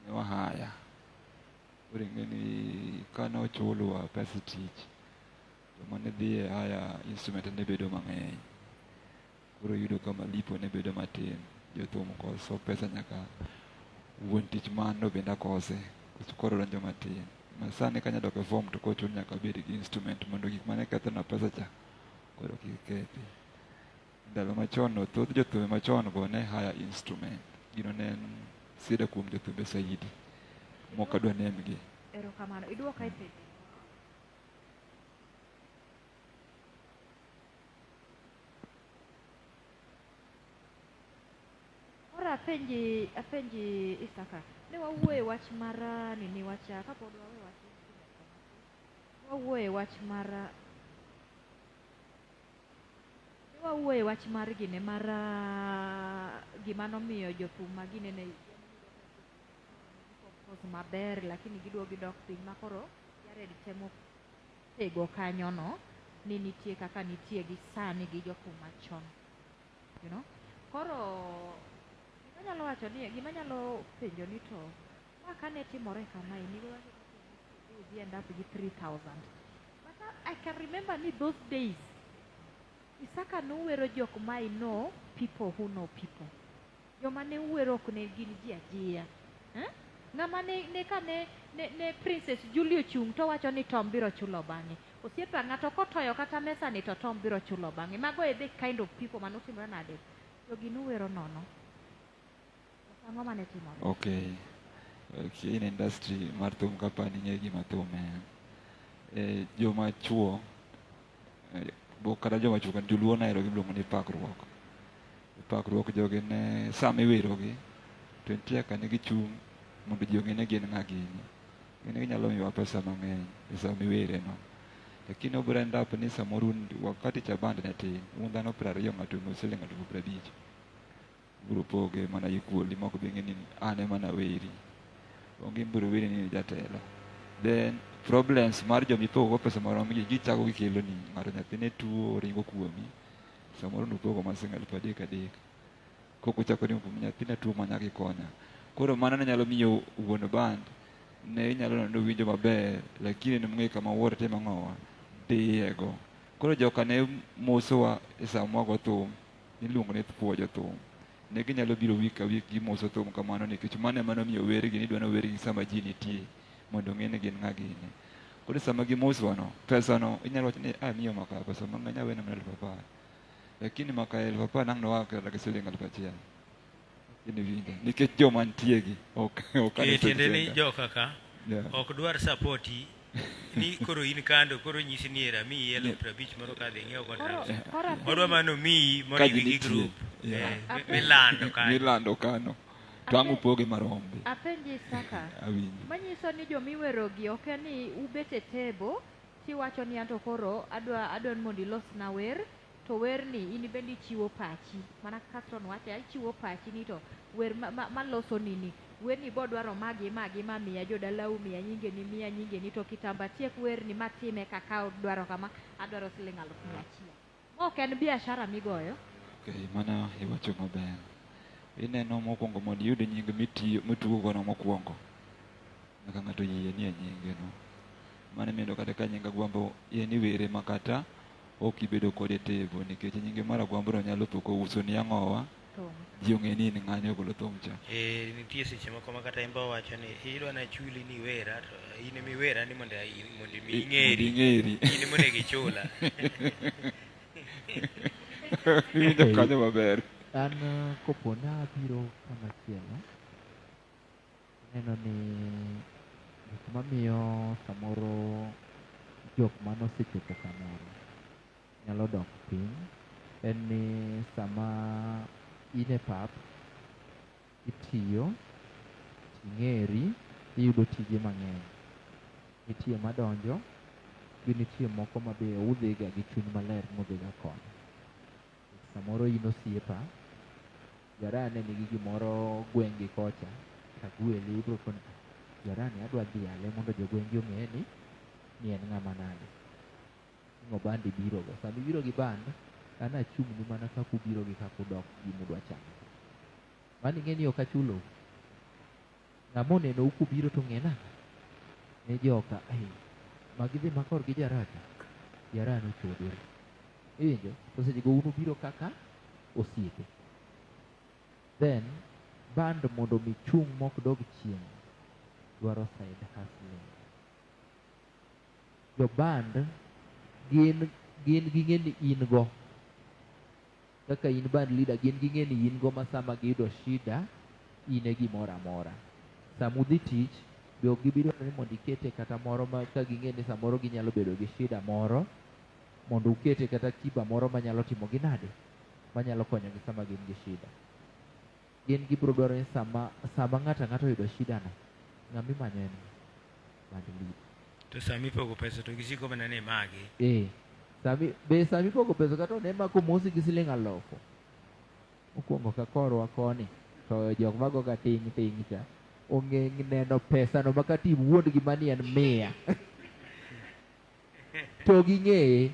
Ne wahaya. Koro ing'e ni kane ochulwa pes tich, to mane dhi e haya instrument ne bedo mang'eny. Koro iyudo ka malipo ne bedo matin. Jothum koso pesa nyaka wuon tich mano bende akose. Koro donjo matin. Ma sani kanya dok e form to kochun nyaka abed gi instrument mondo gik mane kethona pesa cha koro kik kethi. Ndalo machon no thoth jothumbe machon go ne hire instrument. Gino ne en sida kuom jothumbe saidi. Mok adwa name gi. Erokamano. Iduoka e penjo. Koro apenji apenji Isaka. Ne wawuoye wach mar nini wach kapod wawe wach instrument wawuoye wach mar ne wawuoye wach mar gine mar gima nomiyo jothum ma gine ne compose maber lakini giduogo gidok piny ma koro Jared temo tego kanyono ni nitie kaka nitie gi sani gi jothum machon you know koro gima anyalo wacho ni gima anyalo penjo ni to ma kane timore kamae niwacho ni udhi end up gi 3000 but I can remember ni those days Isaka nowero jok ma I know people who know people joma ne wero ok ne gin ji ajiya eh? Ng'ama ne ka ne Princess Julie ochung' to wacho ni Tom biro chulo bang'e. Osiepa ng'ato kotoyo kata mesa ni to Tom biro chulo bang'e. Mago e the kind of people manotimore nade. Jogi nowero nono. Ang'o mane timore? Okay. Okay, in industry mar thum kapani ing'e gima thum en. Joma chuo kata joma chuo kata joluo nohero gimiluongo ni pakruok. Pakruok jogi ne sama iwerogi to nitie kaka ne gichung' mondo ji ong'e ni gin ng'a gini. Gin ginyalo miyowa pesa mang'eny e sama iwere no. Lakini obiro end up ni samoro un wakati cha band ne tin, un dhano 20 ng'ato omiyo siling 50,000. Ubiro poge mana equally mok bi ng'e ni an ema naweri. Onge ibiro weri ni in jatelo. Then problems mar joma ipogo go pesa marom gi gichako gikelo ni ng'ato nyathine tuo oringo kuomi. Samoro nupogo mana siling 3,000 3. Koko chako ni nyathina tuo ma nyaka ikonya. Koro mano ne nyalo miyo wuon band ne inyalo neno ni owinjo maber lakini ne ong'e kama wuoro timo ang'owa dhiye go. Koro joka ne mosowa e sama wago thum niluongo ni puojo thum. Ne ginyalo biro week ka week gimoso thum kamano nikech mano ema nomiyo wergi ni idwa ni owergi sama ji nitie mondo ong'e ni gin ng'a gini. Koro sama gimosowa no, pesa no inyalo wacho ni ah miyo maka pesa mang'eny awene mana 10,000. Lakini maka 10,000 ang' noa kata gi siling 1,000. Lakini winja nikech joma nitie gi ok ok Tiende ni joka ka ok dwar sapoti ni koro in kando koro nyisi ni era miyi 50,000 moro kadhi ing'iew contract. Odwa mano miyi mondo ibi gi group milando kanyo. Milando kano. To ang' upoge marombe. Apenji Isaka. Awinjo. Manyiso ni jomiwerogi ok en ni ubet e table tiwacho ni anto koro adwa adwa ni mondo ilosna wer to werni in bende ichiwo pachi mana kaka Stone wacho ichiwo pachi ni to wer maloso ma, ma nini werni bo dwaro magi magi ma miya jodalau miya nyingeni miya nyingeni to kitamba tiek werni matime kaka dwaro kama adwaro siling 100,000. Ma ok en biashara migoyo. Okay, mano iwacho maber. Ineno mokwongo mondo iyud nying mitiyo mitugo gono mokwongo. Nyaka ng'ato yie ni e nyinge no. Mano imiyo kata ka nying Agwambo en iwere ma kata ok ibedo kode tebo nikech nyinge mar Agwambo no nyalo po kouso ni ang'owa. Ji ong'e ni in ng'ani ogolo thum cha. Nitie seche moko ma kata imbo wacho ni idwa na chuli ni iwera to in ema iwera ni mondo mondo mi ing'eri. Ing'eri. In ema onego ichula. Iwinjo kanyo maber. An kopo nabiro kamachielo, aneno ni gik mamiyo samoro jok manosechopo kamoro nyalo dok piny en ni sama in e pap itiyo ting'eri iyudo tije mang'eny. Nitie madonjo gi nitie moko ma be udhiga gi chuny maler mudhiga konyo. Samoro in osiepa, Jara ne nigi gimoro gweng' gi kocha, tagweli ibro koni Jara ni adwa dhiale mondo jogweng' gi ong'e ni en ng'ama nade. Ting'o band ibiro go. Sama ibiro gi band, an achung'nu mana kaka ubiro gi kaka udok gimudwa chamo. Mano ing'e ni ok achulou. Ng'ama onenou kubiro to ng'e nang'o? Ni joka, magi dhi makor gi Jara ka. Jara nochodore. Iwinjo? To seche go un ubiro kaka osiepe. Then band mondo mi chung' mok dog chien dwaro side hustling. Jo band gin gin ging'e ni in go kaka in band leader gin ging'e ni in go ma sama giyudo shida in e gimoro amora. Sama udhi tich be ok gibi dwaro ni mondo ikete kata moro ma ka ging'e ni samoro ginyalo bedo gi shida moro mondo ukete kata akiba moro manyalo timo gi nade manyalo konyogi sama gin gi shida. Gin gibiro dwaro ni sama sama ng'ato ang'ata oyudo shida no, ng'ama imanyo en band leader. To sama ipogo pesa to gisiko mana ni magi. Eh, sami be sami ipogo pesa kata one ma komosi gi siling alufu. Mokwongo ka korwa koni to jok mago ga ting ting cha ong'e neno pesa no makata iwuond gi mani en mia. To ging'eye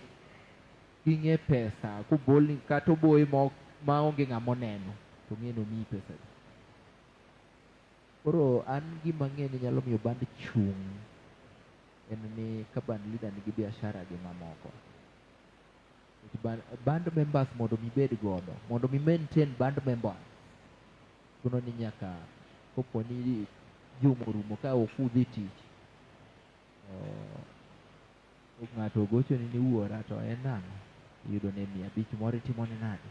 ging'e pesa kobolni kata oboyi ma maonge ng'ama oneno to ng'e ni omiyi pesa di. Koro an gima ang'e ni nyalo miyo band chung' en ni ka band leader nigi biashara gi mamoko. Nikech band, band members mondo mi bed godo, mondo mi maintain band members, chuno ni nyaka kopo ni juma orumo ka ok udhi tich, to ng'ato ogochoni ni wuora to en nang'o? Iyudo ne 500 moro itimone nade?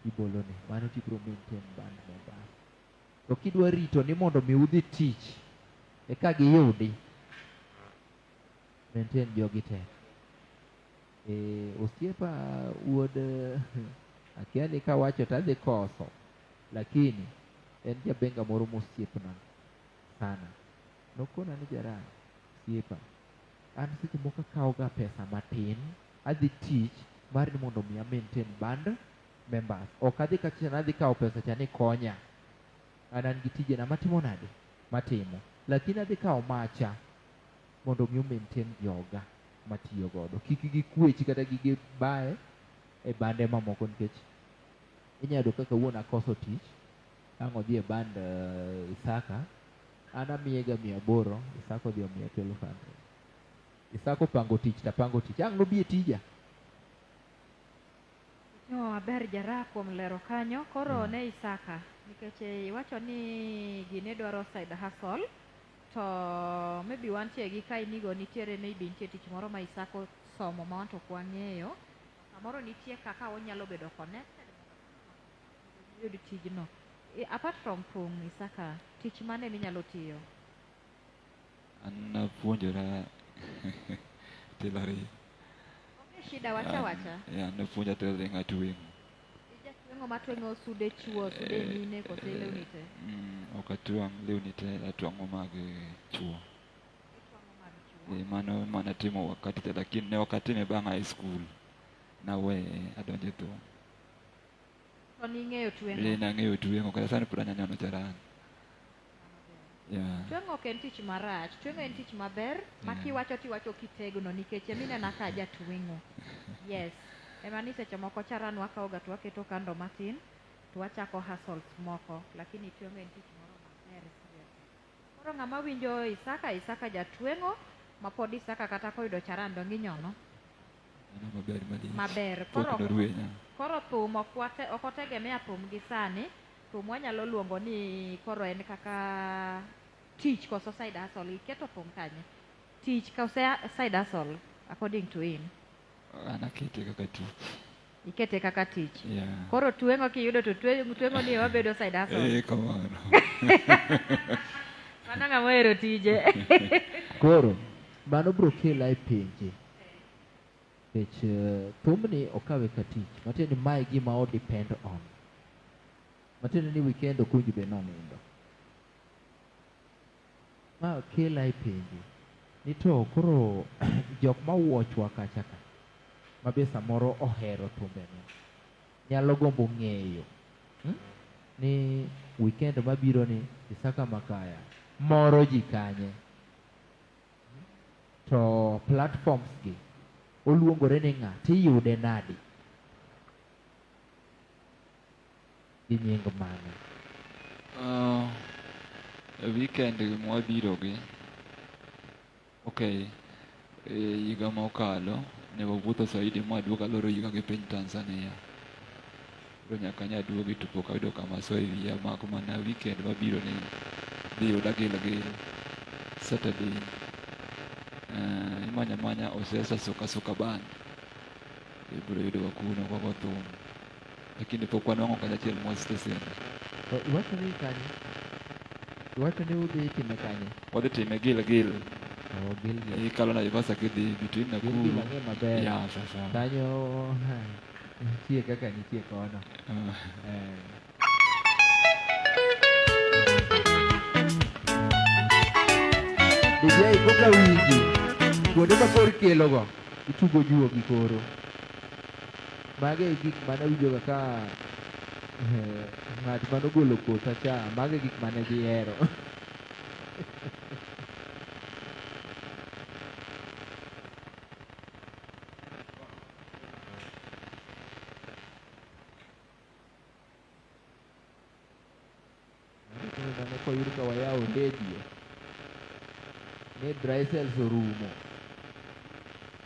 Ibolone. Mano tibiro maintain band members. To kidwa rito ni mondo mi udhi tich eka giyudi, maintain jogi tek. E, osiepa wuod akia ni kawacho to adhi koso, lakini en jabenga moro mosiepna sana. Nokona ni Jaran, osiepa, an seche moko akawo ga pesa matin, adhi tich mar ni mondo mi a maintain band members. Ok adhi kacha adhi kawo pesa cha ni konya. An an gi tijena matimo nade? Matimo. Lakini adhi kawo macha mondo mi maintain joga matiyo godo. Kik gikwechi kata gibaye e bande mamoko nikech inyalo yudo kaka wuon akoso tich, ang' odhi e band Isaka, an amiye ga 800, Isaka odhi omiye 1200. Isaka opango tich tapango tich, ang' nobi e tija. Itimo maber Jara kuom lero kanyo. Koro ne Isaka, nikech iwacho ni gini dwaro side hustle, to maybe wantie gi kainigo nitiere maybe nitie tich moro ma Isaka osomo ma wanto ok wang'eyo. Samoro nitie kaka onyalo bedo connected mondo oyud tijno. Apart from thum, Isaka, tich mane minyalo tiyo? An napuonjora tailoring. Onge shida, wacha wacha. Yeah, napuonja tailoring atweng'o. Ijatweng'o matweng'o sude chuo, sude mine kose lewni te? Ok atwang' lewni te, atwang'o mag chuo. E, mano mana timo wakati te, lakini ne ok atime bang' high school. Naweye adonjo e thum. To ning'eyo tweng'o? Eh, nang'eyo tweng'o, kata sani pod anya nyono charan. Yeah. Tweng'o ok en tich marach, tweng'o en tich maber ma kiwacho tiwacho kitegno nikech eminena ka jatweng'o. Yes. Ema ni seche moko charan wakawo ga to waketo kando matin to wachako hustles moko, lakini tweng'o en tich moro maber seriously. Koro ng'ama winjo Isaka, Isaka jatweng'o ma pod Isaka kata koyudo charan dong inyono. Mano maber malich. Maber. Pok Koro norwenya. koro thum ok wate, ok otegemea thum gi sani. Thum wanyalo luongo ni koro en kaka tich koso side hustle. Iketo thum kanye? Tich kose side hustle according to him? An akete kaka tich. Ikete kaka tich. Yeah. Koro tweng'o kiyudo to tweng'o ni wabedo side hustle. Eh, kamano. Mano ng'ama ohero tije. Koro mano biro kela e penje. Nikech thumni okawe ka tich. Matiende ni mae gima o depend on. Matiende ni weekend ok owinjo bed ni onindo. Ma kela e penjo ni to koro jok ma wuochwa kacha ka ma be samoro ohero thumbene nyalo gombo ng'eyo ni weekend mabiro ni Isaka Makaya moro ji kanye to platforms gi oluongore ni ng'a tiyude nadi gi nying mane? Weekend mwabiro gi okay, e higa mokalo ne wawuotho zaidi mwaduogo aloro higa gi piny Tanzania. Koro nyaka anya duogi to pok ayudo kama soyo e wiya mak mana weekend mabiro ni dhi yuda Gilgil Saturday. Imanyo amanya Osesa Suka Suka Band. Ibiro yudowa kuno kwago thum. Lakini pok wanwang'o kanyachiel mwastesen. To iwacho ni kanye? Iwacho ni udhi time kanye? Wadhi time Gilgil. Oh, Gilgil. Ikalo Naivasha kidhi between Nakuru. Gilgil ang'e maber. Yeah, sasa. Kanyo nitie kaka nitie kono. Eh. DJ koka winji kuonde ma kor kelogo itugo juogi koro. Mago e gik mane awinjoga ka ng'at manogolo kotha cha, mago e gik mane gihero. Mane koyud ka wayawo redio ni dry cells orumo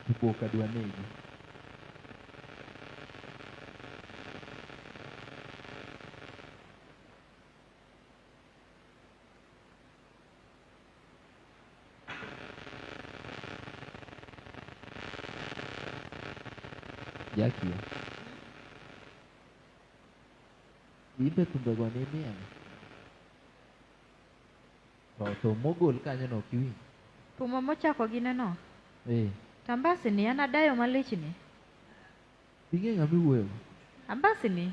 to boka dwa negi. Jackie. Imbe thumbego ni imiel. To thum mogol kanyo no ok iwinj. Thum mochako gineno. Eh. Tambasini an adayo malich ni. Ing'e ng'ama iwuoyogo? Ambasini.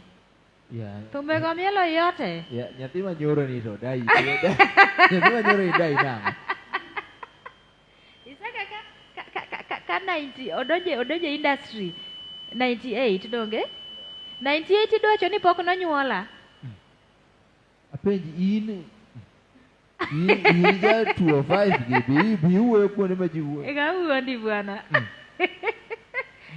Yeah. Thumbego mielo yote. Yeah, nyathi ma nyoro ni to dai. Nyathi ma nyoro ni dai nang'o? Isaka ka 90 odonje industry 98 donge? 98 idwacho ni pok nonyuola. Apenji in ja 205 gi bi iwuoyo kuonde ma ji wuoyo. Eka wuondi bwana.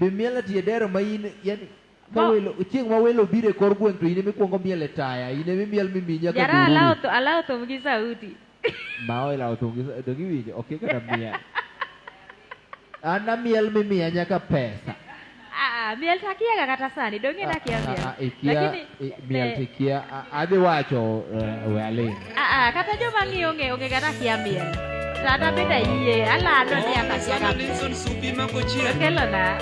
Be miel tie dero ma in yani ka welo chieng' ma welo biro e kor gweng' to in ema ikuongo miel e taya, in ema imiel mimi nyaka Jara dururu. alawo thum gi sauti. Ma olawo thum gi donge iwinjo? Ok kata miel. An amiel mimiya nyaka pesa. Ah, miel to akiaga kata sani, donge nakia miel. Ikia Lakini miel to ikia adhi wacho we aling'. Ah, kata joma ng'iyo ong'e ong'e kata akia miel. To an abende ayie, alando ni an akia ga miel. Okelona.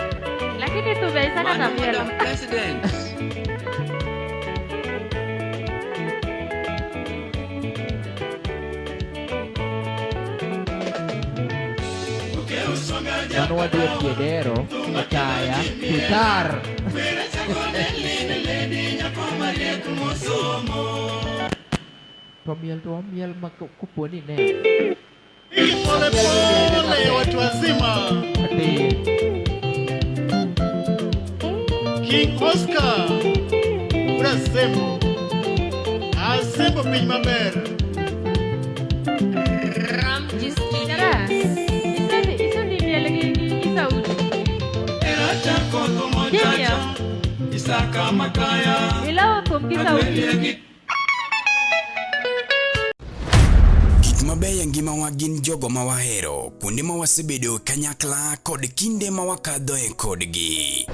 Lakini thumbe Isaka to amielo. President. Mano wadhi e tie dero, e taya, kitar. To miel to wamiel ma kopo ni ne. Pole pole watu wazima. King Oscar Urasembo Asembo piny maber. Jara, isedhi miel gi sauti. Junior, Isaka Makaya. ilawo thum gi sauti. Gik mabeyo e ngimawa gin jogo ma wahero, kuonde ma wasebedo kanyakla kod kinde ma wakadhoe kodgi.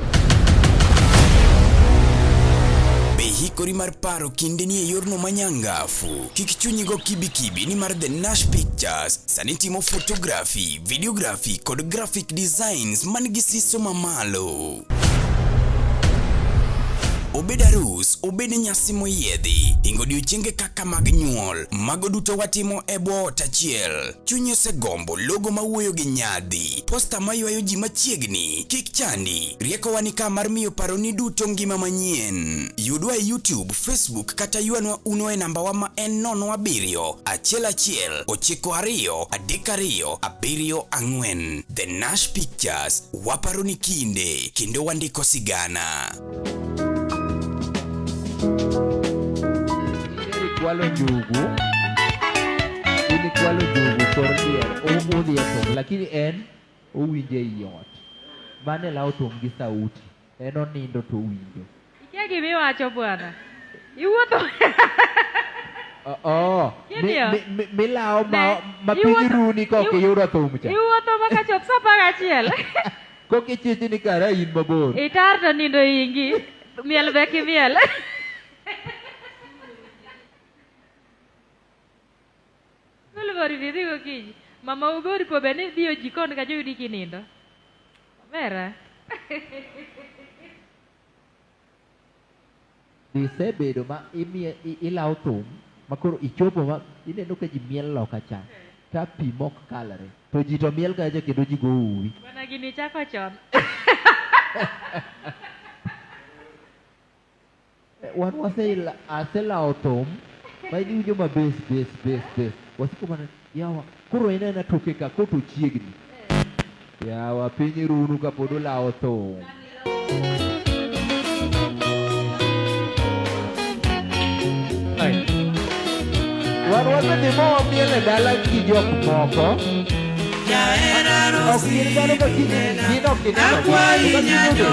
Be ihikori mar paro kindeni e yorno manyangafu? Kik chunyi go kibikibi nimar The Nash Pictures sani timo photography, videography kod graphic designs man gi siso mamalo. Obed arus, obed nyasi moyiedhi, hingo odiochienge kaka mag nyuol, mago duto watimo e bwo ot achiel. Chunyi osegombo logo mawuoyo gi nyadhi, posta maywayo ji machiegni, kik chandi. Riekowa ni ka mar miyo paroni duto ngima manyien. Yudwa e YouTube, Facebook kata ywanwa uno e nambawa ma en 07 11 92 32 74. The Nash Pictures, waparo ni kinde kendo wandiko sigana. Kwalo njugu. In ikwalo njugu kor diel, udhi e thum, lakini en owinjo ei ot. Mano e lawo thum gi sauti. En onindo to owinjo. Ikia gimiwacho bwana. Iwuotho. Oh, Gideon. milawo Ne, ma piny runi kok iyudo thum cha. Iwuotho maka chop sa 11. Kok ichich ni kara in mabor. Itar to nindo ingi. Miel be kimiel. Gol idhi gokinyi. Mama ugori po be ni dhi e jikon kacha oyudi kinindo. Omera. Isebedo ma imie, ilawo thum ma koro ichopo ma ineno ka ji miel loka cha ka pi mok kalre to ji to miel kacha kendo ji go uwi. Bwana gini chako chon. Wan wase aselawo thum ma iwinjo ma bes bes bes bes wasiko mana yawa koro en aena toke ka koto chiegni yawa piny runu kapod olawo thum. Wan wasedhi ma wamiel e dala gi jok moko. Ok gin dhano ma gin ok gineno gi. To ka giyudo, ipenjo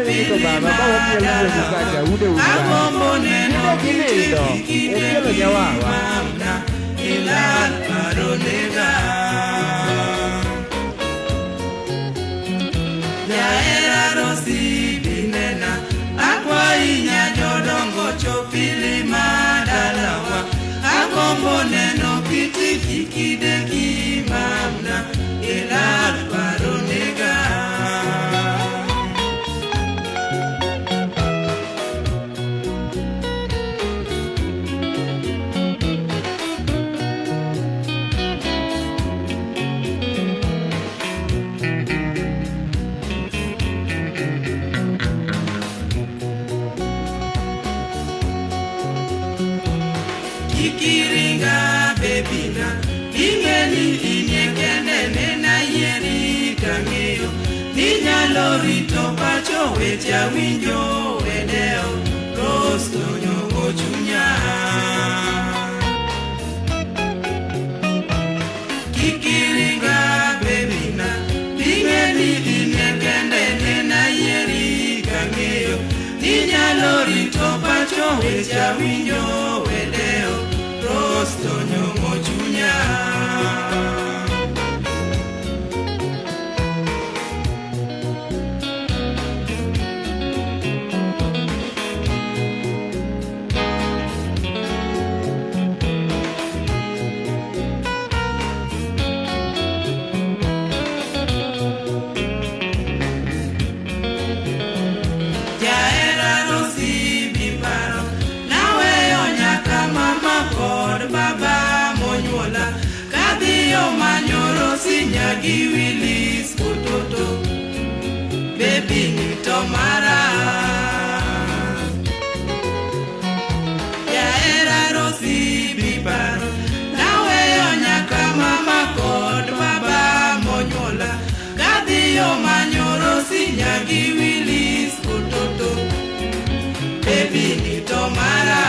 ni to baba ka wamiel wuonu kacha, ude un kanye? Gin ok ginindo, umielo nyawawa. Ilal paronega Jahera Rosi binena Akwayi nyajodongo chopi lima dalawa Agombo neno kiti kikideki mamna Ilal paronega Kikiringa bebina Ingeni inie kende nena yieri kang'eyo Ninyalo rito pacho weche awinjo wedeo Rose tonyogo chunya Kikiringa bebina Ingeni inie kende nena yieri kang'eyo Ninyalo rito pacho weche awinjo wedeo Rose tonyogo chunya Jahera Rosi biparo Naweyo nyaka mama kod baba monyuola Kadhiyo manyo Rosi nyagi Willis Kototo Baby ni to mara Jahera Rosi biparo Naweyo nyaka mama kod baba monyuola Kadhiyo manyo Rosi nyagi Willis Kototo Baby ni to mara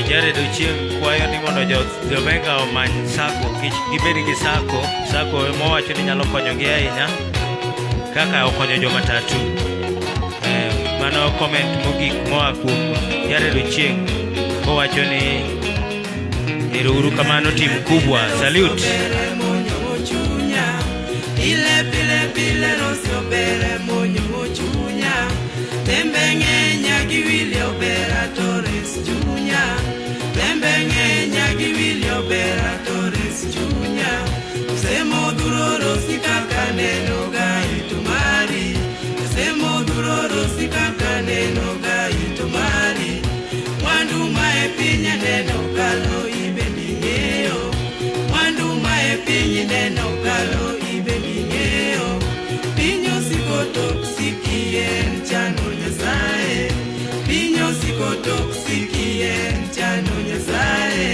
Jared Ochieng kwayo ni mondo jobenga omany sako gibed gi sako sako mowacho ni nyalo konyogi ahinya kaka okonyo jomatatu. Mano comment mogik moa kuom Jared Ochieng kowacho ni ero uru kamano tim kubwa salute. Pile pile pile Rosi obere monyo chunya Tembe ng'eny gi Willy Obera Torres chunya Tembe ng'eny gi Willy Obera Torres chunya Semo duro Rosi kaka neno ga itumari Semo duro Rosi kaka neno ga itumari Mwandu ma e piny neno kalo ibendi ng'eyo Mwandu ma e piny neno kalo ibendi ng'eyo Piny osiko toksiki en chano Nyasaye Piny osiko toksiki en chano Nyasaye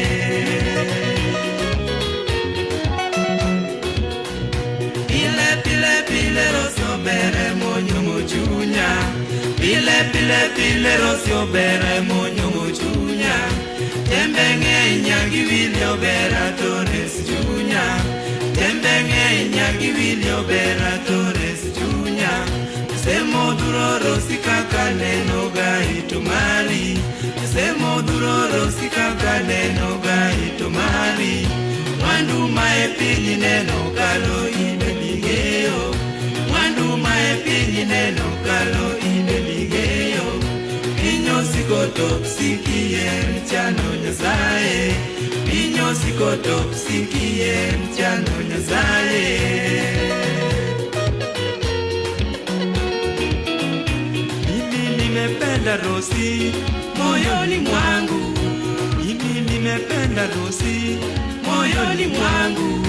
Pile pile pile Rosi obere monyong'o chunya Pile pile pile Rosi obere monyong'o chunya Tembe ng'eny nyagi Willy Obera Torres chunya Tembe ng'eny nyagi Willy Obera Torres chunya Semodhuro Rosi kaka neno ga ito mari. Semodhuro Rosi kaka neno ga ito mari. Mwandu ma e piny neno kalo ibe ling'eyo. Mwandu ma e piny neno kalo ibe ling'eyo. Piny osiko to sikie mchano Nyasaye. Piny osiko to sikie mchano Nyasaye. Mimi nimependa Rosi moyoni mwangu. Mimi nimependa Rosi moyoni mwangu.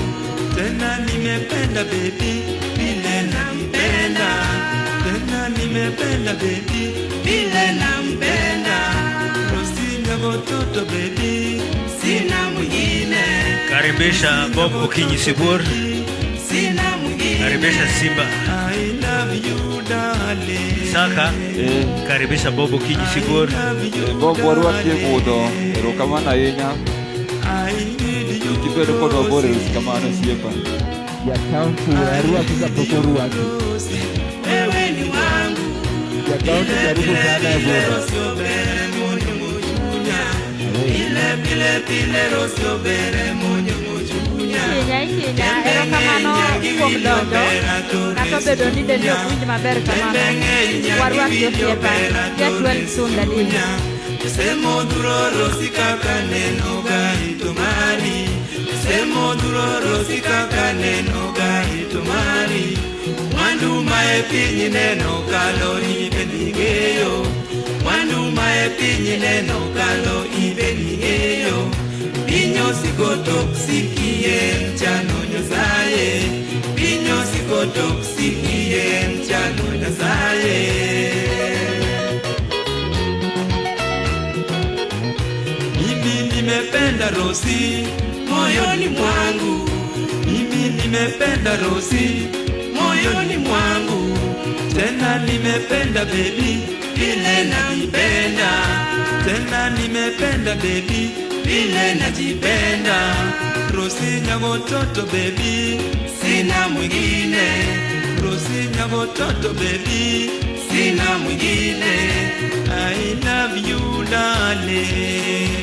Tena nimependa baby vile nampenda. Tena nimependa baby vile nampenda. Rosi nyagototo baby sina mwingine. Karibisha Bob Okinyi Sibur. Sina mwingine. Karibisha Simba. I love you darling. Saka. Karibisha Bob Okinyi Sibur. Bob warwaki e budho, erokamano ahinya. Kik ibed kodwa bor erokamano osiepa. Ja kaunti arwaki kapok orwaki. Wewe ni wangu. Ja kaunti karibu sana e budho. Rosi obere monyong'o chunya. Pile pile pile Rosi obere monyong'o chunya. Ihinya ihinya erokamano kuom donjo kata obedo ni dendi ok winj maber kamano warwaki osiepa get well soon daddy. Semodhuro Rosi kaka neno ga ito mari. Semodhuro Rosi kaka neno ga ito mari. Mwandu ma e piny neno kalo ibe ning'eyo. Mwandu ma e piny neno kalo ibe ning'eyo. Piny osiko tok sikie mchano Nyasaye. Piny osiko tok sikie mchano Nyasaye. Mimi nimependa Rosi moyoni mwangu. Mimi nimependa Rosi moyoni mwangu. Tena nimependa baby vile nampenda. Tena nimependa baby vile najipenda. Rosi nyagototo baby sina mwingine. Rosi nyagototo baby sina mwingine. I love you darling.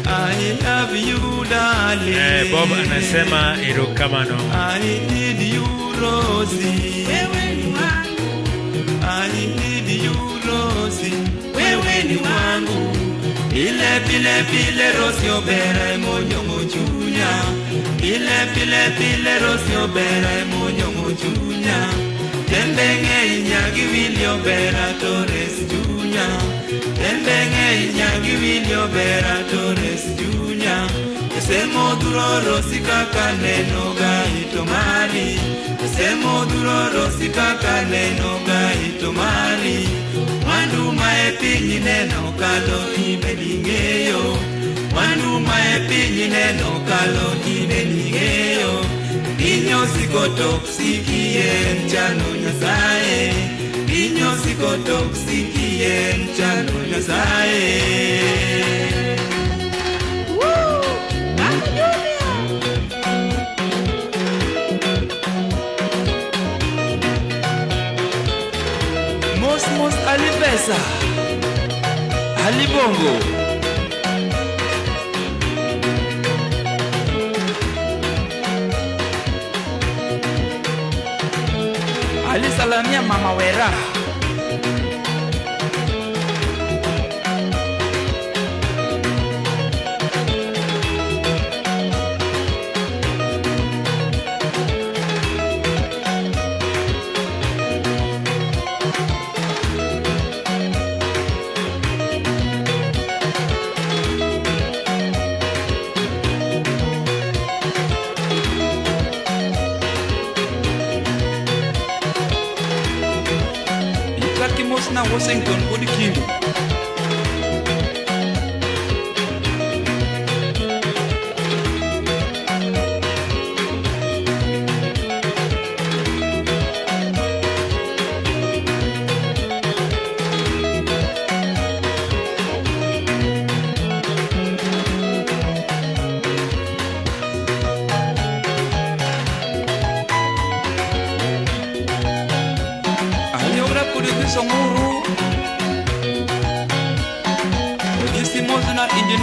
I love you darling. Bob anasema erokamano. I need you Rosie. Wewe ni wangu. I need you Rosie. Wewe ni wangu. Pile pile pile Rosi obere monyong'o chunya. Pile pile pile Rosi obere monyong'o chunya. Tembe ng'eny nyagi wili obera tores chunya. Tembe ng'eny nyagi wili obera tores chunya. Semodhuro Rosi kaka neno ga ito mari. Semodhuro Rosi kaka neno ga ito mari. Mwandu ma e piny neno kalo ibe ning'eyo. Mwandu ma e piny neno kalo ibe ning'eyo. Piny osiko tok sikie mchano Nyasaye. Piny osiko tok sikie mchano Nyasaye. Mos mos Ali Pesa Ali Bongo Ali salamia Mama Wera. Mos na Washington pod kindu.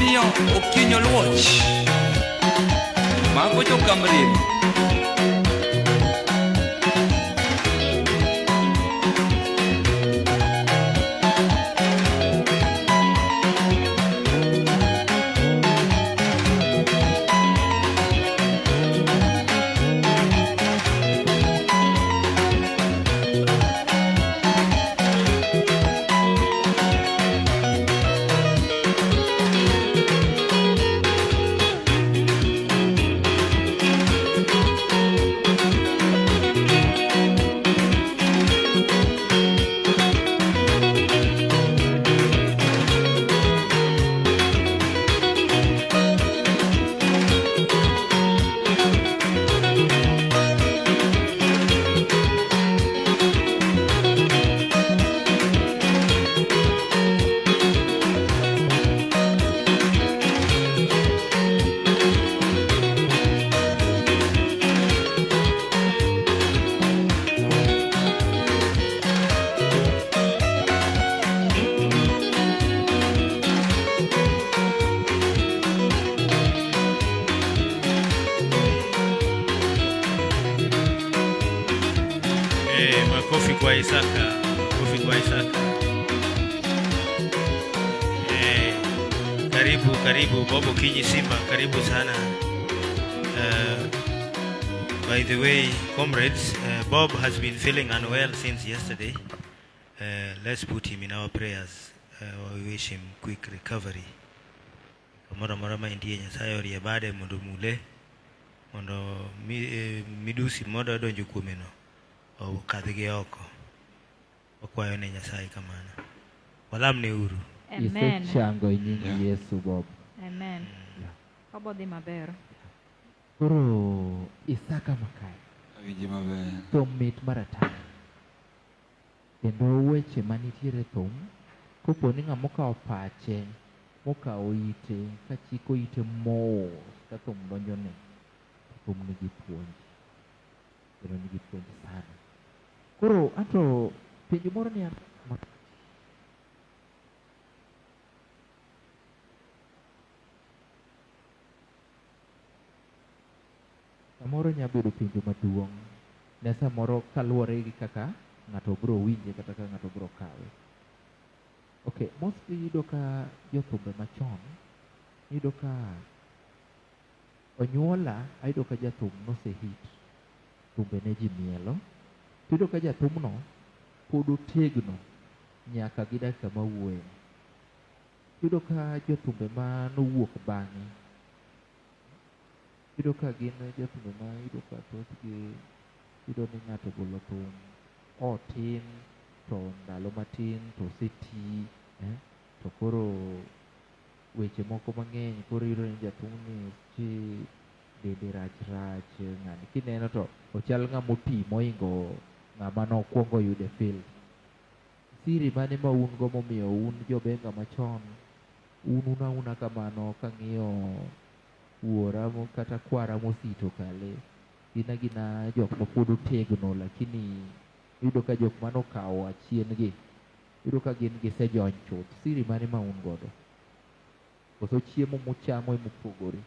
Omiyo Okinyo Luoch. Mago jokamriel. Eh, makofi kwa Isaka, makofi kwa Isaka. Eh, karibu karibu Bobo Kinyi Simba, karibu sana. By the way, comrades, Bob has been feeling unwell since yesterday. Let's put him in our prayers. We wish him quick recovery. Kamoro amora ma entie Nyasaye orie bade mondo mule mondo mi, midusi modwa donjo kuome no okadh gi oko. Wakwayo ne Nyasaye kamano. Walamne uru. Amen. Isechango e nying Yesu Bob. Amen. Obo dhi maber. Koro Isaka Makaya. Awinji maber. Thum mit maratari. Kendo weche manitiere e thum, kopo ni ng'ama okawo pache, mokawo ite, kachiko ite mos ka thum donjone, to thum nigi puonj. Kendo nigi puonj sana. Koro anto penjo moro ni an samoro nya bedo penjo maduong' ne samoro kaluwore gi kaka ng'ato biro winje kata kaka ng'ato biro kawe. Okay, mostly iyudo ka jothumbe machon, iyudo ka onyuola ayudo ka jathum nose hit thumbe ne ji mielo to iyudo ka jathumno pod otegno nyaka gi dakika mawuoye. Iyudo ka jothumbe ma nowuok bang'e iyudo ka gin jothumbe ma iyudo ka thothgi iyudo ni ng'ato ogolo thum otin to ndalo matin to oseti to koro weche moko mang'eny koro iyudo ni jathumni chi dende rach rach ng'ani kineno to ochal ng'ama oti mohingo ng'ama nokwongo yudo e field. Siri mane ma un go momiyo un jobenga machon un auna kamano kang'iyo wuora kata kwara mosito kale gin agina jok ma pod otegno lakini iyudo ka jok manokawo achien gi iyudo ka gin gisejony chuth. Siri mane ma un godo? Koso chiemo muchamo emopogore?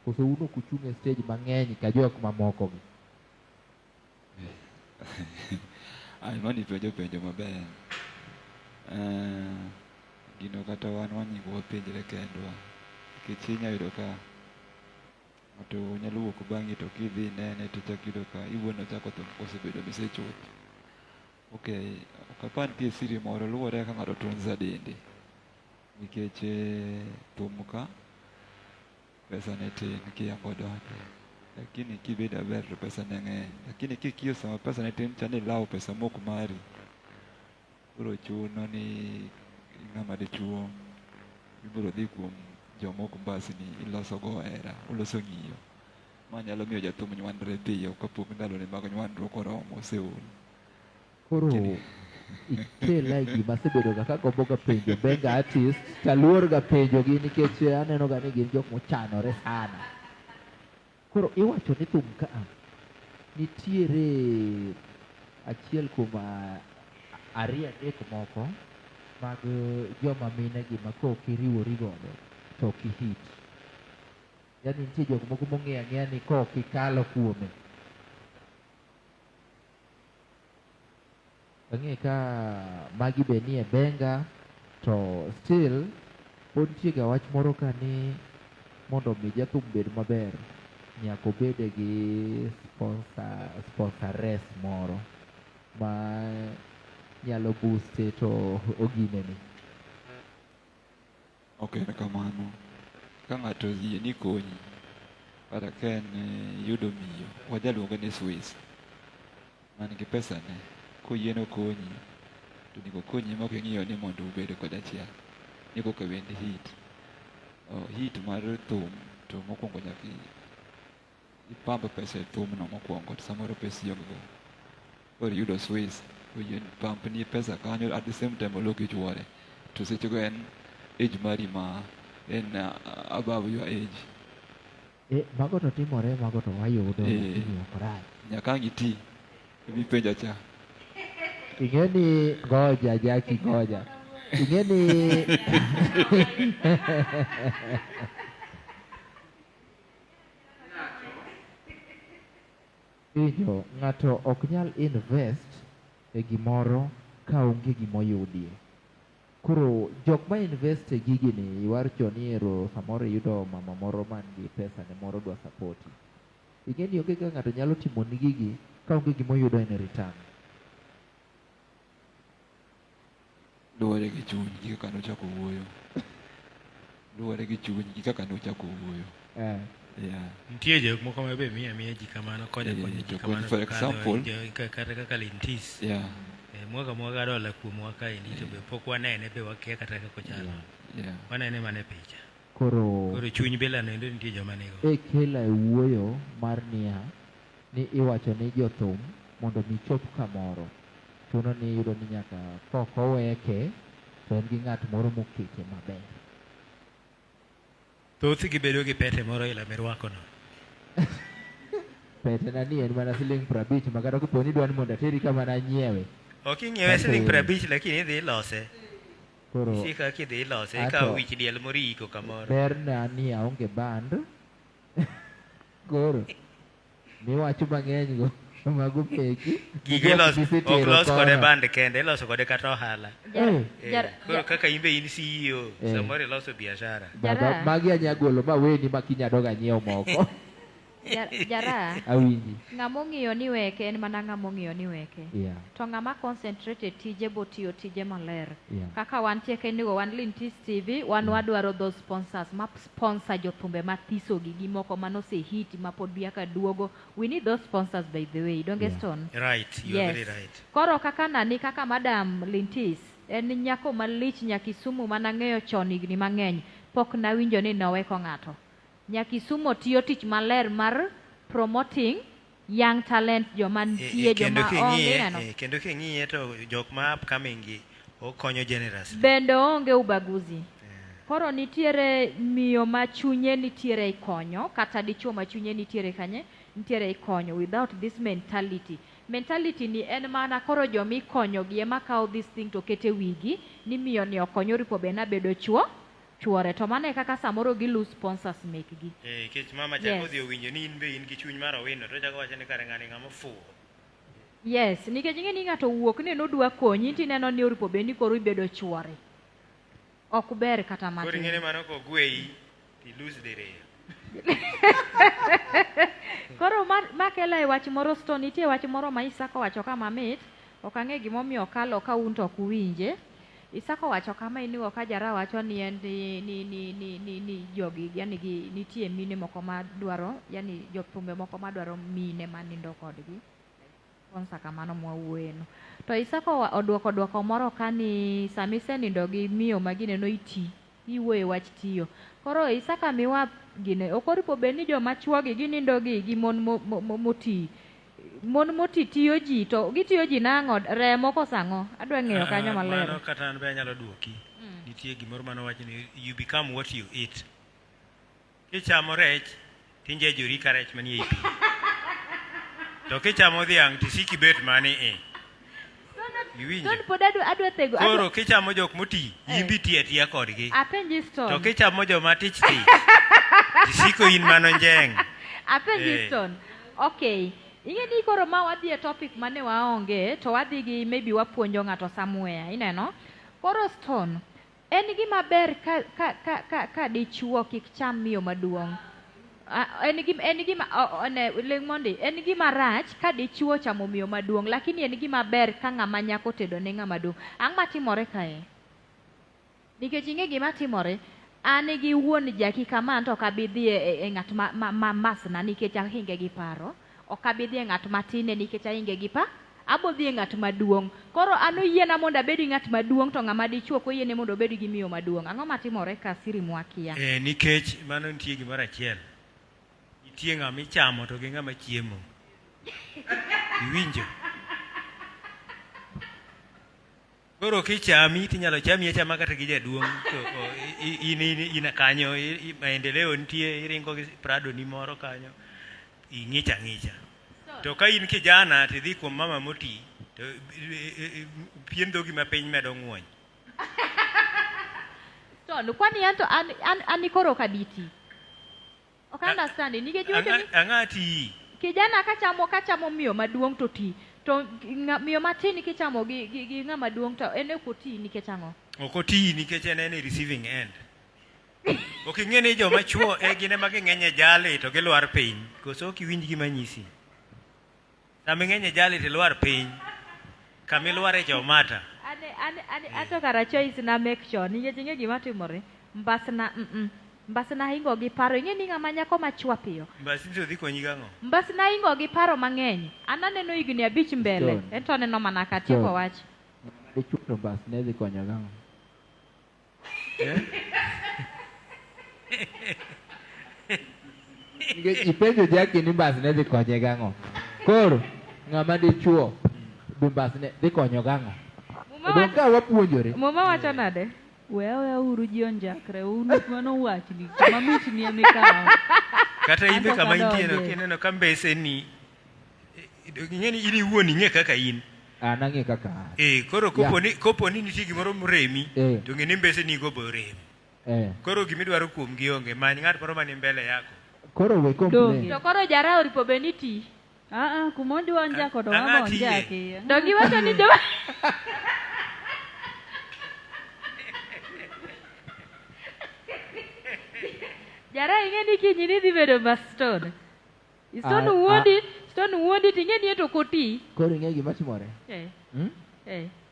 Koso un ok uchung' e stage mang'eny ka jok mamoko gi? Ai, mano ipenjo penjo maber. Gino kata wan wanyingo wapenjre kendwa. Nikech inya yudo ka ng'ato nyalo wuok bang'i to kidhi inene to ichako iyudo ka iwuon ochako thum kosebedo mise chuth. Okay, ok apar nitie siri moro luwore kaka ng'ato tunza dende. Nikech thum ka pesa ne tin kiyango donje. Lakini kibedo maber to pesa ne ng'eny. Lakini kikiyo sama pesa ne tin cha ni ilawo pesa mok mari. Koro chuno ni ng'ama dichuo ibiro dhi kuom jomok mbasni iloso go hera, uloso ng'iyo. Ma nyalo miyo jathum nywandre piyo kapok ndalone mag nywandruok oromo oseol. Koro ikela e gima asebedo ga kagombo ga penjo benga artist taluor ga penjo gi nikech aneno ga ni gin jok mochanore sana. Koro iwacho ni thum ka nitiere achiel kuom ariyo adek moko mag joma mine gi ma kok iriwori godo to ok ihit. Yaani nitie jok moko mong'eyo ang'eya ni kok ikalo kuome. Ang'e ka magi be nie benga to still pod nitie ga wach moro ka ni mondo mi jathum bed maber nyaka obede gi sponsor, sponsoress moro ma nyalo booste to ogineni. Ok en kamano. Ka ng'ato oyie ni konyi, kata ka en yudo miyo, wajaluonge ni Swiss, man gi pesane, koyie ni okonyi, to onego okonyi ma ok ing'iyo ni mondo ubed kod achiel. Ni koka wend hit. Oh, hit mar thum to mokwongo nyaka ipamb pesa e thumno mokwongo to samoro pesa ionge go. Koro iyudo Swiss, oyie pamp ni pesa kanyo at the same time oloki chuore. To sechego en age mari ma en above your age. E, mago to timore, mago to wayudo, lakini ok rach. Nyaka ang' iti, emipenja cha. Ing'e ni ngoja Jackie, ngoja. Ing'e ni Winjo, ng'ato ok nyal invest e gimoro ka onge gimoyudie. Koro jok ma invest e gigi ni iwacho ni ero samoro iyudo mama moro man gi pesa ne moro dwa sapoti. Ing'e ni onge kaka ng'ato nyalo timoni gigi ka onge gimoyudo in return. Luwore gi chuny gi kaka nochako wuoyo. Luwore gi chuny gi kaka nochako wuoyo. Yeah. Nitie jok moko ma be miyo amiya ji kamano, konyo konyo ji to kamano. for to kadho, example- kata kaka Lintis. Yeah. Mwaga mwaga dola kuomwa kaendi to be pok wanene be wakia kata kaka ochalo. Yeah. Wanene mana e picha. Koro Koro chuny bila noendo nitie joma nigo. E kela e wuoyo mar niya ni iwacho ni jothum mondo mi chop kamoro chuno ni iyudo ni nyaka kok oweke to en gi ng'at moro mokete maber. Thothgi bedo gi pete moro ila mirwako no. Pete na ni en mana siling 50 ma kata kopo ni idwa ni mondo ateri kama nanyiewe. Ok ing'iewe siling 50 lakini idhi ilose. Koro Isiko kaka idhi ilose, ato ikawo wich diel moro iiko kamoro. Berna ni aonge band. Koro miwacho mang'eny go mago peki. Gigi iloso, Gisetero ok los kode kono. band kende, iloso kode kata ohala. Jar- Koro kaka in be in CEO, samoro iloso biashara. Baba, Jara. magi anya golo ma weni ma kiny adog anyiew moko. Jara. Awinji. Ng'ama ong'iyo ni weke en mana ng'ama ong'iyo ni weke. Yeah. To ng'ama concentrate e tije botiyo tije maler. Yeah. Kaka wantie kendigo wan Lintis TV, wan wadwaro those sponsors ma sponsor jothumbe mathiso gi gi moko manose hit ma pod nyaka duogo. We need those sponsors by the way. Donge Stone? Right, you are very right. Koro kaka nani kaka Madam Lintis en nyako malich nya Kisumu manang'eyo chon higni mang'eny pok nawinjo ni noweko ng'ato. Nya Kisumu tiyo tich maler mar promoting young talent joma nitie Kendo joma onge king'iye, ineno. kendo king'iye to jok ma upcoming gi okonyo generously. Bende oonge ubaguzi. Koro nitiere miyo ma chunye nitiere konyo kata dichuo ma chunye nitiere kanye nitiere konyo without this mentality. Mentality ni en mana koro joma ikonyo gi ema kawo this thing to kete wigi ni miyo ni okonyo ripo be nabedo chuo chuore to mano e kaka samoro gi lose sponsors mekgi. Nikech mama cha kodhi owinjo ni in be in gi chuny mar Owino to ochako wacho ni kare ng'ani ng'ama ofuwo. Yes, nikech ing'e ni ng'ato owuok ni nodwa konyi tineno ni oripo bed ni koro ibedo chuore. Ok ber kata Koro ing'e ni matin. mano kogweyi to ilose diriyo. Koro ma kela e wach moro Stone, nitie wach moro ma Isaka owacho ka mamit, ok ang'e gimomiyo okalo ka un to ok uwinje. Isaka owacho kama inigo ka Jara wacho ni en ni ni ni ni ni ni jogi yani gi nitie mine moko ma dwaro yani jothumbe moko ma dwaro mine manindo kodgi. Sponsor kamano mwawuoyeno. To Isaka oduoko duoko moro ka ni sama isenindo gi miyo ma gineno iti, iwuoyo e wach tiyo. Koro Isaka miwa gine, ok oripo bed ni joma chuogi ginindo gi mon moti. Mon moti tiyo ji to gitiyo ji nang'o? Remo koso ang'o? Adwa ng'eyo kanyo maler. Mano kata an be anyalo duoki. Nitie gimoro mane owacho ni you become what you eat. Kichamo rech tinjejori ka rech manie pi. To kichamo dhiang' tisik ibet mani i. Iwinjo? Stone pod adwa thego. Koro kichamo jok moti, Eh. in be ti atiya kodgi. Apenji Stone. To kichamo joma tich tich, tisiko in mano njeng'. Apenji Eh. Stone. Okay. Ing'e ni koro ma wadhi e topic mane waonge to wadhi gi maybe wapuonjo ng'ato somewhere, ineno? Koro Stone, en gima ber ka dichuo kik cham miyo maduong'. En gima, en gima, o, o, ne, ling' mondi, en gima rach ka dichuo chamo miyo maduong', lakini en gima ber ka ng'ama nyako tedo ne ng'ama duong'. Ang'o matimore kae? Nikech ing'e gima timore, an gi wuon Jaki kama to ok abi dhi e ng'at ma masna nikech ahinge gi paro. Ok abi dhi e ng'at matine nikech ahinge gi pa. Abo dhi e ng'at maduong'. Koro an oyiena mondo abed gi ng'at maduong' to ng'ama dichuo ok oyiene mondo obed gi miyo maduong'. Ang'o matimore ka siri mwakia? Nikech mano nitie gimoro achiel. Nitie ng'ama ichamo to gi ng'ama chiemo. Iwinjo? Koro kichami tinyalo chami achama kata gi jaduong' to in kanyo maendeleo nitie, iringo gi Prado ni moro kanyo, ing'icha ang'icha. To ka in kijana tidhi kuom mama moti to pien dhogi mapiny medo ng'wony. Stone, kwani anto an koro ok abi ti? Ok understand nikech iwacho ni Ang'a ti? Kijana kachamo miyo maduong' to ti. To miyo matin kichamo gi ng'ama duong' to en ok oti nikech ang'o? Ok oti nikech en e receiving end. Ok ing'e ni joma chuo e gin ema ging'eny e jali to gilwar piny. Koso ok iwinj gima nyisi? Sama ing'eny e jali to ilwar piny. Kama ilware cha omata. Ato kara choice na make sure nikech ing'e gima timore. Mbasna, Mbasna hingo gi paro. Ing'e ni ng'ama nyako machwa piyo. Mbasni to dhi konyi gang'o? Mbasna hingo gi paro mang'eny. An aneno higni 5 mbele. Stone. En to aneno mana ka tieko Stone. wach. Dichuo to mbasne dhi konyo gang'o? Nikech ipenjo Jackie ni mbasne dhi konye gang'o. Koro ng'ama dichuo be mbasne dhi konyo gang'o? Dong' ka wapuonjore. Muma wacho nade? Weya weya uru ji onjakre, un mano wachni, kama mit ni ema ikawo. Kata in be Anto kama intie no, kadonje. kineno ka mbese ni, ing'e ni in iwuon ing'e kaka in. An ang'e kaka an. Koro kopo ni nitie gimoro moremi, to ng'e ni mbese ni go be orem. Koro gimidwaro kuom gi onge, many ng'at moro mani mbele yako. Koro we complain. To koro jara oripo be ni ti. Ah, ah, kuma odwa njako to Ang'a wabo tiye? njaki. To giwacho ni joma Jara ing'e ni kiny ni dhi bedo ma Stone. Stone wuondi, Stone wuondi to ing'e ni en to ok oti. Koro ing'e gima timore?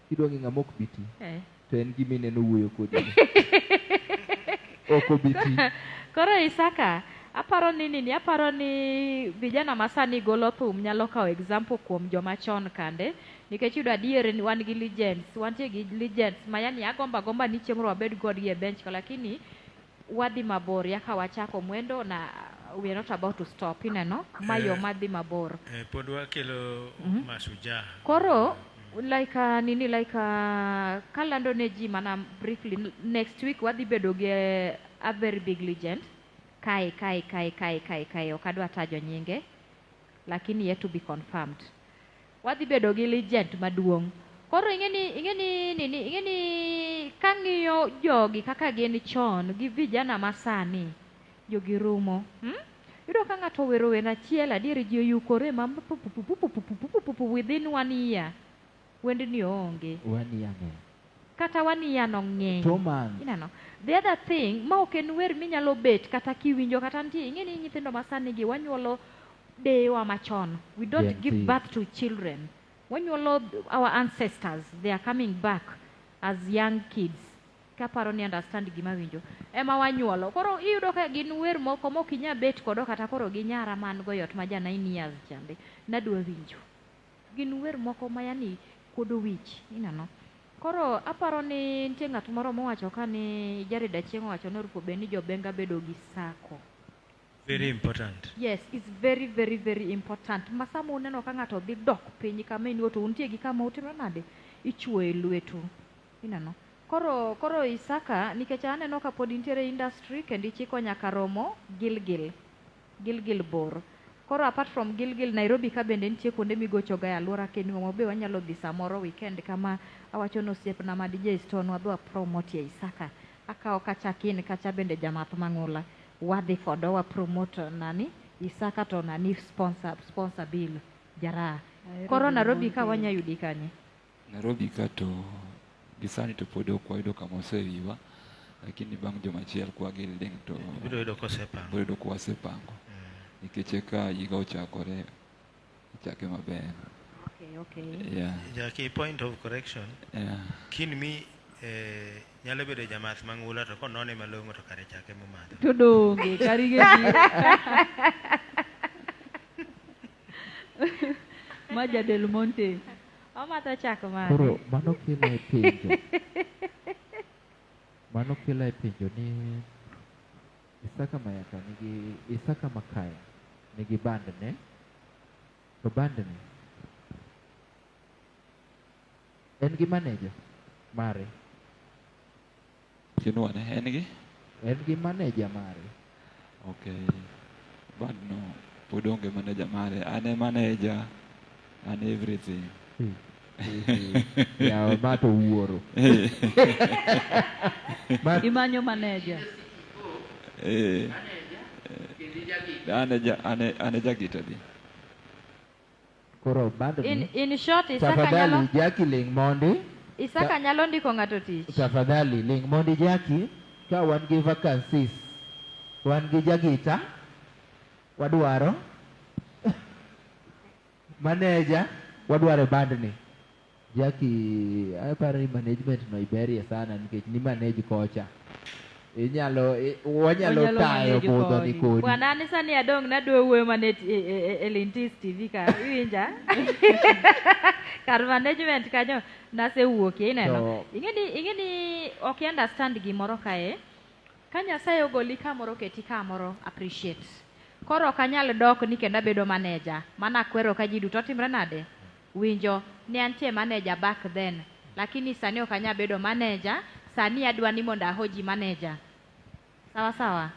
Kidwa ng'e ng'ama ok bi ti, to en gima ineno wuoyo kodi. Ok obi ti. Koro Isaka, aparo ni nini, aparo ni vijana masani golo thum nyalo kawo example kuom joma chon kande, nikech yudo adier ni wan gi legends, wantie gi legends ma yani agomba agomba ni chieng' moro wabed kodgi e bench ka, lakini wadhi mabor yaka wachako mwendo na we are not about to stop, ineno? Ma yo madhi mabor. Pod wakelo mashujaa. Koro like nini, like kalando ne ji mana briefly, next week wadhi bedo gi a very big legend kae, kae, kae, kae, kae, kae, ok adwa tajo nyinge, lakini yet to be confirmed. Wadhi bedo gi legend maduong'. Koro ing'e ni kang'iyo jogi kaka gin chon gi vijana masani, jogi rumo. Iyudo ka ng'ato owero wer achiel, adier ji oyukore ma pu, pu, pu, pu, pu, pu, pu, pu, pu, pu, within 1 year. Wendni oonge. 1 year ng'eny. Kata 1 year no ng'eny. 2 months. Ineno? The other thing, ma ok en wer minyalo bet kata kiwinjo kata nitie, ing'e ni nyithindo masani gi wanyuolo deyewa machon. We don't Gen give Z. birth to children. Wanyuolo our ancestors, they are coming back as young kids. Kaparo ni understand gima winjo. Ema wanyuolo. Koro iyudo ka gin wer moko mok inyal bet kodo kata koro gi nyara man go e ot ma ja 9 years chande. Nadwa winjo. Gin wer moko ma yani kuodo wich, ineno. Koro aparo ni nitie ng'at moro mowacho ka ni Jared Achieng' owacho ni orupo bed ni jobenga bedo gi sako. Very important. Yes, it's very, very, very important. Ma sama uneno ka ng'ato dhi dok piny kama in go to untie gi kama utimo nade? Ichuoye lwetu. Ineno? Koro Isaka, nikech aneno ka pod intiere industry kendo ichiko nyaka romo Gilgil. Gilgil bor. Koro apart from Gilgil, Nairobi ka bende nitie kuonde migochoga e alwora Kenua ma be wanyalo dhi samoro weekend kama awacho ni osiepna ma DJ Stone wadhi wa promote e Isaka. Akawo kacha Kin kacha bende jamath mang'ula. Wadhi kodo wa promote nani Isaka to nani sponsor, sponsor bill jaraha. Ahero Koro Del Nairobi ka Monte. wanya yudi kanye? Nairobi ka to gisani to pod ok wayudo kama osewiwa, lakini bang' juma achiel kwa giling to Ibiro yudo kosepango. Ibiro yudo kwasepango. Nikech eka higa ochakore, ichake maber. Okay, okay. Yeah. Jackie, point of correction. Yeah. Kin mi nyalo bedo jamath mang'ula to konone malong'o to kare chake momadho. To donge, karige gi. Ma ja Del Monte. Omadho chak mane? Koro mano kelo e penjo. Mano kelo e penjo ni Isaka Mayaka nigi Isaka Makaya nigi band ne to band ne en gi manager mare. Kinuane, en gi? En gi manager mare. Okay. Band no pod onge manager mare. An e manager, an everything. Yawa ma to wuoro. Imanyo manager. An e jagita bi. Koro band ni. In short, Isaka Tafadhali nyalo Jackie ling mondi. Isaka nyalo ndiko ng'ato tich. Tafadhali ling mondi Jackie ka wan gi vacancies. Wan gi jagita wadwaro manager wadwaro e band ni. Jackie aparo ni management no iberie sana nikech ni manage kocha. Inyalo wanyalo Wanyalo tayo manage budho ni koni. kodi. Bwana an sani adong' nadwa wuoyo mana e Lintis TV ka iwinja? Kar management kanyo nasewuokie ineno. Ing'eni ok i understand gimoro kae. Ka Nyasaye ogoli kamoro oketi kamoro appreciate. Koro ok anyal dok ni kendo abedo manager. Mana akwero ka ji duto timre nade? Winjo ne antie manager back then. Lakini sani ok anyal bedo manager. Sani adwa ni mondo ahoji manager. Sawa sawa.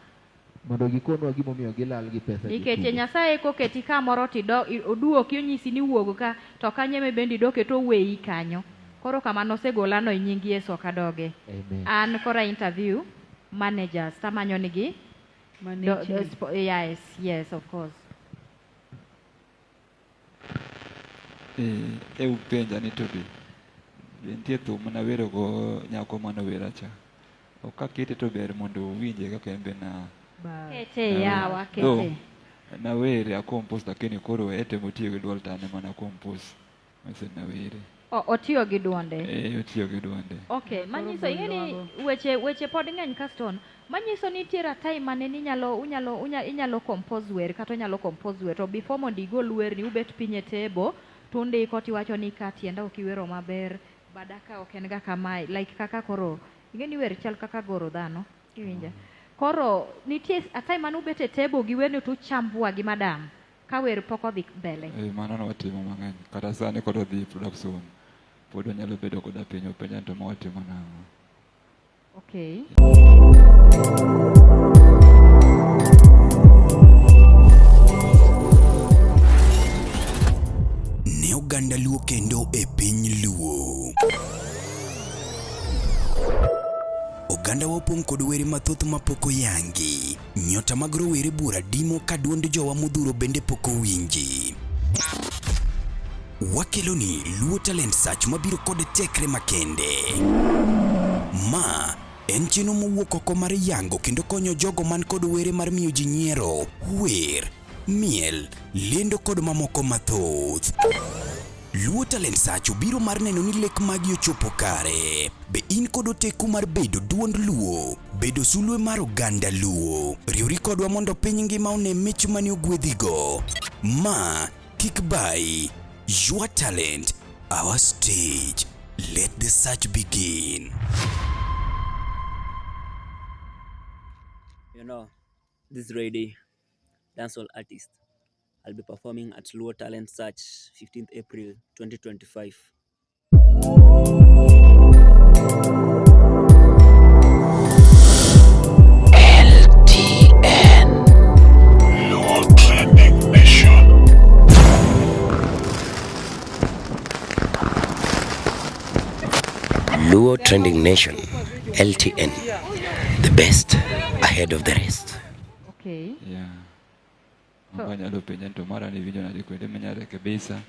Mondo gikonwa gimomiyo gilal gi pesa Nikech jotugo. Nyasaye koketi kamoro tido oduoki onyisi ni wuog ka to kanyo ema bende idoke to oweyi kanyo. Koro kama nosegolano e nying Yesu ok adoge. Amen. An kora interview managers tamanyo nigi Management. yes, yes of course. E upenja ni to be nitie thum manawero go nyako manowera cha. Ok akete to ber mondo uwinje kaka en be na Kete yawa kete. Though, nawere a compose lakini koro etemo tiyo gi duol to an ema na compose. Manyiso ni nawere. Otiyo gi duonde. Otiyo gi duonde. Okay, manyiso ing'e ni weche pod ng'eny Caston. Manyiso ni nitiere a time mane ni inyalo unyalo unya, inyalo compose wer kata onyalo compose wer to before mondo igol werni ubet piny e table to undiko tiwacho ni ka tienda ok iwero maber bada ka ok en ga kamae like kaka koro ing'e ni wer chal kaka goro dhano iwinja. Koro nitie a time mane ubet e table gi werni to uchambwa gi madam ka wer pok odhi mbele. Mano ne watimo mang'eny. Kata sani kod odhi production pod wanyalo bedo koda piny openja ni to ma watimo nang'o. Okay. Ne oganda Luo kendo e piny Luo. Oganda wa opong' kod were mathoth mapok oyangi. Nyota mag rowere buora dimo ka duond jowa modhuro bende pok owinji. Wakeloni Luo Talent Search mabiro kod tekre makende. Ma en chenro mowuok oko mar yango kendo konyo jogo man kod were mar miyo ji nyiero, wer, miel, lendo kod mamoko mathoth. Luo Talent Search obiro mar neno ni lek magi ochopo kare. Be in kod oteku mar bedo duond Luo? Bedo sulwe mar oganda Luo? Riwri kodwa mondo piny ngima one mich mane ogwedhigo. Ma kik bayi. Your talent, our stage. Let the search begin. You know, this lady, dancehall artist, I'll be performing at Luo Talent Search 15th April 2025. LTN. Luo Trending Nation. Trending Nation, LTN, the best ahead of the rest. Okay. Yeah. Anyalo penja ni to mara ni winjo nade kwende manya rekebisa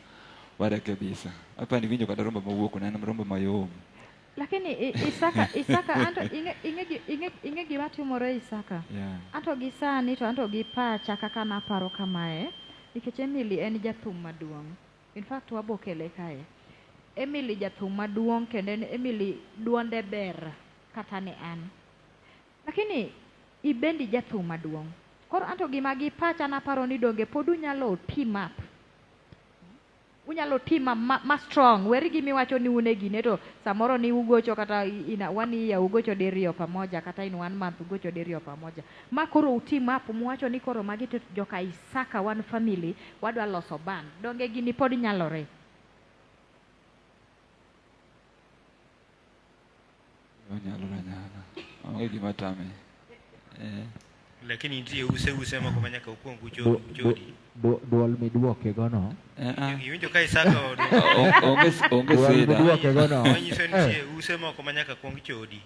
warekebisa. Apa ni winjo kata rombo mawuok ne en rombo mayom. Lakini Isaka, Isaka anto ing'e ing'e gi- ing'e ing'e gima timore Isaka. Yeah. Anto gi sani to anto gi pacha kaka naparo kamae nikech Emily en jathum maduong'. In fact wabokele kae. Emily jathum maduong' kendo en Emily duonde ber kata ne an. Lakini ibendi jathum maduong'. Koro anto gima gi pacha naparo ni donge pod unyalo team up. Unyalo team up ma strong. Weri gima iwacho ni un e gine to samoro ni ugocho kata in a one year ugocho diriyo pamoja kata in 1 month ugocho diriyo pamoja. Ma koro u team up muwacho ni koro magi to joka Isaka one family wadwa loso band. Donge gini pod nyalore? Onyalore anyala. Onge gima tame. Lakini nitie use use moko ma nyaka ukuong uchodi. Duol miduoke go no. Iwinjo ka Isaka Onge Duol sida. miduoke go no. Manyiso ni nitie use moko ma nyaka kuong chodi.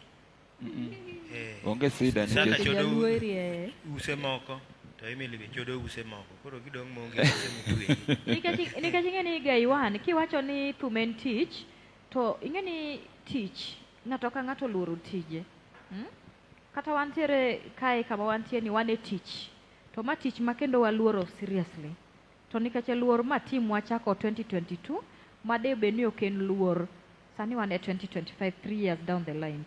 Onge sida Isaka nikech chodo Jaluo irieye. use moko to Emily be chodo use moko. Koro gidong' maonge use motwe. Nikech ing'e ni Gaiwan kiwacho ni thum en tich to ing'e ni tich ng'ato ka ng'ato oluoro tije. Kata wantiere kae kama wantie ni wan e tich. To ma tich ma kendo waluoro seriously. To nikech luor ma team wachako 2022 ma de bed ni ok en luor. Sani wan e 2025, 3 years down the line.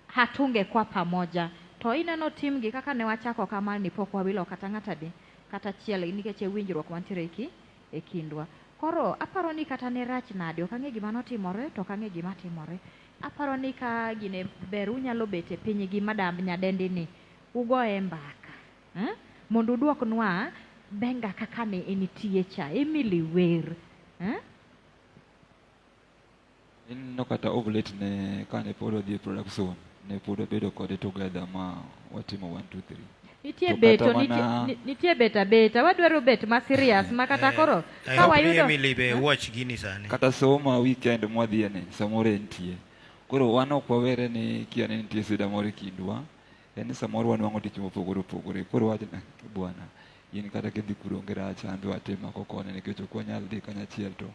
Hatunge kwa pamoja. To ineno team gi kaka ne wachako kama ni pok wawilo kata ng'ato adi kata achiel nikech e winjruok mantiere e kindwa. Koro aparo ni kata ne rach nade ok ang'e gima notimore to ok ang'e gima timore. Aparo ni ka gine ber unyalo bet e piny gi madam nyadendi ni ugoye mbaka. Mondo uduoknwa benga kaka ne entie cha. Emily wer. Ineno kata of late ne kane pod wadhi e production ne pod wabedo kode together ma watimo 1 2 3. Nitie To beto, kata mana nitie bet abeta. Wadwaro bet ma serious ma kata koro I ka hope ni wayudo Emily be watch gini sani. Kata soma weekend mwadhiye ni samoro entie. Koro wan ok wawere ni kia ni nitie sida moro e kindwa. En ni samoro wanwang'o tich mopogore opogore. Koro wach ni bwana, in kata kidhi kuro onge rach, an be watim mako koni nikech ok wanyal dhi kanyachiel to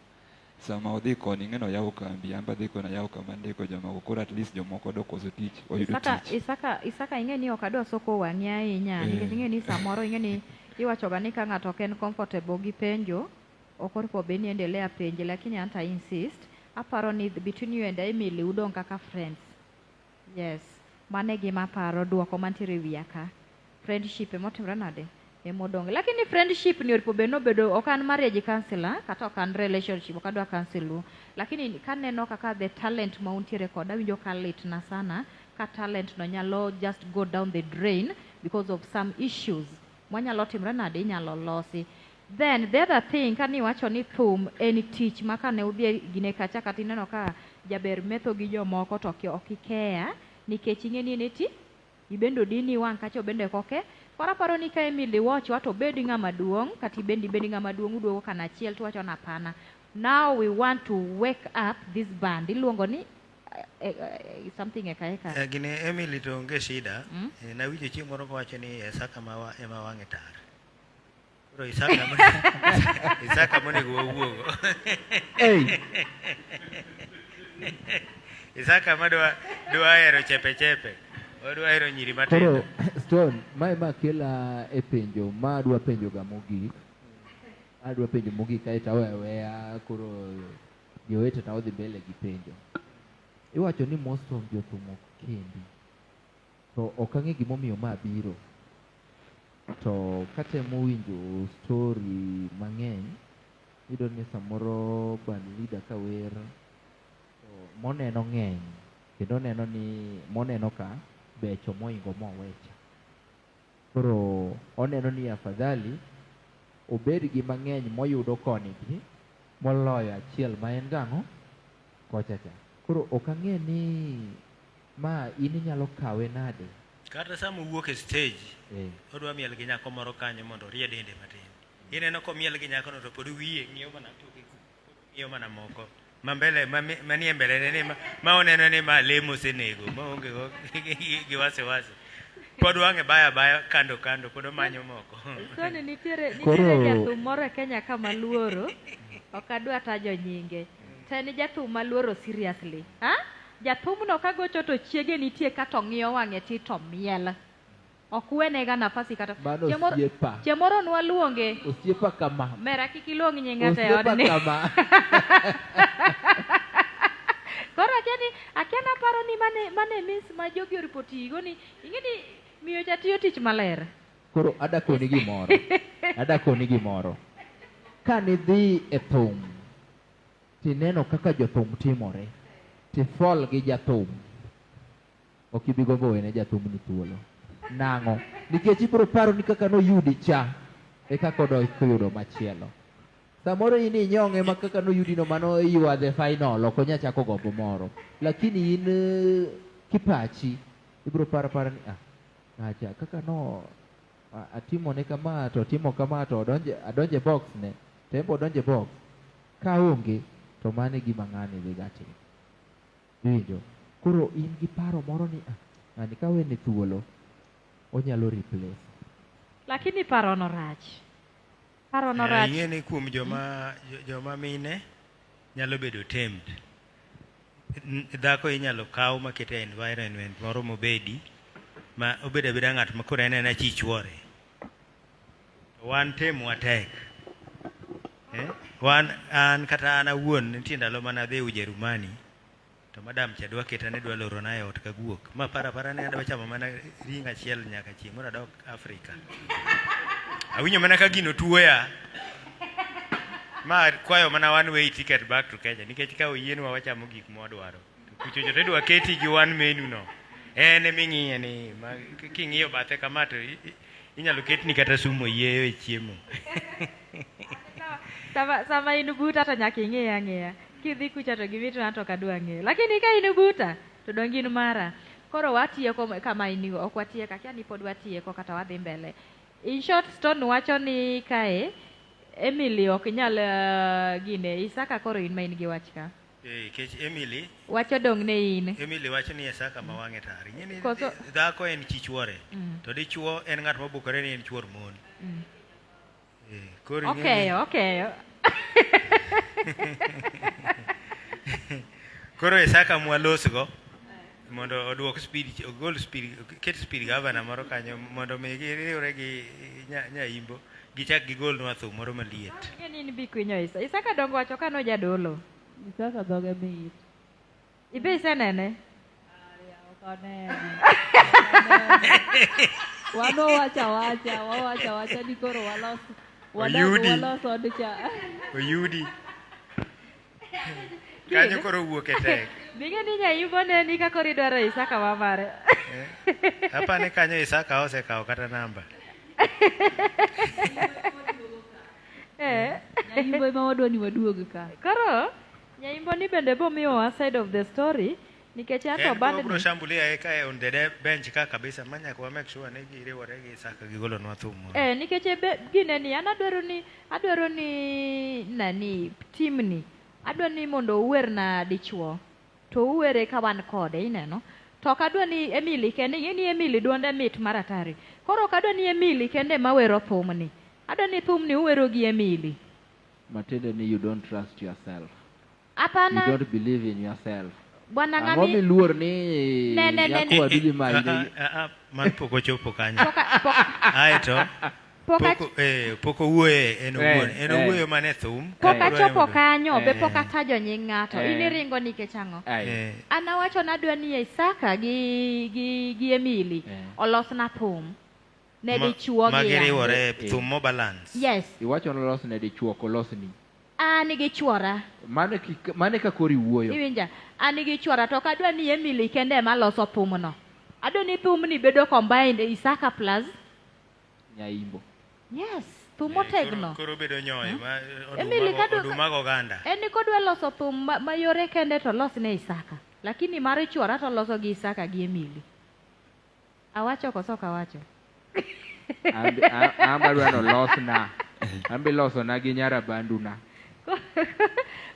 sama odhi koni ing'e ni oyawo kambi, an be adhi koni ayawo kama andiko jomoko. Koro at least jomoko dokoso tich, oyudo tich. Isaka ing'e ni ok adwa soko wang'i ahinya nikech ing'e ni samoro ing'e ni iwachoga ni ka ng'ato ok en comfortable gi penjo ok oripo bed ni endelea penje, lakini anta insist. Aparo ni between you and Emily udong' kaka friends. Yes, mano e gima aparo, duoko mantiere e wiya ka. Friendship emotimore nade? Emodong'. Lakini friendship ni oripo bed nobedo, ok an marriage counselor, kata ok an relationship, ok adwa counsel u. Lakini kaneno kaka the talent ma untiere kod, awinjo ka litna sana, ka talent no nyalo just go down the drain because of some issues. Mwanyalo timre nade, inyalo losi. Then the other thing, kani iwacho ni thum en tich ma kane udhi e gine kacha kata ineno ka jaber metho gi jomoko to ok ikea nikech ing'e ni en e tich, ibende odini wang' kacha obende koke. Koro aparo ni ka Emily watch wa to obed ng'ama duong', kata ibende ibed ng'ama duong' uduogo kana achiel to wacho ni hapana. Now we want to wake up this band. Iluongo ni something eka eka. Gine Emily to onge shida. Nawinjo chieng' moro kowacho ni Isaka ema wang'e tar. Koro Isaka Isaka monego wawuogo. Hey. Isaka ma dwa hero chepe chepe. Odwa hero nyiri matindo. Koro Stone, mae ma kela e penjo ma adwa penjo ga mogik. Adwa penjo mogik kaeto aweyo aweya koro jowete na odhi mbele gi penjo. Iwacho ni most of jothum ok kendi. To ok ang'e gimomiyo ma biro. To katemo winjo story mang'eny, iyudo ni samoro band leader ka wer, to moneno ng'eny, kendo oneno ni moneno ka becho moingo mowecha. Koro oneno ni afadhali obed gi mang'eny moyudo koni gi moloyo achiel ma en gang'o kocha cha. Koro ok ang'e ni ma in inyalo kawe nade. Kata sama owuok e stage, odwa miel gi nyako moro kanyo mondo orie dende matin. Ineno komiel gi nyakono to pod wiye ng'iyo mana toke, ng'iyo mana moko. Ma mbele ma manie mbele ne ni ma, ma oneno ni ma lemo osenego ma onge go gi wasiwasi. Pod wang'e baya baya kando kando pod omanyo moko. Soni nitiere Koro- nitiere jathum moro e Kenya ka maluoro ok adwa tajo nyinge to en jathum maluoro seriously ha? Jathumno kagocho to chiege nitie ka to ng'iyo wang'e ti to miel ok wenega nafasi kata Mano Chieng' moro- osiepa. chieng' moro nwaluonge Osiepa kama. mera kik iluong nyinga to e Osiepa odni kama. Koro akia ni akia naparo ni mane mane means ma jogi oripo tigo ni ing'e ni miyo cha tiyo tich maler. Koro adakoni gimoro. Adakoni gimoro. Kanidhi e thum, tineno kaka jothum timore, tifol gi jathum, ok ibi gombo wene jathumni thuolo. Nang'o? Nikech ibiro paro ni kaka noyudi cha, e kaka odok yudo machielo. Samoro in inyong'e ma kaka noyudino mano you are the final, ok onya chako gombo moro. Lakini in eh, kipachi, ibiro paro apara ni ah, acha kaka no atimone kama to otimo kama to odonje adonje box ne to en be odonje box ka onge to mano e gima ng'ani dhi ga timo iwinjo koro in gi paro moro ni ah, ng'ani ka wene thuolo onyalo replace Lakini parono rach. Parono Eh, rach. ing'e ni kuom joma joma mine nyalo bedo tamed. Dhako inyalo kaw makete e environment moro mobedi ma obedo abeda ng'at ma koro en ena chi chuore. To wan temwa tek. Eh? Wan an kata an awuon nitie ndalo mane adhi Ujerumani to madam cha dwa keta ne dwa lorona e ot ka guok. Ma para para ni adwa chamo mana ring achiel nyaka chieng' moro adok Afrika. Awinjo mana ka gino tuoya. Ma kwayo mana one way ticket back to Kenya nikech ka oyienwa wachamo gik mwadwaro. To kuchocho to idwa keti gi one menu no. En eming'iye ni ma king'iyo bathe kama to inyalo ketni kata sum oyieyo e chiemo. Sama, sama in buta to nyaka ing'iye ang'iya. Kidhi kucha to gimitina to ok adwa ng'eyo. Lakini ka in buta to donge in mara. Koro watieko kama in ok watieko. Akia ni pod watieko kata wadhi mbele. In short, Stone wacho ni kae Emily ok nyal uh, gine Isaka koro in ma in gi wach ka. Eh, kech Emily Wach odong' ne in. Emily wacho ni Isaka ma wang'e tar. Ing'e ni Koso- dhako en chi chuore. Mm. To dichuo en ng'at mobukore ni en chuor mon. Eh, koro ing'e ni- Okeyo, okeyo. Koro Isaka mwalosgo mondo oduok speed, ogol speed, ket speed governor moro kanyo mondo mi giriwre gi nyaimbo gichak gigolnwa thum moro maliet. Ing'e ni in bi kwinyo Isa. Isaka dongo wacho ka nojadolo. Isaka dhoge mit. Ibe isenene? Ok onene. Wan wawacho awacha, wawacho awacha ni koro walos wadag Oyudi. walos od cha. Oyudi. Kanyo koro wuok e tek. Bing'e ni nyaimbo neni ka koro idwaro Isaka ma mare. Apani kanyo Isaka osekawo kata namba. Eh. Nyaimbo ema wadwa ni waduog ka. Koro nyaimbo ni bende bomiyowa side of the story nikech anto En band wabro ni shambulia eka e on the bench ka kabisa ma nyaka wa make sure ni giriwore gi Isaka gigolonwa thum moro. Eh, nikech e be, gine ni an adwaro ni adwaro ni nani timni adwa ni mondo uwerna dichuo to uwere ka wan kode ineno to ok adwa ni Emily kende ing'e ni Emily duonde mit mar atari koro ok adwa ni Emily kende ema wero thumni adwa ni thumni uwero gi Emily Matiende ni you don't trust yourself. Hapana. You don't believe in yourself. Bwana Ang'o ng'ami miluor ni Ne, ne, ne, nyako ne. wadu dhi manyi? Ah, ah, ah, mano pok ochopo kanyo. Pok- Aeto Pok pok pok owuoye en owuon. En owuoyo mana e thum. Pok Odwa ni achopo mondo- kanyo be pok atajo nying ng'ato. In iringo nikech ang'o? An awacho nadwa ni Isaka gi gi gi Emily olosna thum ne dichuo ma gi an. giriwore e thum mo balance. Yes. Iwacho nolos ne dichuo ok olosni. An gi chuora. Mano mano e kaka koro iwuoyo. Iwinja? An gi chuora to ok adwa ni Emily kende ema loso thumno. Adwa ni thumni bedo combined Isaka plus Nyaimbo. Yes, thum motegno. Koro bedo nyoyo ma Emily kadwa oduma go oganda. En ni kodwa loso thum ma, ma yore kende to los ne Isaka. Lakini mar chuora to loso gi Isaka gi Emily. Awacho koso ok awacho? An be- an- an be adwa ni olosna. An be ilosona gi nyarabanduna.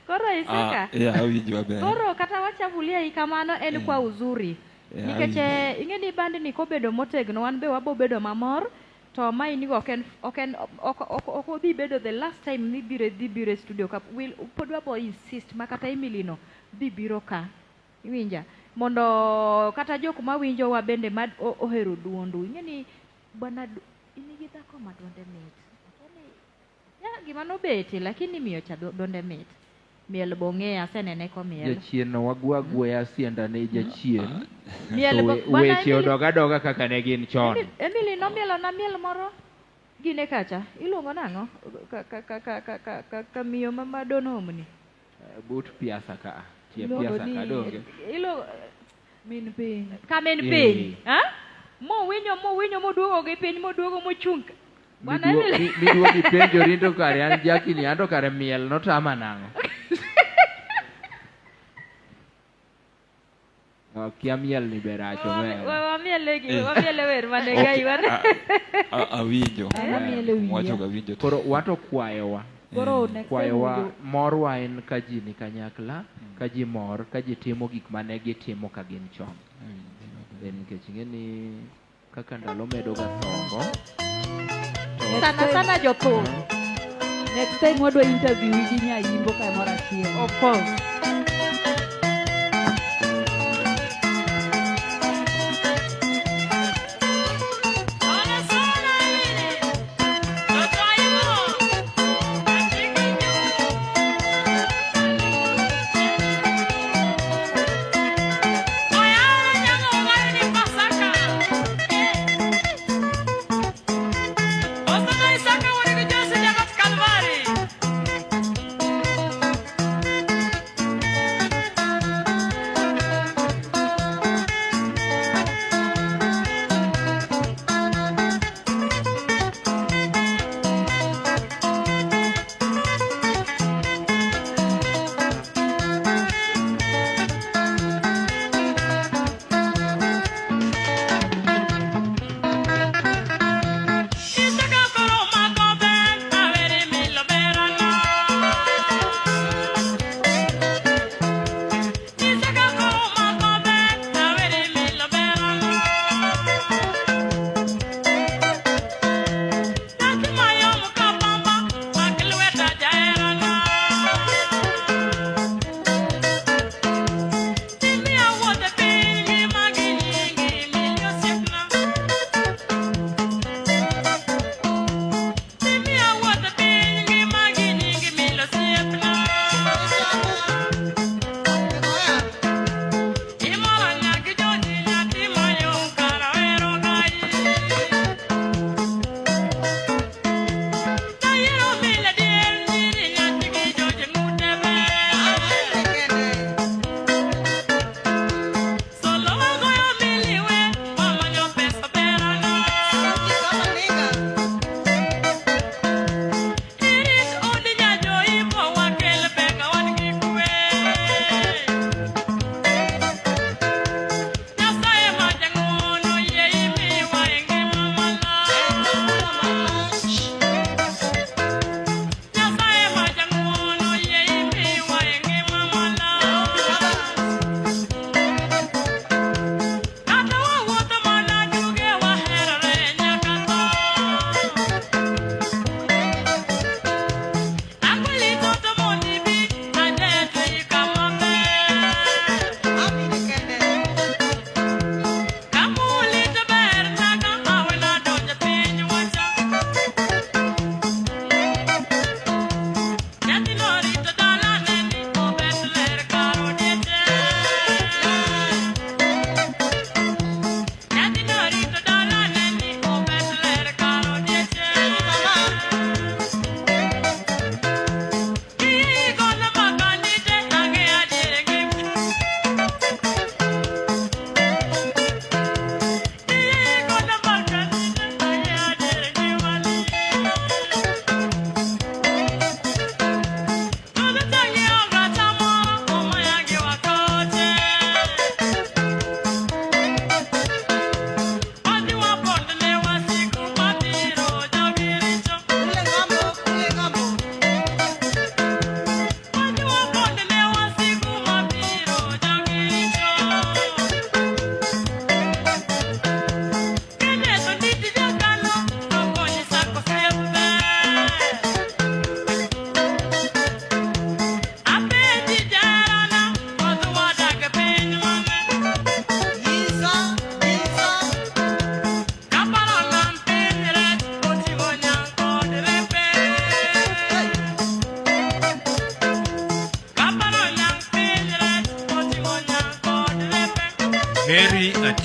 Koro Isaka. Ah, yeah, awinjo maber. Koro kata wachafulia i kamano en kwa uzuri. Yeah, Nikech awinjo. ing'e ni bandni kobedo motegno wan be wabo bedo mamor to maini go ok en ok en ok ok ok odhi bedo the last time ni biro dhi biro e studio ka will pod wabo insist ma kata Emily no dhi biro ka iwinja mondo kata jok mawinjowa bende ma ohero duondu ing'e ni bwana in gi dhako ma duonde mit ya gima nobete lakini miyo cha duonde mit miel bong'eya asenene komiel Jachien no wagwa agweya sienda ne jachien. Miel To bwana weche Emily- odog adoga kaka ne gin chon. Emily nomielo na miel moro gine kacha iluongo nang'o ka ka ka ka ka ka ka, ka miyo ma madonomni But piasa ka. Tie Iluongo piasa ka donge. ilo Min piny. kamin piny ha mowinyo mowinyo moduogo gi piny moduogo mochung Bwana Emily Miduogo ipenjori to kare an Jackie ni anto kare miel notama nang'o. Kia miel ni be rach omera. wamiele gi wamiele wer mane Okay, gai war awinjo. Amielo wiya. Wacho ga winjo. Koro wato kwayowa. Koro next time Kwayowa winjo- morwa en ka ji ni kanyakla, ka ji mor, ka ji timo gik mane gitimo ka gin chon. Nikech ing'e ni kaka ndalo medo ga songo. Sana sana jothum. Next time wadwa interview gi Nyaimbo kamoro achiel. Of course. Kalvari.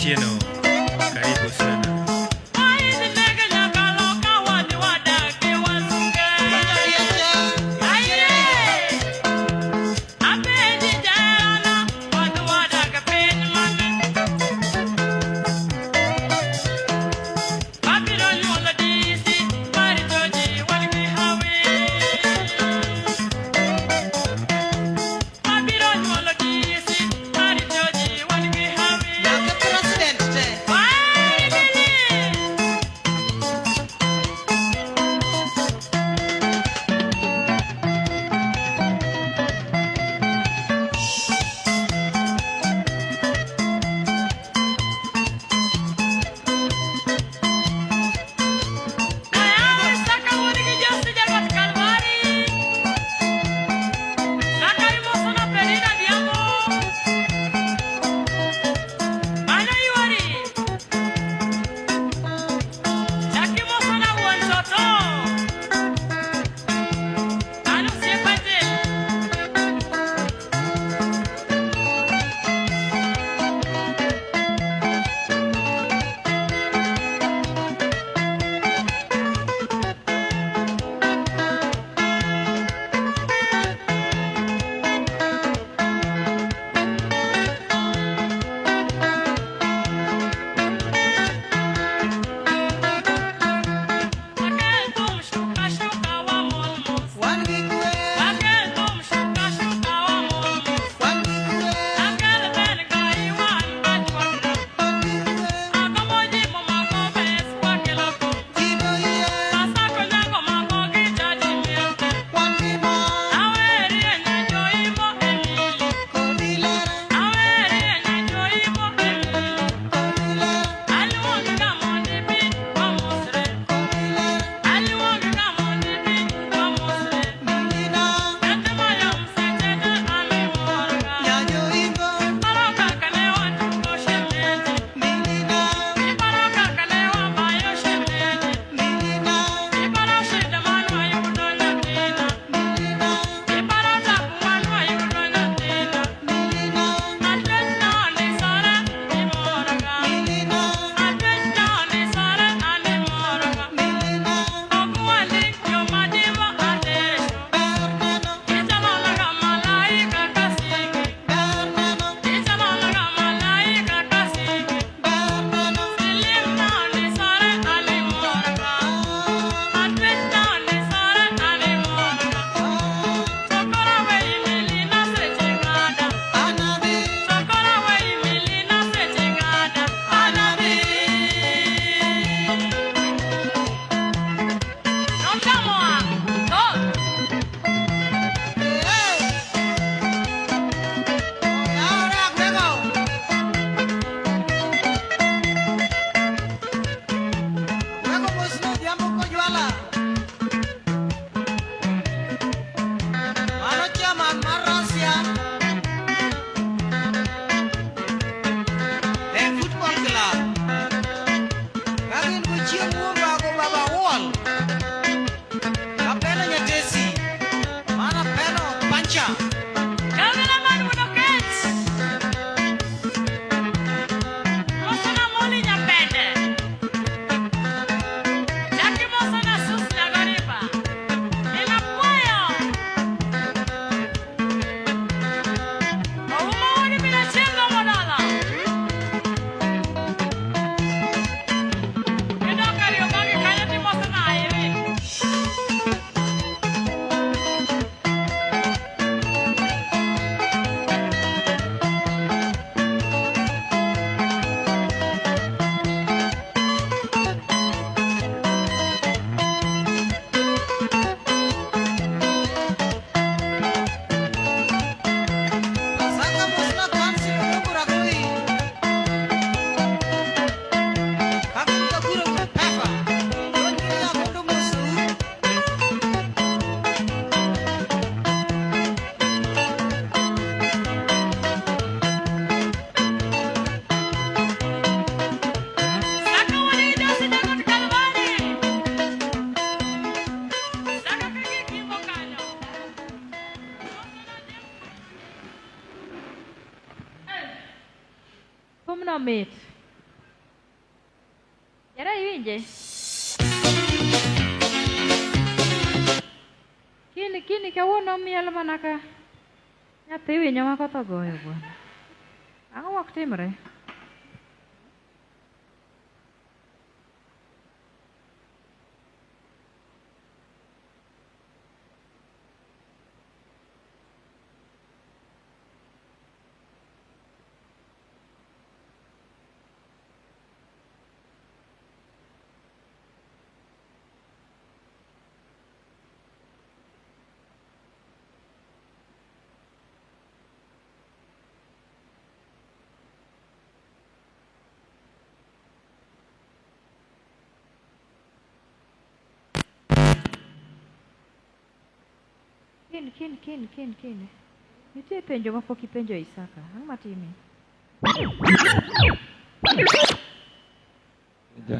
Atieno, karibu sana. Thumno mit. Iwinje? Kini kini kawuono miel mana ka nyathi winyo ma koth ogoyo bwana. Ang'o mok timre? Kin kin kin kin kin. Nitie penjo ma pok ipenjo Isaka. Ang'o matimi? Ja.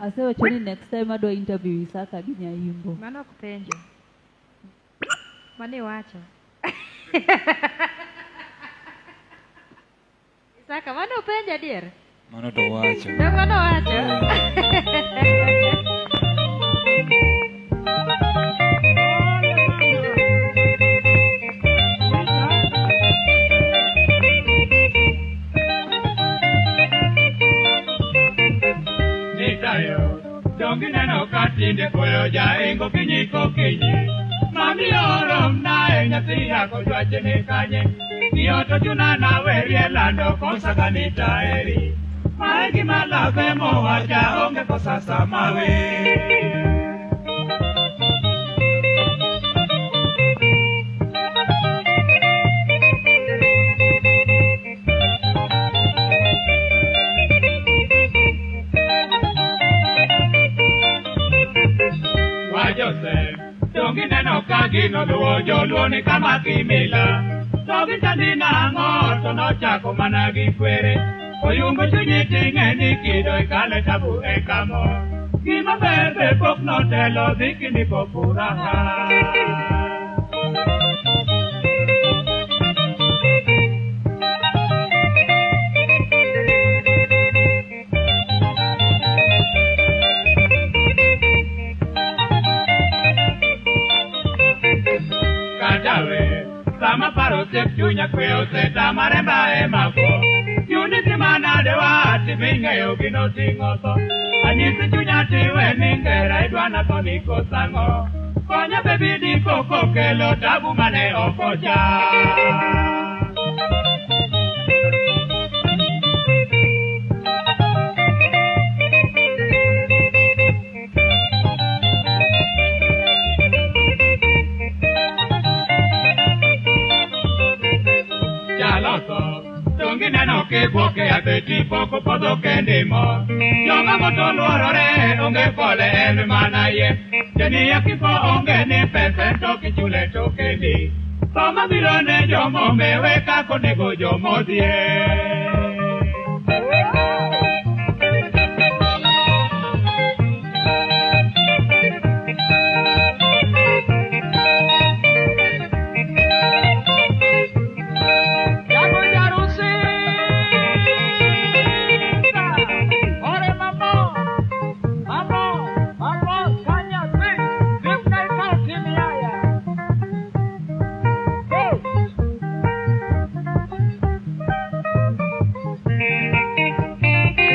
Asewacho ni next time adwa interview Isaka gi Nyaimbo. Mano ok penjo. Mano iwacho. Isaka, mano openjo adier? Mano to wacho. To mano wacho. Nitayo, donge ineno ka tinde koyo jaingo kinyi kokinyi. Mami orom nae nyathi yako jwache ni kanye. Miyo to chuna nawerie lando kosa kanita eri. Mae gima lave mowacha onge kosa sama we. Wajose, donge ineno ka gino luwo joluo ni kama kimila. To gichandi nang'o to nochako mana gi kwere. Oyungo chunyi ting'e ni kido ikale tabu e kamo. Gima ber be pok notelo dhi kindiko furaha. Katawe, sama paro osiep chunya kwe osetama remba e mako. Chuni timanade wa timing'eyo gino ting'o tho. Anyisi chunya tiwe ni ngera idwana tho ni kosang'o. Konya bebi diko kokelo tabu mane ok ocha. Chaloso, donge ineno kibwoke abeti pok opodho kendi mor. Joma moto luorore onge pole en mana yien. Jania kifo onge ni pesa to kichule to kendi. Tho mabiro ne jomomewe kaka onego jomodhier. Ore mama, mama, mama, kanya, si, si, si,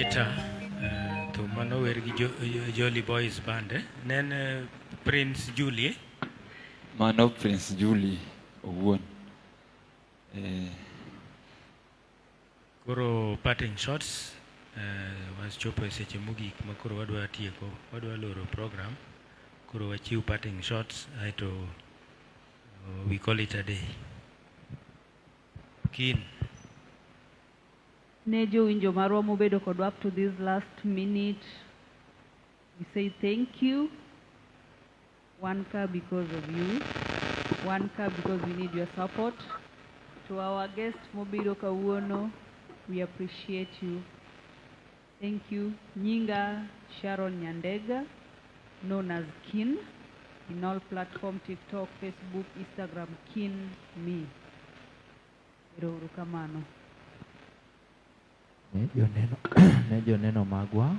Peter, thum manower gi Jolly Boys Band, eh? Ne en Prince Julie. Mano Prince Julie owuon. Koro parting shots, wachopo e seche mogik ma koro wadwa tieko, wadwa loro program. Koro wachiw parting shots aeto we call it a day. Kin. Ne jowinjo marwa mobedo kodwa up to this last minute, we say thank you. Wan ka because of you. Wan ka because we need your support. To our guest mobiro kawuono, we appreciate you. Thank you. Nyinga Sharon Nyandega, known as Kin, in all platform, TikTok, Facebook, Instagram, Kin Me. Ero uru kamano. Ne joneno magwa,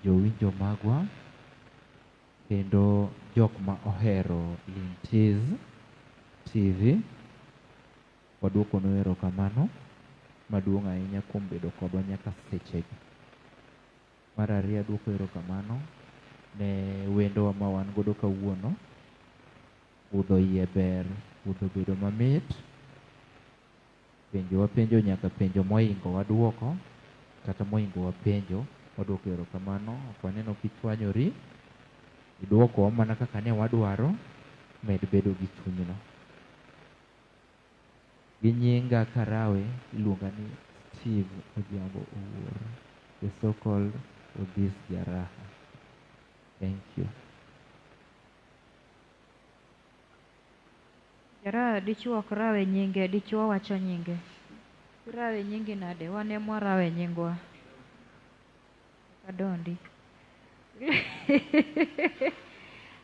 jowinjo magwa, kendo jok ma ohero Lintiz TV, waduokonu erokamano maduong' ahinya kuom bedo kodwa nyaka sechegi. Mar ariyo, aduoko erokamano ne wendowa ma wan godo kawuono. Budho iye ber, budho bedo mamit. Penjo wapenjo nyaka penjo mohingo waduoko, kata mohingo wapenjo, waduoko erokamano. Ok waneno kichwanyori, iduokowa mana kaka ne wadwaro, med bedo gi chunyno. Gi nyinga Karawe, iluonga ni Steve Odhiambo Owuor, the so-called Odhis Jaraha. Thank you. Jaraha dichuo ok rawe nyinge, dichuo wacho nyinge. Irawe nyingi nade? Wan ema warawe nyingwa. Adondi.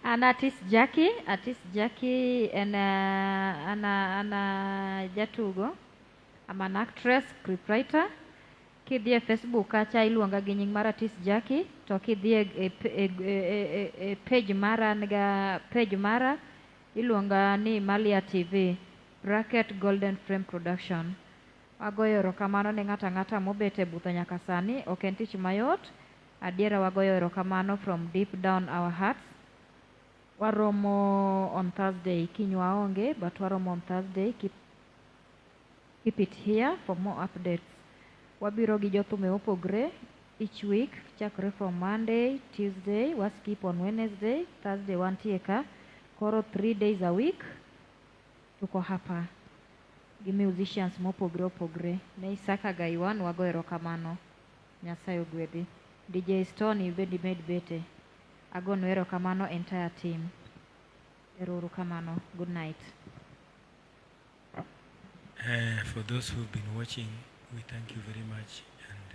An Artist Jackie, Artist Jackie en ana jatugo. I'm an actress, scriptwriter. Kidhi e Facebook kacha iluonga gi nying mar Artist Jackie, to kidhi e page mara, an ga page mara iluonga ni Malia TV bracket Golden Frame Production. Wagoyo erokamano ne ng'ato ang'ata mobet e budho nyaka sani, ok en tich mayot. Adiera wagoyo erokamano from deep down our hearts. Waromo on Thursday, kiny waonge, but waromo on Thursday. Keep it here for more updates. Wabiro gi jothume mopogre each week, chakre from Monday, Tuesday, wa skip on Wednesday, Thursday wantie ka. Koro 3 days a week tuko hapa gi musicians mopogre opogre. Ne Isaka Gaiwan wago erokamano. Nyasaye ogwedhi. DJ Stone bende med bete. Agonu erokamano entire team. Ero uru kamano. Good night. For those who've been watching, we thank you very much and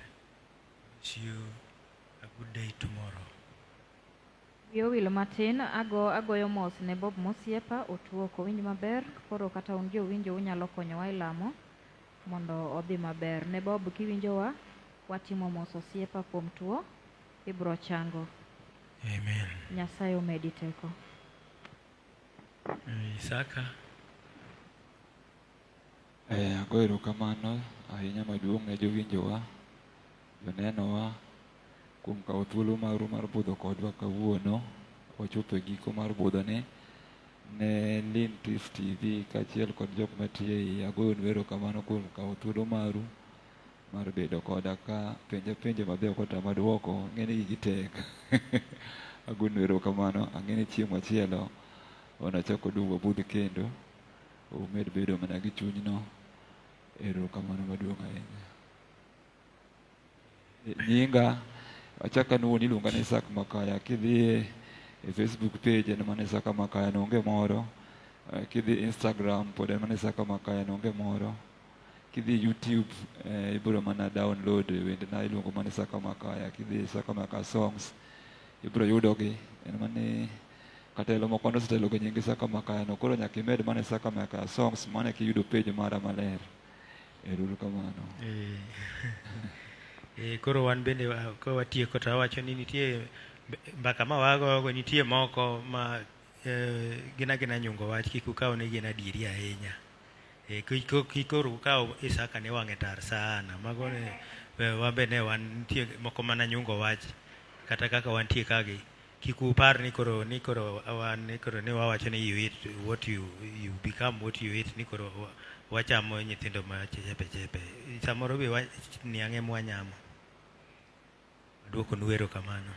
wish you a good day tomorrow. Wiya owil matin, agoyo mos ne Bob Mosiepa, otuo ok owinj maber, koro kata un jowinjo unyalo konyowa e lamo mondo odhi maber. Ne Bob kiwinjowa, watimo mos osiepa kuom tuo, ibro chango. Amen. Nyasaye omedi teko. Isaka. Agoyo erokamano ahinya maduong' ne jowinjowa, jonenowa, kuom kawo thuolo maru mar budho kodwa kawuono. Wachopo e giko mar budhoni. Ne Lintis TV kaachiel kod jok matiyo e iye, agoyonu erokamano kuom kawo thuolo maru mar bedo koda ka penja penjo mabeyo kotama duoko, ang'e ni gigi tek. Agonu erokamano, ang'e ni chieng' machielo wanachak waduog wabudh kendo, umed bedo mana gi chunyno. Erokamano maduong' ahinya. Nyinga achako anuo ni iluonga ni Isaac Makaya. Kidhi e Facebook page en mana Isaka Makaya, no onge moro. Kidhi Instagram pod en mana Isaka Makaya, no onge moro. Kidhi YouTube ibiro mana download wendena iluongo mana Isaka Makaya. Kidhi Isaka Makaya songs ibiro yudogi. En mani katelo moko nosetelo gi nying Isaka Makaya no, koro nyaka imed mana Isaka Makaya songs mano eka iyudo page mara maler. Ero uru kamano. Koro wan bende ka watieko to awacho ni nitie mbaka ma wagogo, nitie moko ma gin agina nyungo wach, kik ukaw ni gin adieri ahinya. Kik koro ukaw Isaka ni wang'e tar sana. Mago ne Wan be ne wan nitie moko mana nyungo wach kata kaka wantie kagi kik upar ni koro wan ni koro ni wawacho ni you eat what you become what you eat, ni koro wachamo nyithindo ma chepe chepe samoro be niang' ema wanyamo. Aduokonu erokamano.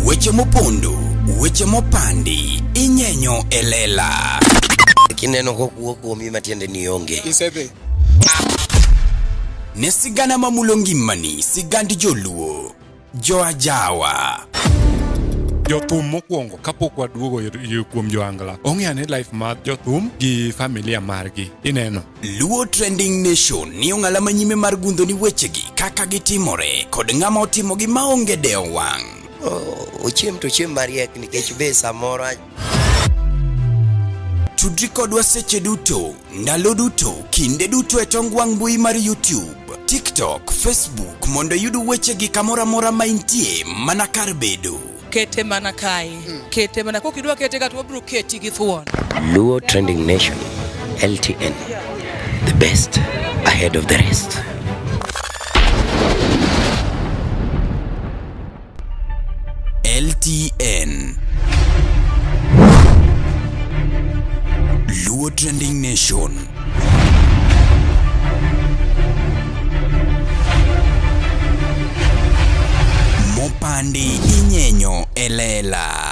Weche mopondo, weche mopandi, inyenyo e lela. Kineno kokuo kuomi matiende ni onge. Isedhi. Ne sigana mamulo ngimani, sigand joluo, joajawa. Jothum mokwongo kapok waduogo kuom joangla ong'eyo ni life mar jothum gi familia margi ineno. Luo Trending Nation ni ong'ala manyime mar gundho ni wechegi kaka gitimore kod ng'ama otimogi maonge dewo wang'. Ochiem to ochiem mariek nikech be samoro Tudri kodwa seche duto, ndalo duto, kinde duto e tong wang' mbui mar YouTube, TikTok, Facebook mondo iyud wechegi kamoro amora ma intie mana kar bedo. Kete mana kae, kete mana kokidwa kete ka to wabiro keti gi thuon. Luo Trending Nation, LTN, the best ahead of the rest. LTN. Luo Trending Nation. Mopandi inyenyo e lela.